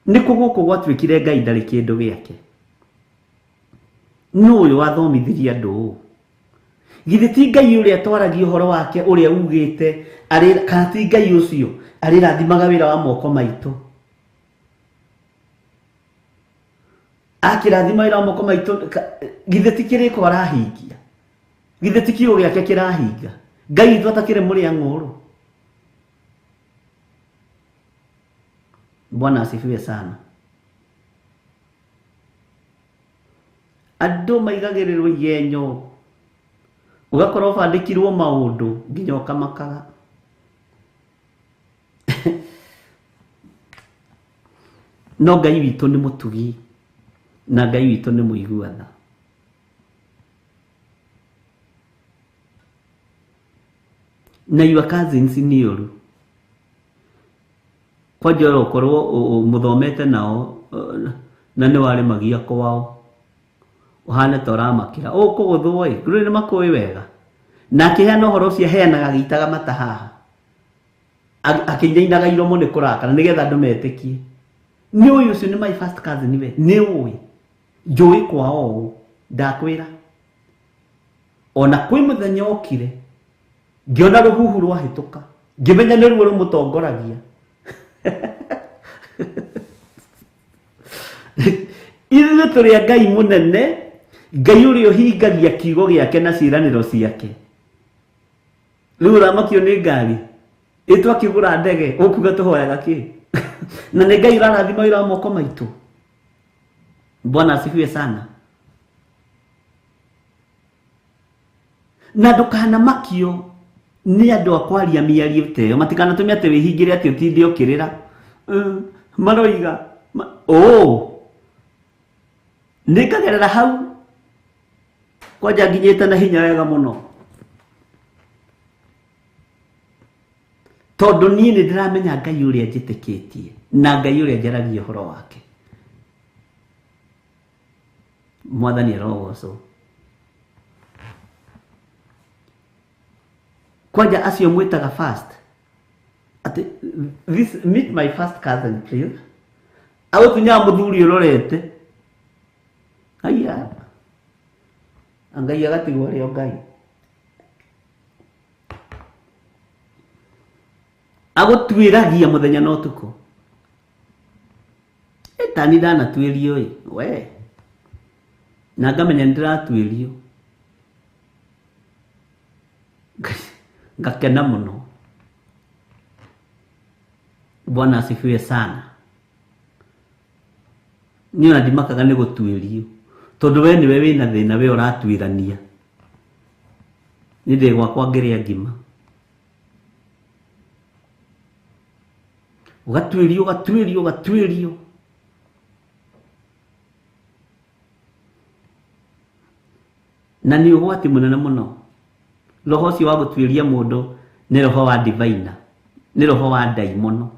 Nĩkũ gũkũ gwatuĩkire Ngai ndarĩ kĩndũ gĩake? Nũ ũyũ wathomithirie andũ ũũ? Githĩ ti Ngai ũrĩa twaragia ũhoro wake ũrĩa ugĩte arĩ, kana ti Ngai ũcio arĩrathimaga wĩra wa moko maitũ? Akĩrathima wĩra wa moko maitũ, githĩ ti kĩrĩko arahingia? Githĩ ti kiugo gĩake kĩrahinga? Ngai witũ atakĩrĩ mũrĩa ng'ũrũ. Bwana asifiwe sana. Andũ maigagĩrĩrwo igenyo, ũgakorwo ũbandĩkirwo maũndũ nginya ũkamakaga. No Ngai witũ nĩ mũtugi na Ngai witũ nĩ mũigua tha. Na your cousins nĩ ũru. Kwanja ũkorwo mũthomete nao na nĩ warĩmagia kwao, ũhane ta ũramakĩra. Ũkũgũthwo ĩ, rĩu nĩ makũĩ wega. Na akĩheana ũhoro ũcio aheanaga agĩitaga mata haha. Akĩinainaga iromo nĩ kũrakara nĩgetha andũ metĩkie. Nĩ ũyũ ũcio nĩ my first cousin we, nĩ ũĩ. Njũĩ kwao ũũ, ndakwĩra. Ona kwĩ mũthenya okire, ngĩona rũhuhu rwahĩtũka, ngĩmenya nĩ ruo rũmũtongoragia. Ithuĩ tũrĩ a Ngai mũnene, Ngai ũrĩa ũhingagia kiugo gĩake na ciĩranĩro ciake. Rĩu ũramakio nĩ ngari, ĩ twakĩgũra ndege, ũkuga tũhoyaga kĩ? Na nĩ Ngai ũrarathima wĩra wa moko maitũ. Bwana asifiwe sana. Na ndũkanamakio nĩ andũ a kwaria mĩario ta ĩyo, matikanatũme atĩ wĩhingĩre atĩ ũtinde ũkĩrĩra. Maroiga, nĩ ngagerera hau kwanja nginyĩte na hinya wega mũno, tondũ niĩ nĩ ndĩramenya Ngai ũrĩa njĩtĩkĩtie na Ngai ũrĩa njaragia ũhoro wake. Mwathani arogocwo. Kwanja acio mwĩtaga first, atĩ this meet my first cousin please, agũtunyaga mũthuri ũrorete aya, Ngai agatigwo arĩ o Ngai. Agũtuĩragia mũthenya na ũtukũ. Tani ndanatuĩrio ĩ, we. Na ngamenya nĩ ndĩratuĩrio. Ngakena mũno. Bwana asifiwe sana. Niĩ ona ndimakaga nĩ gũtuĩrio, tondũ we nĩwe wĩna thĩna, we ũratuĩrania. Niĩ ndĩ gwakwa ngĩrĩa ngima. Ũgatuĩrio, ũgatuĩrio, ũgatuĩrio. Na nĩ ũgwati mũnene mũno. Roho ũcio wa gũtuĩria mũndũ nĩ roho wa divina, nĩ roho wa ndaimono.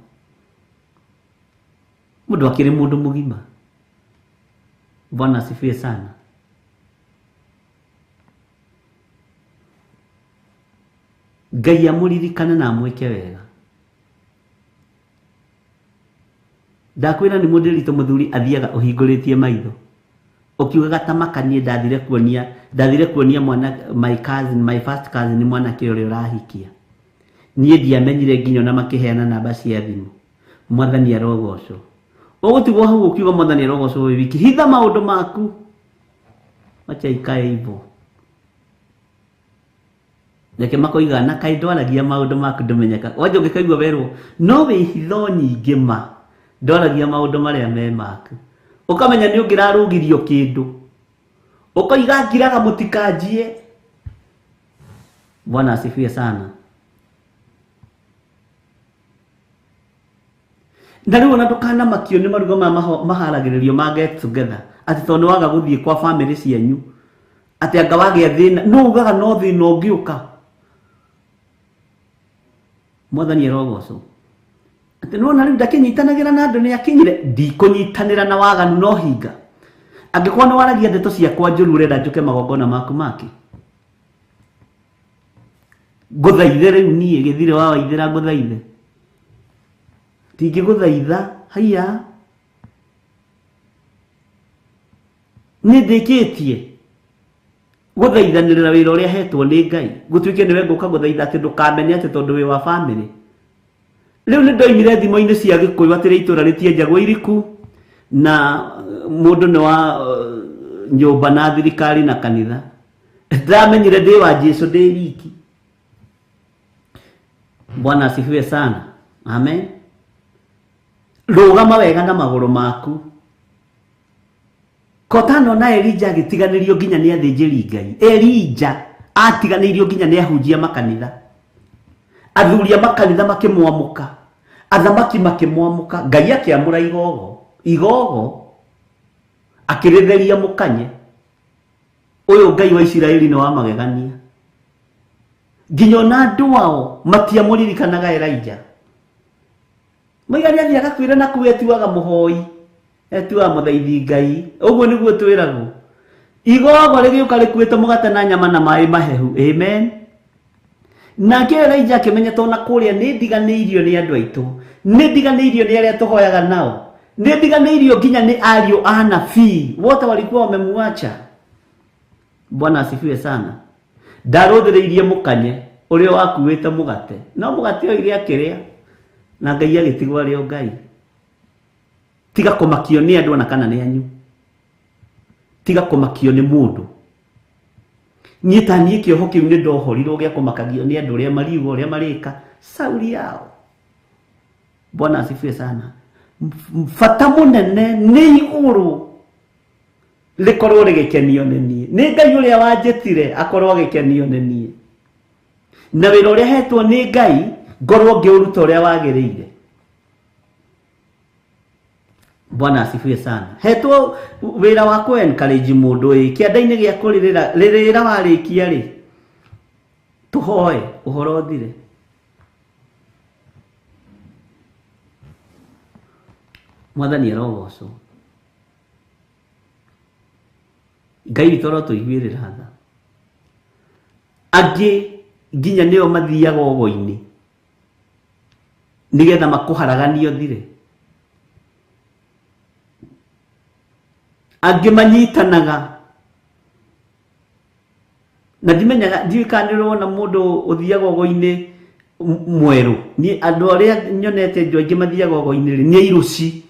Mũndũ akĩrĩ mũndũ mũgima. Bwana asifiwe sana. Ngai amũririkane na amwĩke wega. Ndakwĩra nĩ mũndĩritũ mũthuri athiaga ũhingũrĩtie maitho. Ũkiugaga ta maka niĩ ndathire kuonia, ndathire kuonia mwana, my cousin, my first cousin mwanake ũrĩa ũrahikia. Niĩ ndiamenyire nginya ona makĩheana namba cia thimũ. Mwathani arogocwo. Ũgũtigwo hau ũkiuga Mwathani arogocwo wĩ wiki. Hitha maũndũ maku, wacha ikae hivyo. Reke makoiga na kaĩ ndwaragia maũndũ maku ndũmenyeka. Wanja ũngĩkaigua werwo no wĩ hitho nyingĩ ma ndwaragia maũndũ marĩa me maku, ũkamenya nĩ ũngĩrarũgirio kĩndũ, ũkoiga ngiraga mũtikanjie. Bwana asifiwe sana. Na rĩu ona ndũkanamakio nĩ maruga maya maharagĩrĩrio ma get together, atĩ tondũ nĩ waga gũthiĩ kwa famĩlĩ cianyu, atĩ anga wagĩa thĩna, no ugaga no thĩna ũngĩũka. Mwathani arogocwo. Atĩ nĩwona rĩu ndakĩnyitanagĩra na andũ nĩ akinyire, ndikũnyitanĩra na waganu no hinga. Angĩkorwo nĩ waragia ndeto ciakwa njũru ũrenda njũke magongona maku make, ngũthaithe rĩu niĩ gĩthire wa waithĩra ngũthaithe, ndingĩgũthaitha. Haiya, niĩ ndĩkĩtie gũthaithanĩrĩra wĩra ũrĩa hetwo nĩ Ngai, gũtuĩke nĩwe ngũka gũthaitha atĩ ndũkamenye atĩ tondũ wĩ wa famĩlĩ. Rĩu nĩ ndoimire thimo-inĩ cia Gĩkũyũ atĩ itũra rĩtienjagwo iriku, na mũndũ nĩ wa nyũmba na thirikari na kanitha. Ndamenyire ndĩ wa Jesu ndĩ wiki. Bwana asifiwe sana. Amen. Rũgama wega na magũrũ maku. Kotano na Elija agĩtiganĩrio nginya nĩ athĩnjĩri Ngai. Elija atiganĩirio nginya nĩ ahunjia makanitha. Athuri a makanitha makĩmwamũka, athamaki makĩmwamũka, Ngai akĩamũra igogo, igogo akĩrĩtheria mũkanye. Ũyũ Ngai wa Isiraeli nĩ wa magegania. Nginya ona andũ ao matiamũririkanaga Elija. Maiga nĩ athiaga kwĩra na kũu etuaga mũhoi, etuaga mũthaithi Ngai. Ũguo nĩguo twĩragwo. Igogo rĩgĩũka rĩkuĩte mũgate na nyama na maĩ mahehu. Amen. Nake Elija akĩmenya tondũ na kũrĩa nĩ ndiganĩirio nĩ andũ aitũ, nĩ ndiganĩirio nĩ arĩa tũhoyaga nao, nĩ ndiganĩirio nginya nĩ ariũ a nabii, wote walikuwa wamemuacha. Bwana asifiwe sana. Ndarũthĩrĩirie mũkanye ũrĩa wakuĩte mũgate, no mũgate oire akĩrĩa, na Ngai agĩtigwo arĩ o Ngai. Tiga kũmakio nĩ andũ ona kana nĩ anyu, tiga kũmakio nĩ mũndũ. Niĩ ta niĩ kĩoho kĩu nĩ ndohorirwo gĩa kũmakagio nĩ andũ ũrĩa mariuga ũrĩa marĩka, sauri yao. Bwana asifiwe sana. Bata mũnene nĩ igũrũ rĩkorwo rĩgĩkenio nĩ niĩ, nĩ Ngai ũrĩa wanjĩtire akorwo agĩkenio nĩ niĩ, na wĩra ũrĩa hetwo nĩ Ngai ngorwo ngĩũruta ũrĩa wagĩrĩire. Bwana asifiwe sana. Hetwo wĩra wa kũ encourage mũndũ ĩ kĩanda-inĩ gĩa kũrĩrĩra, rĩrĩra warĩkia rĩ, tũhoe ũhoro ũthire. Mwathani arogocwo. Ngai witũ arotũiguĩrĩra tha. Angĩ nginya nĩo mathiaga ũgo-inĩ nĩgetha makũharaganie ũthire. Angĩ manyitanaga na ndimenyaga, ndiũĩ kana nĩ ũrona mũndũ ũthiaga ũgo-inĩ mwerũ. Niĩ andũ arĩa nyonete andũ aingĩ mathiaga ũgo-inĩ rĩ, nĩ airuci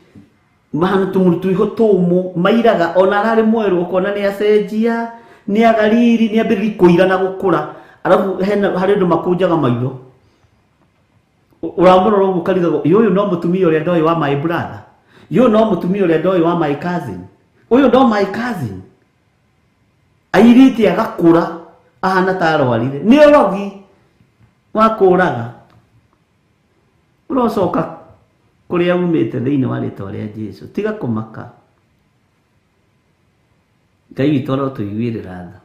mahana tũmũrutũiho tũmũ, mairaga ona ararĩ mwerũ ũkona nĩ acenjia, nĩ agariri, nĩ ambĩrĩria kũira na gũkũra. Arabu hena harĩ andũ makũnjaga maitho, ũramũrora ũguo ũkarigagwo, ĩ ũyũ no mũtumia ũrĩa ndoĩ wa my brother, ĩ ũyũ no mũtumia ũrĩa ndoĩ wa my cousin, ũyũ no my cousin. Airĩte agakũra ahana ta arwarire, nĩ ũrogi wa kũraga. Ũrocoka kũrĩa umĩte thĩinĩ wa rĩtwa rĩa Jesu. Tiga kũmaka. Ngai witũ arotũiguĩrĩra tha.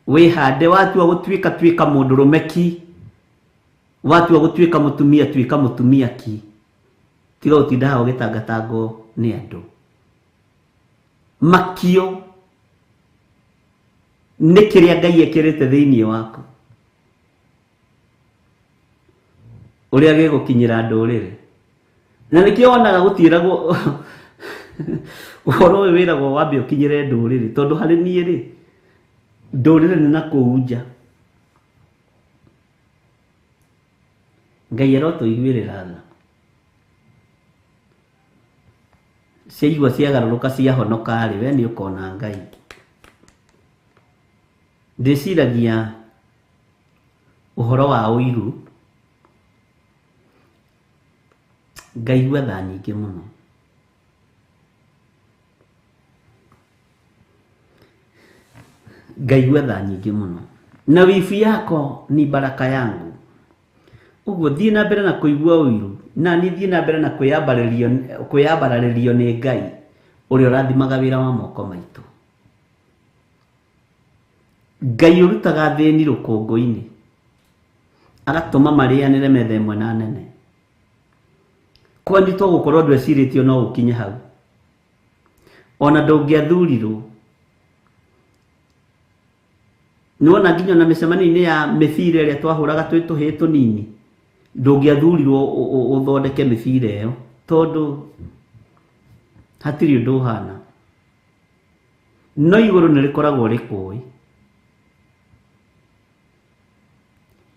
Wĩhande, watua gũtuĩka tuĩka mũndũrũme ki, watua gũtuĩka mũtumia tuĩka mũtumia ki. Tiga gũtinda haha ũgĩtangatangwo nĩ andũ. Makio nĩ kĩrĩa Ngai ekĩrĩte thĩinĩ waku, ũrĩa gĩgũkinyĩra ndũrĩrĩ. Na nĩkĩo wonaga gũtiĩragwo ũhoro ũyũ wĩragwo wambe ũkinyĩre ndũrĩrĩ, tondũ harĩ niĩ rĩ, ndũrĩrĩ nĩ na kũu nja. Ngai arotũiguĩrĩra tha. Ciaigua ciagarũrũka ciahonoka rĩ, we nĩ ũkona Ngai. Ndĩciragia ũhoro wa ũiru, ngaigua tha nyingĩ mũno. Ngaigua tha nyingĩ mũno. Na wibu yako ni baraka yangu. Ũguo thiĩ na mbere na kũigua ũiru, na niĩ thiĩ na mbere na kwĩyambararĩrio nĩ Ngai ũrĩa ũrathimaga wĩra wa moko maitũ. Ngai ũrutaga athĩni rũkũngũ-inĩ, agatũma marĩanĩre metha ĩmwe na nene. Kwanyu to gũkorwo ndwecirĩtio no ũkinye hau. Ona ndũngĩathurirwo. Nĩwona nginya ona mĩcemanio-inĩ ya mĩbira ĩrĩa twahũraga twĩ tũhĩĩ tũnini, ndũngĩathurirwo ũthondeke mĩbira ĩyo tondũ hatirĩ ũndũ ũhana. No igũrũ nĩ rĩkoragwo rĩkũĩ.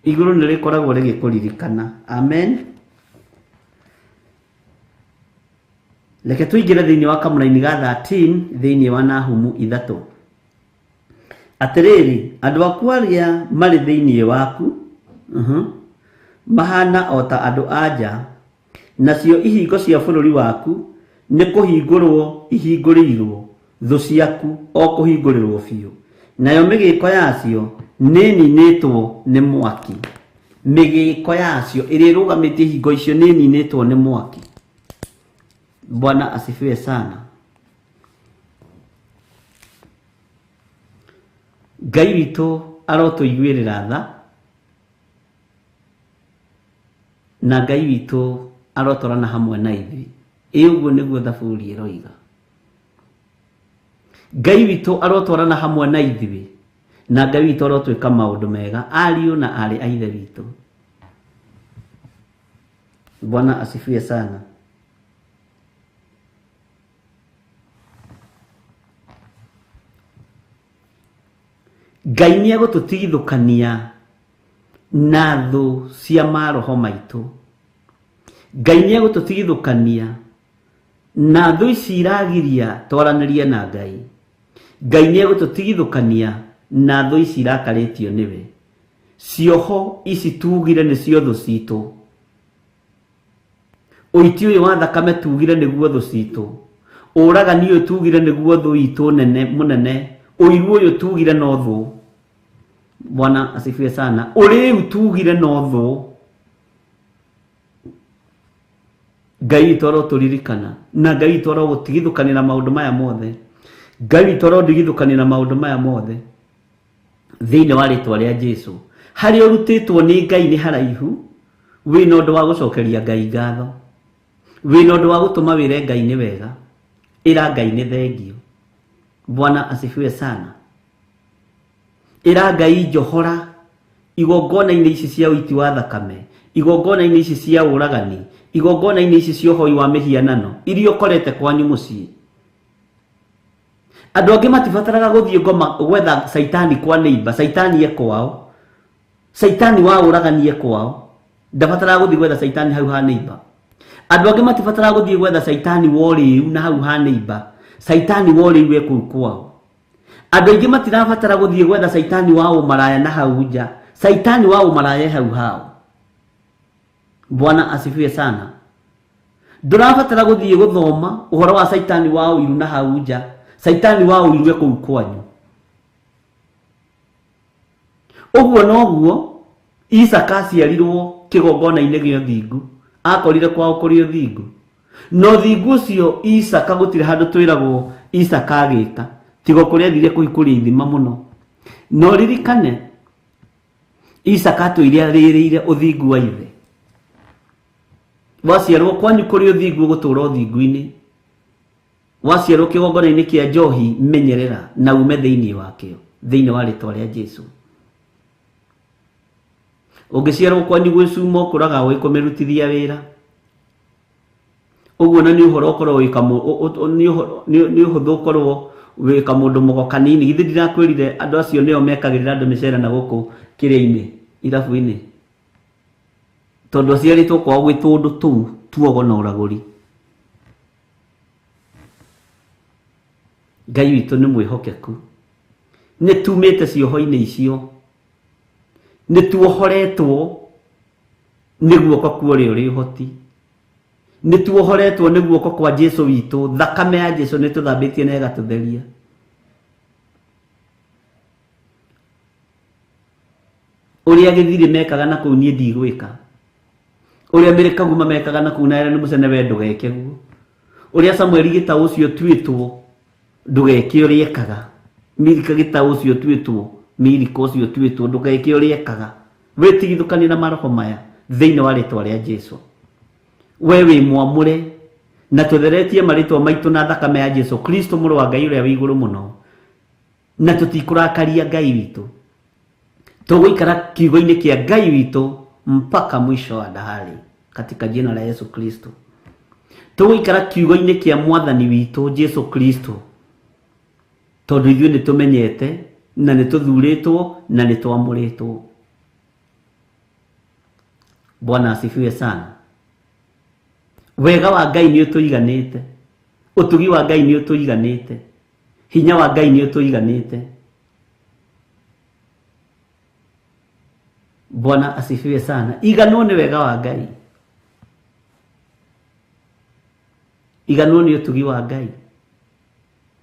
Igũrũ nĩ rĩkoragwo rĩgĩkũririkana. Amen. Reke tũingĩre thĩinĩ wa kamũraini ga 13 thĩinĩ wa Nahumu 3. Atĩrĩrĩ, andũ aku arĩa marĩ thĩinĩ waku, mahana o ta andũ a nja, nacio ihingo cia bũrũri waku nĩ kũhingũrwo ihingũrĩirwo thũ ciaku o kũhingũrĩrwo biũ, nayo mĩgĩko yacio nĩĩninĩtwo nĩ mwaki. Mĩgĩko yacio ĩrĩa ĩrũgamĩtie ihingo icio nĩĩninĩtwo nĩ mwaki. Bwana asifiwe sana. Ngai witũ arotũiguĩrĩra tha, na Ngai witũ arotwarana hamwe na ithuĩ. Ĩ ũguo nĩguo Thaburi ĩroiga. Ngai witũ arotwarana hamwe na ithuĩ, na Ngai witũ arotwĩka maũndũ mega, ariũ na aarĩ a Ithe witũ. Bwana asifiwe sana. Ngai nĩ egũtũtigithũkania na thũ cia maroho maitũ. Ngai nĩ egũtũtigithũkania na thũ ici iragiria twaranĩrie na Ngai. Ngai nĩ egũtũtigithũkania na thũ ici irakarĩtio nĩwe. Cioho ici tugire nĩcio thũ citũ. Ũiti ũyũ wa thakame tugire nĩguo thũ citũ. Ũragani ũyũ tugire nĩguo thũ itũ nene mũnene. Ũiru ũyũ tugire no thũ. Bwana asifiwe sana. Ũrĩu tugire no thũ. Ngai witũ arotũririkana, na Ngai witũ arogũtigithũkania na maũndũ maya mothe. Ngai witũ arondigithũkania na maũndũ maya mothe thĩinĩ wa rĩtwa rĩa Jesu. Harĩa ũrutĩtwo nĩ Ngai nĩ haraihu, wĩna ũndũ wa gũcokeria Ngai ngatho, wĩna ũndũ wa gũtũma wĩre Ngai nĩ wega, ĩra Ngai nĩ thengio. Bwana asifiwe sana. Ĩra Ngai njohora igongona-inĩ ici cia ũiti wa thakame, igongona-inĩ ici cia ũragani, igongona-inĩ ici cia ũhoi wa mĩhianano iria ũkorete kwanyu mũciĩ. Andũ angĩ matibataraga gũthiĩ ngoma gwetha caitani kwa neighbor, caitani e kwao, caitani wa ũragani e kwao, ndabataraga gũthiĩ gwetha caitani hau ha neighbor. Andũ angĩ matibataraga gũthiĩ gwetha caitani wa ũrĩu na hau ha neighbor, caitani wa ũrĩu e kũu kwao. Andũ aingĩ matirabatara gũthiĩ gwetha caitani wa ũmaraya na hau nja, caitani wa ũmaraya e hau hao. Bwana asifiwe sana. Ndũrabatara gũthiĩ gũthoma ũhoro wa caitani wa ũiru na hau nja, caitani wa ũiru e kũu kwanyu. Ũguo noguo Isaka aciarirwo kĩgongona-inĩ gĩa ũthingu, akorire kwao kũrĩ ũthingu. Na ũthingu ũcio Isaka gũtirĩ handũ twĩragwo Isaka agĩka, tiga kũrĩa athire kũhikũria ithima mũno. Na ũririkane Isaka atũire arĩrĩire ũthingu wa ithe. Waciarwo kwanyu kũrĩ ũthingu ũgũtũra ũthingu-inĩ. Waciarwo kĩgongona-inĩ kĩa njohi menyerera na ume thĩinĩ wakĩo, thĩinĩ wa rĩtwa rĩa Jesu. Ũngĩciarwo kwanyu gwĩ cuma ũkũraga ũĩ kũmĩrutithia wĩra. Ũguo na nĩ ũhoro ũkorwo wĩ nĩ ũhũthũ ũkorwo wĩ kamũndũ mũgo kanini. Githĩ ndirakwĩrire andũ acio nĩo mekagĩrĩra andũ mĩcere na gũkũ kĩrĩa-inĩ, irabu-inĩ. Tondũ aciarĩtwo kwao gwĩ tũndũ tũu tuogo na ũragũri. Ngai witũ nĩ mwĩhokeku. Nĩ tumĩte cioho-inĩ icio, nĩ tuohoretwo nĩ guoko kwa ũrĩa ũrĩ ũhoti, nĩ tuohoretwo nĩ guoko kwa Jesu witũ. Thakame ya Jesu nĩ tũthambĩtie na ĩgatũtheria. Ũrĩa gĩthirĩ mekaga na kũu niĩ ndigwĩka, ũrĩa mĩrĩkaguma mekaga na kũu na nĩ mũcene we ndũgeke guo, ũrĩa Samueli gĩtaũ ũcio tuĩtwo ndũgeke ũrĩa ekaga, Milika gĩtaũ ũcio tuĩtwo, Milika ũcio tuĩtwo ndũgeke ũrĩa ekaga. Wĩtigithũkanie na maroho maya thĩinĩ wa rĩtwa rĩa Jesu. We wĩ mwamũre na tũtheretie marĩtwa maitũ na thakame ya Jesu Kristo mũrũ wa Ngai ũrĩa wĩ igũrũ mũno, na tũtikũrakaria Ngai witũ. Tũgũikara kiugo-inĩ kĩa Ngai witũ mpaka mwisho wa dahari katika jina la Yesu Kristo. Tũgũikara kiugo-inĩ kĩa Mwathani witũ Jesu Kristo, tondũ ithuĩ nĩ tũmenyete na nĩ tũthurĩtwo na nĩ twamũrĩtwo. Bwana asifiwe sana. Wega wa Ngai nĩ ũtũiganĩte, ũtugi wa Ngai nĩ ũtũiganĩte, hinya wa Ngai nĩ ũtũiganĩte. Bwana asifiwe sana. Iganwo nĩ wega wa Ngai, iganwo nĩ ũtugi wa Ngai.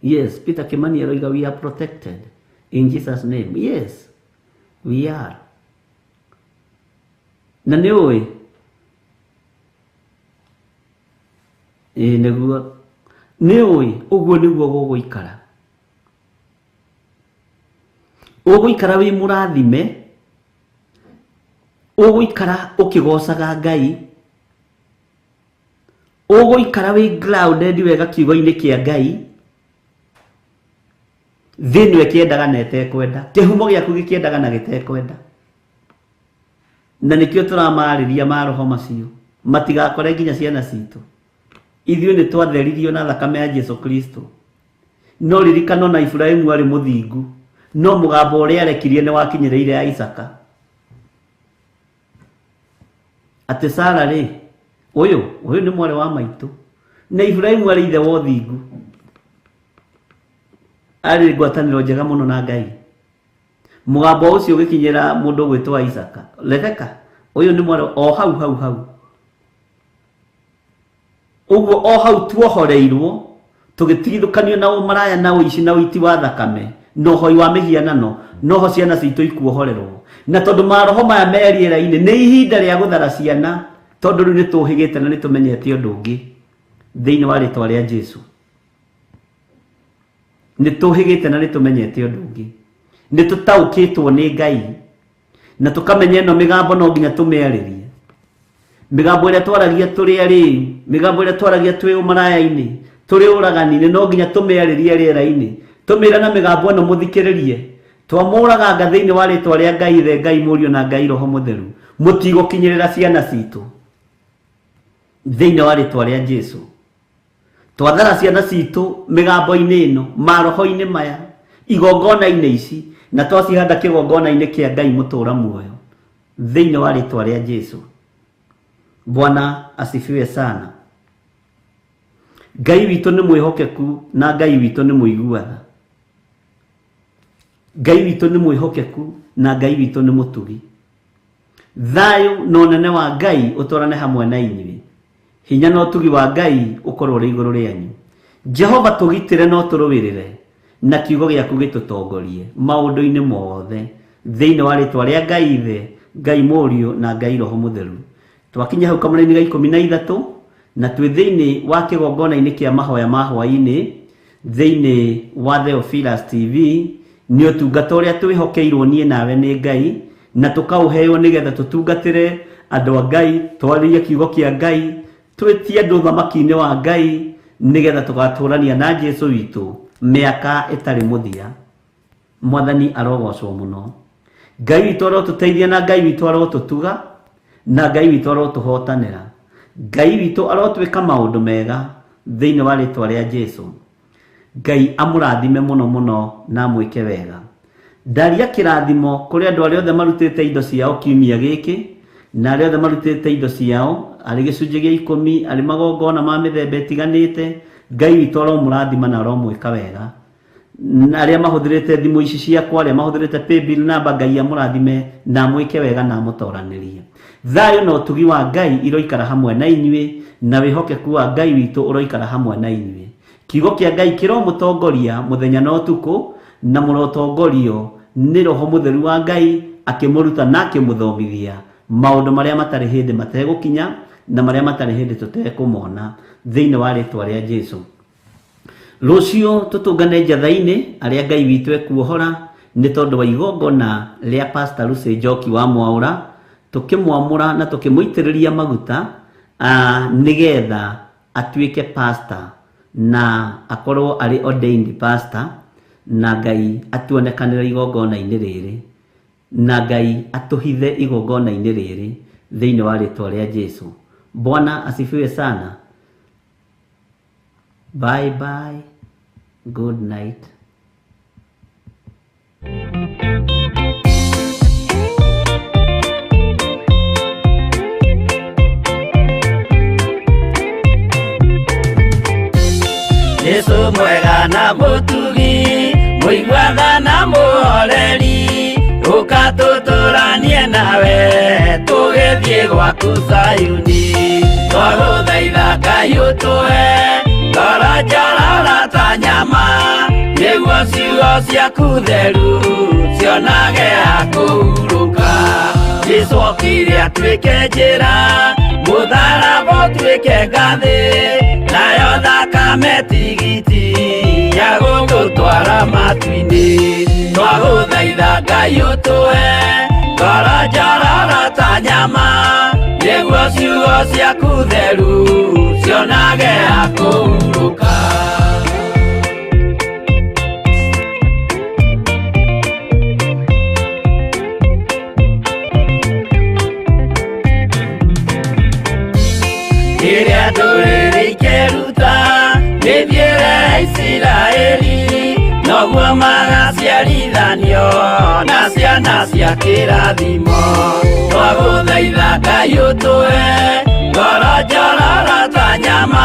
Yes, Peter Kimani aroiga we are protected in Jesus name. Yes, we are. Na nĩ ũĩ ĩĩ nĩguo, nĩ ũĩ ũguo nĩguo gũgũikara. Ũgũikara wĩ mũrathime, ũgũikara ũkĩgocaga Ngai, ũgũikara wĩ grounded wega kiugo-inĩ kĩa Ngai. Thĩ ĩno ĩkĩendaga na ĩtekwenda, kĩhumo gĩaku gĩkĩendaga na gĩtekwenda, na nĩkĩo tũramarĩria maroho macio matigakore nginya ciana citũ. Ithuĩ nĩ twatheririo na thakame ya Jesu Kristo. No ririkano na Iburahĩmu arĩ mũthingu, no mũgambo ũrĩa arekirie nĩ wakinyĩrĩire Isaaka. Atĩ Sara rĩ, ũyũ nĩ mwarĩ wa maitũ, na Iburahĩmu arĩ ithe wa ũthingu, arĩ ngwatanĩro njega mũno na Ngai. Mũgambo ũcio ũgĩkinyĩra mũndũ ũgwĩtwo Isaaka, Rebeka, ũyũ nĩ mwarĩ o hau hau hau. Ũguo o hau tuohoreirwo tũgĩtigithũkanio na ũmaraya na ũici na ũiti wa thakame na ũhoi wa mĩhianano, noho ciana citũ ikuohorerwo. Na tondũ maroho maya me rĩera-inĩ, nĩ ihinda rĩa gũthara ciana, tondũ rĩu nĩ tũhĩgĩte na nĩ tũmenyete ũndũ ũngĩ thĩinĩ wa rĩtwa rĩa Jesu. Nĩ tũhĩgĩte na nĩ tũmenyete ũndũ ũngĩ, nĩ tũtaũkĩtwo nĩ Ngai na tũkamenya ĩno mĩgambo no nginya tũmĩarĩrie. Mĩgambo ĩrĩa twaragia tũrĩ arĩu, mĩgambo ĩrĩa twaragia twĩ ũmaraya-inĩ, tũrĩ ũragani-inĩ, no nginya tũmĩarĩrie rĩera-inĩ. Tũmĩre na mĩgambo ĩno mũthikĩrĩrie. Twamũraganga thĩinĩ wa rĩtwa rĩa Ngai Ithe, Ngai Mũriũ na Ngai Roho Mũtheru. Mũtigũkinyĩrĩra ciana citũ thĩinĩ wa rĩtwa rĩa Jesu. Twathara ciana citũ mĩgambo-inĩ ĩno, maroho-inĩ maya, igongona-inĩ ici, na twacihanda kĩgongona-inĩ kĩa Ngai mũtũũra muoyo thĩinĩ wa rĩtwa rĩa Jesu. Bwana asifiwe sana. Ngai witũ nĩ mwĩhokeku na Ngai witũ nĩ mũiguaga. Ngai witũ nĩ mwĩhokeku na Ngai witũ nĩ mũtugi. Thayũ na ũnene wa Ngai ũtwarane hamwe na inyuĩ. Hinya na ũtugi wa Ngai ũkorwo ũrĩ igũrũ rĩanyu. Jehova tũgitĩre na ũtũrũĩrĩre, na kiugo gĩaku gĩtũtongorie maũndũ-inĩ mothe thĩinĩ wa rĩtwa rĩa Ngai Ithe, Ngai Mũriũ na Ngai Roho Mũtheru. Twakinya hau kamũra-inĩ ga 13 na twĩ thĩinĩ wa kĩgongona-inĩ kĩa mahoya ma hwaĩ-inĩ thĩinĩ wa Theophilus TV. Nĩ ũtungata ũrĩa twĩhokeirwo niĩ nawe nĩ Ngai, na tũkaũheo nĩgetha tũtungatĩre andũ a Ngai, twarĩrie kiugo kĩa Ngai, twĩtie andũ ũthamaki-inĩ wa Ngai nĩgetha tũgatũrania na Jesu witũ mĩaka ĩtarĩ mũthia. Mwathani arogocwo mũno. Ngai witũ arotũteithia na Ngai witũ arotũtuga na Ngai witũ arotũhotanĩra. Ngai witũ arotwĩka maũndũ mega thĩinĩ wa rĩtwa rĩa Jesu. Ngai amũrathime mũno mũno na amwĩke wega. Ndaria kĩrathimo kũrĩ andũ arĩa othe marutĩte indo ciao kiumia gĩkĩ, na arĩa othe marutĩte indo ciao arĩ gĩcunjĩ gĩa 10, arĩ magongona ma mĩthemba ĩtiganĩte. Ngai witũ aromũrathima na aromwĩka wega. Arĩa mahũthĩrĩte thimũ ici ciakwa, arĩa mahũthĩrĩte paybill namba, Ngai amũrathime na amwĩke wega na amũtoranĩrie. Thayũ na ũtugi wa Ngai iroikara hamwe na inyuĩ, na wĩhokeku wa Ngai witũ ũroikara hamwe na inyuĩ. Kiugo kĩa Ngai kĩromũtongoria mũthenya na ũtukũ, na mũrotongorio nĩ Roho Mũtheru wa Ngai akĩmũruta na akĩmũthomithia maũndũ marĩa matarĩ hĩndĩ mategũkinya na marĩa matarĩ hĩndĩ tũtekũmona, thĩinĩ wa rĩtwa rĩa Jesu. Rũciũ tũtũngane njatha-inĩ arĩa Ngai witũ ekuohora nĩ tondũ wa igongona rĩa Pastor Lucy Njoki wa Mwaũra, tũkĩmwamũra na tũkĩmũitĩrĩria maguta nĩgetha atuĩke pastor na akorwo arĩ ordained pastor, na Ngai atuonekanĩre igongona-inĩ rĩrĩ, na Ngai atũhithe igongona-inĩ rĩrĩ thĩinĩ wa rĩtwa rĩa Jesu. Bwana asifiwe sana. Bye bye. Good night. Jesu mwega na mũtugi, mũiguaga na mũhoreri, ũka tũtũranie nawe tũgĩthiĩ gwaku Zayuni. Twagũthaitha Ngai ũtũhe ngoro njororo ta nyama, nĩguo ciugo ciaku theru cionage ha kũhurũka. Jesu okire atuĩke njĩra, mũtharaba ũtuĩke ngathĩ, nayo thakame tigiti ya gũgũtwara matu-inĩ. Twagũthaitha Ngai ũtũhe ngoro njororo ta nyama, nĩguo ciugo ciaku theru cionage ha kũhurũka. Rĩrĩa ndũrĩrĩ ikeruta mĩthiĩre ya Isiraeli, noguo magaciarithanio na ciana cia kĩrathimo. Twagũthaitha Ngai ũtũhe ngoro njororo ta nyama,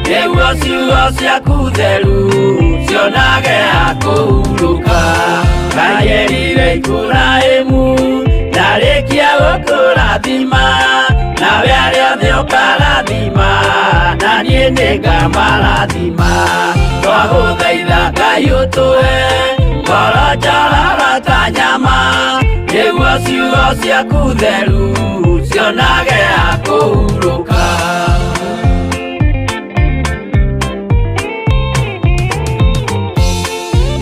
nĩguo ciugo ciaku theru cionage ha kũhurũka. Ngai erire Iburahĩmu ndarĩkia gũkũrathima, nawe arĩa othe ũkarathima, na niĩ nĩngamarathima. Twagũthaitha Ngai ũtũhe ngoro njororo ta nyama, nĩguo ciugo ciaku theru cionage ha kũhurũka.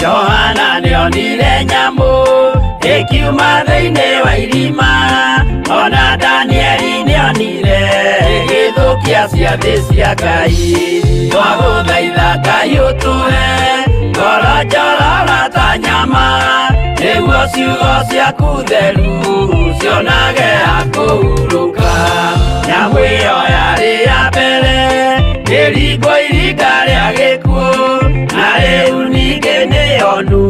Johana nĩonire nyamũ ĩkiuma thĩinĩ wa irima, ona Danieli nĩonire ĩgĩthũkia ciathĩ cia Ngai. Twagũthaitha Ngai ũtũhe ngoro njororo ta nyama, nĩguo ciugo ciaku theru cionage ha kũhurũka. Nyamũ ĩyo yarĩ ya mbere ĩringwo iringa rĩa gĩkuũ, na rĩu ningĩ nĩyonu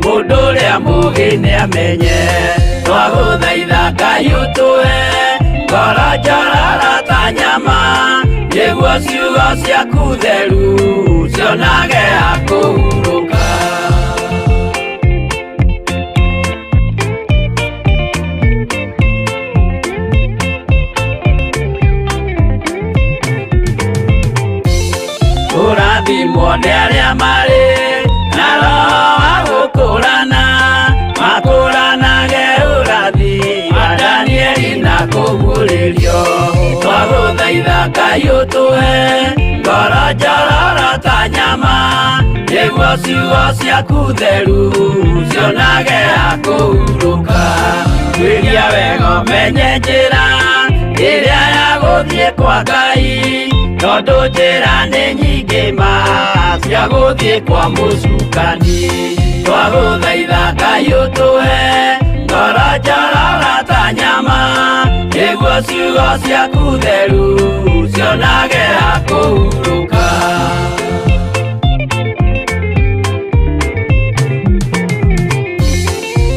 mũndũ ũrĩa mũũgĩ nĩamenye. Twagũthaitha Ngai ũtũhe ngoro njororo ta nyama, nĩguo ciugo ciaku theru cionage ha kũhurũka. Kũrathimwo nĩ arĩa marĩ na roho wa gũkũrana, makũranage ũrathi wa Danieli na kũguũrĩrio. Twagũthaitha Ngai ũtũhe ngoro njororo ta nyama, nĩguo ciugo ciaku theru cionage ha kũhurũka. Tuĩria wega ũmenye njĩra ĩrĩa ya gũthiĩ kwa Ngai, tondũ njĩra nĩ nyingĩ ma cia gũthiĩ kwa mũcukani. Twagũthaitha Ngai ũtũhe ngoro njororo ta nyama, nĩguo ciugo ciaku theru cionage ha kũhurũka.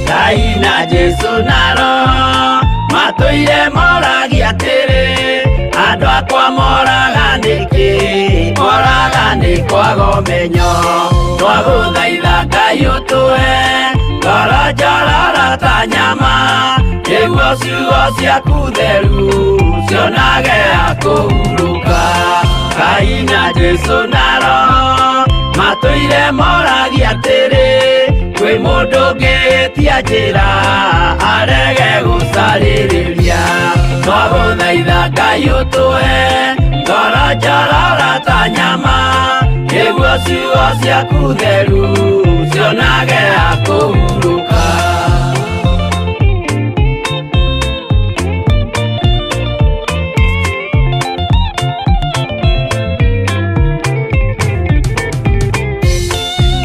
Ngai na Jesu na Roho matũire moragia atĩrĩ, andũ akwa moraga nĩkĩ, moraga nĩkĩ? Kwaga ũmenyo twagũthaitha Ngai ũtũhe ngoro njororo ta nyama nĩguo ciugo ciaku theru cionage ha kũhurũka. Ngai na Jesũ na Roho matũire moragia atĩrĩ, kwĩ mũndũ ũngĩtia njĩra arege gũcarĩrĩria. Twagũthaitha Ngai ũtũhe ngoro njororo ta nyama nĩguo ciugo ciaku theru cionage ha kũhurũka.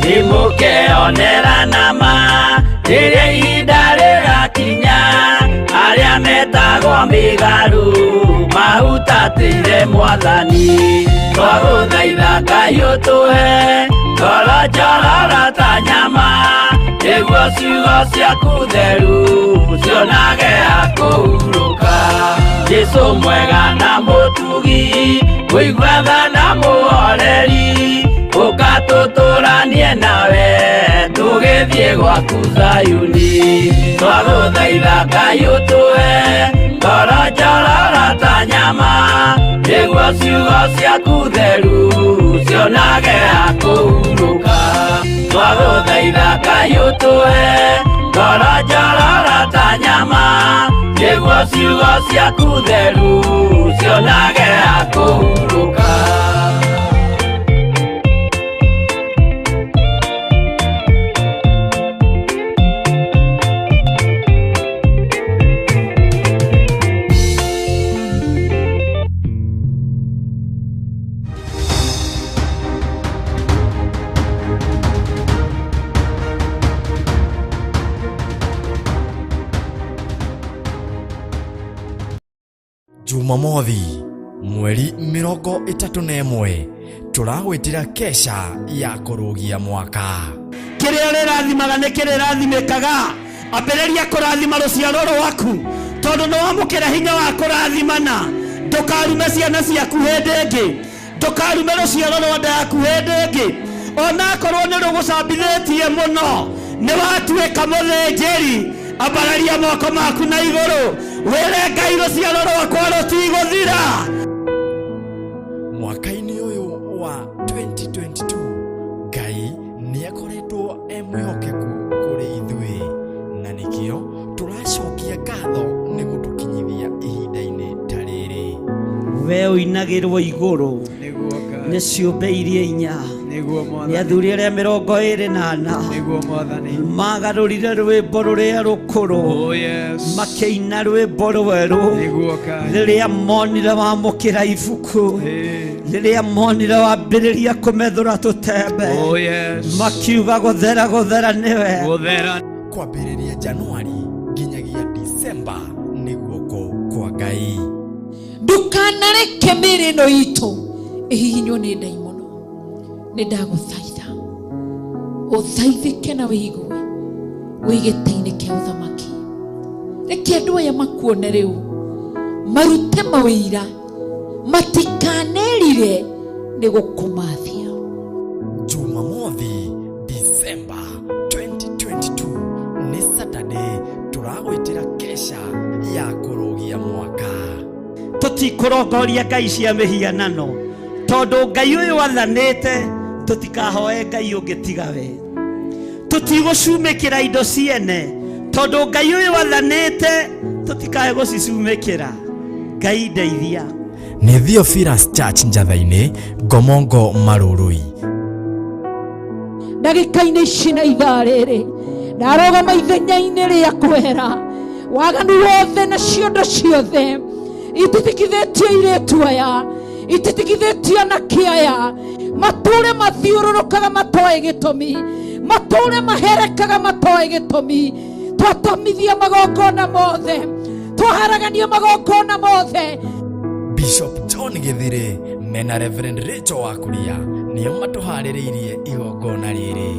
Nĩmũkeonera nama rĩrĩa ihinda rĩgakinya, arĩa metagwo mĩgarũ mahutatĩire Mwathani. Twagũthaitha Ngai ũtũhe ngoro njororo ta nyama nĩguo ciugo ciaku theru cionage ha kũhurũka. Jesũ mwega na mũtugi, mũigua tha na mũhoreri, ũka tũtũranie nawe tũgĩthiĩ gwaku Zayuni. Twagũthaitha Ngai ũtũhe ngoro njororo ta nyama nĩguo ciugo ciaku theru cionage ha kũhurũka. Twagũthaitha Ngai ũtũhe ngoro njororo ta nyama nĩguo ciugo ciaku theru cionage ha kũhurũka. Jumamothi mweri 31 tũragwĩtĩra kesha ya kũrũgia mwaka. Kĩrĩa ũrĩrathimaga nĩ kĩrĩrathimĩkaga. Ambĩrĩria kũrathima rũciaro rwaku tondũ nĩ wamũkĩra hinya wa kũrathimana. Ndũkarume ciana ciaku hĩndĩ ĩngĩ, ndũkarume rũciaro rwa nda yaku hĩndĩ ĩngĩ, onakorwo nĩ rũgũcambithĩtie mũno, nĩ watuĩka mũthĩnjĩri. Ambararia moko maku na igũrũ wĩre Ngai rũciaro rwakwa rũtigũthira. Mwaka-inĩ ũyũ wa 2022 Ngai nĩ akoretwo e mwĩhokeku kũrĩ ithuĩ, na nĩkĩo tũracokia ngatho nĩ gũtũkinyithia ihinda-inĩ ta rĩrĩ. We ũinagĩrwo igũrũ nĩ ciũmbe iria inya, nĩ athuri arĩa 24 magarũrire rwĩmbo rũrĩa rũkũrũ, makĩina rwĩmbo rwerũ rĩrĩa monire wamũkĩra ibuku, rĩrĩa monire wambĩrĩria kũmethũra tũtembe, makiuga gũthera gũthera nĩwe. Kwambĩrĩria Januari nginyagia Disemba nĩ guoko kwa Ngai. Ndũkanareke mĩĩrĩ ĩno itũ ĩhihinywo nĩ ndaimono. Nĩ ndagũthaitha ũthaithĩke na wĩigue wĩ gĩtĩ-inĩ kĩa ũthamaki. Reke andũ aya makuone rĩu, marute mawĩira, matikanerire nĩ gũkũmathia. Jumamothi Disemba 2022 nĩ Saturday tũragwĩtĩra kesha ya kũrũgia mwaka. Tũtikũrongoria ngai cia mĩhianano tondũ Ngai ũyũ athanĩte tũtikahoe Ngai ũngĩ tiga we. Tũtigũcumĩkĩra indo ciene tondũ Ngai ũyũ athanĩte tũtikae gũcicumĩkĩra. Ngai ndeithia. Nĩ Theophilus Church Njatha-inĩ, Ngomongo Marũrũi. Ndagĩka-inĩ ici na ithaa rĩrĩ ndarũgama ithenya-inĩ rĩa kwehera waganu wothe na ciondo ciothe ititikithĩtio airĩtu aya, ititikithĩtio anake aya, matũre mathiũrũrũkaga matoĩ gĩtũmi, matũre maherekaga matoĩ gĩtũmi. Twatomithia magongona mothe, twaharagania magongona mothe. Bishop John Githire mena Reverend Rachel Wakuria nĩo matũharĩrĩirie igongona rĩrĩ.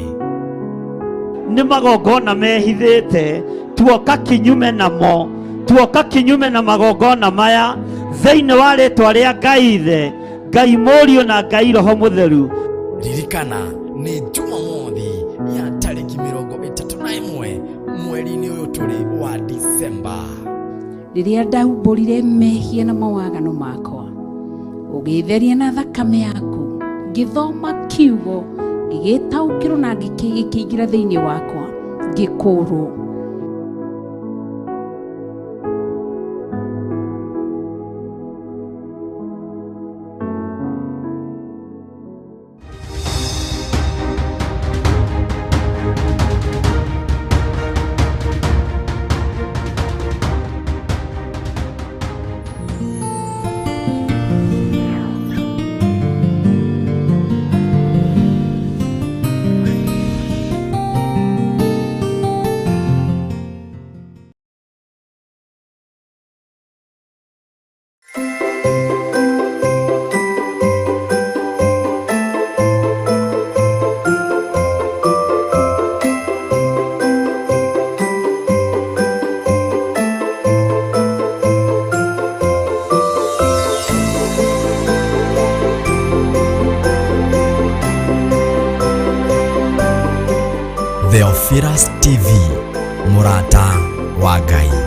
Nĩ magongona mehithĩte, tuoka kinyume namo, tuoka kinyume na magongona maya thĩinĩ wa rĩtwa rĩa Ngai Ithe, Ngai Mũriũ na Ngai Roho Mũtheru. Ririkana nĩ Jumamothi ya tarĩki 31 mweri-inĩ ũyũ tũrĩ wa Disemba. Rĩrĩa ndaumbũrire mehia na mawaganu makwa, ũgĩtheria na thakame yaku. Ngĩthoma kiugo, ngĩgĩtaũkĩrwo na gĩkĩingĩra thĩinĩ wakwa, ngĩkũrwo. Theophilus TV, mũrata wa Ngai.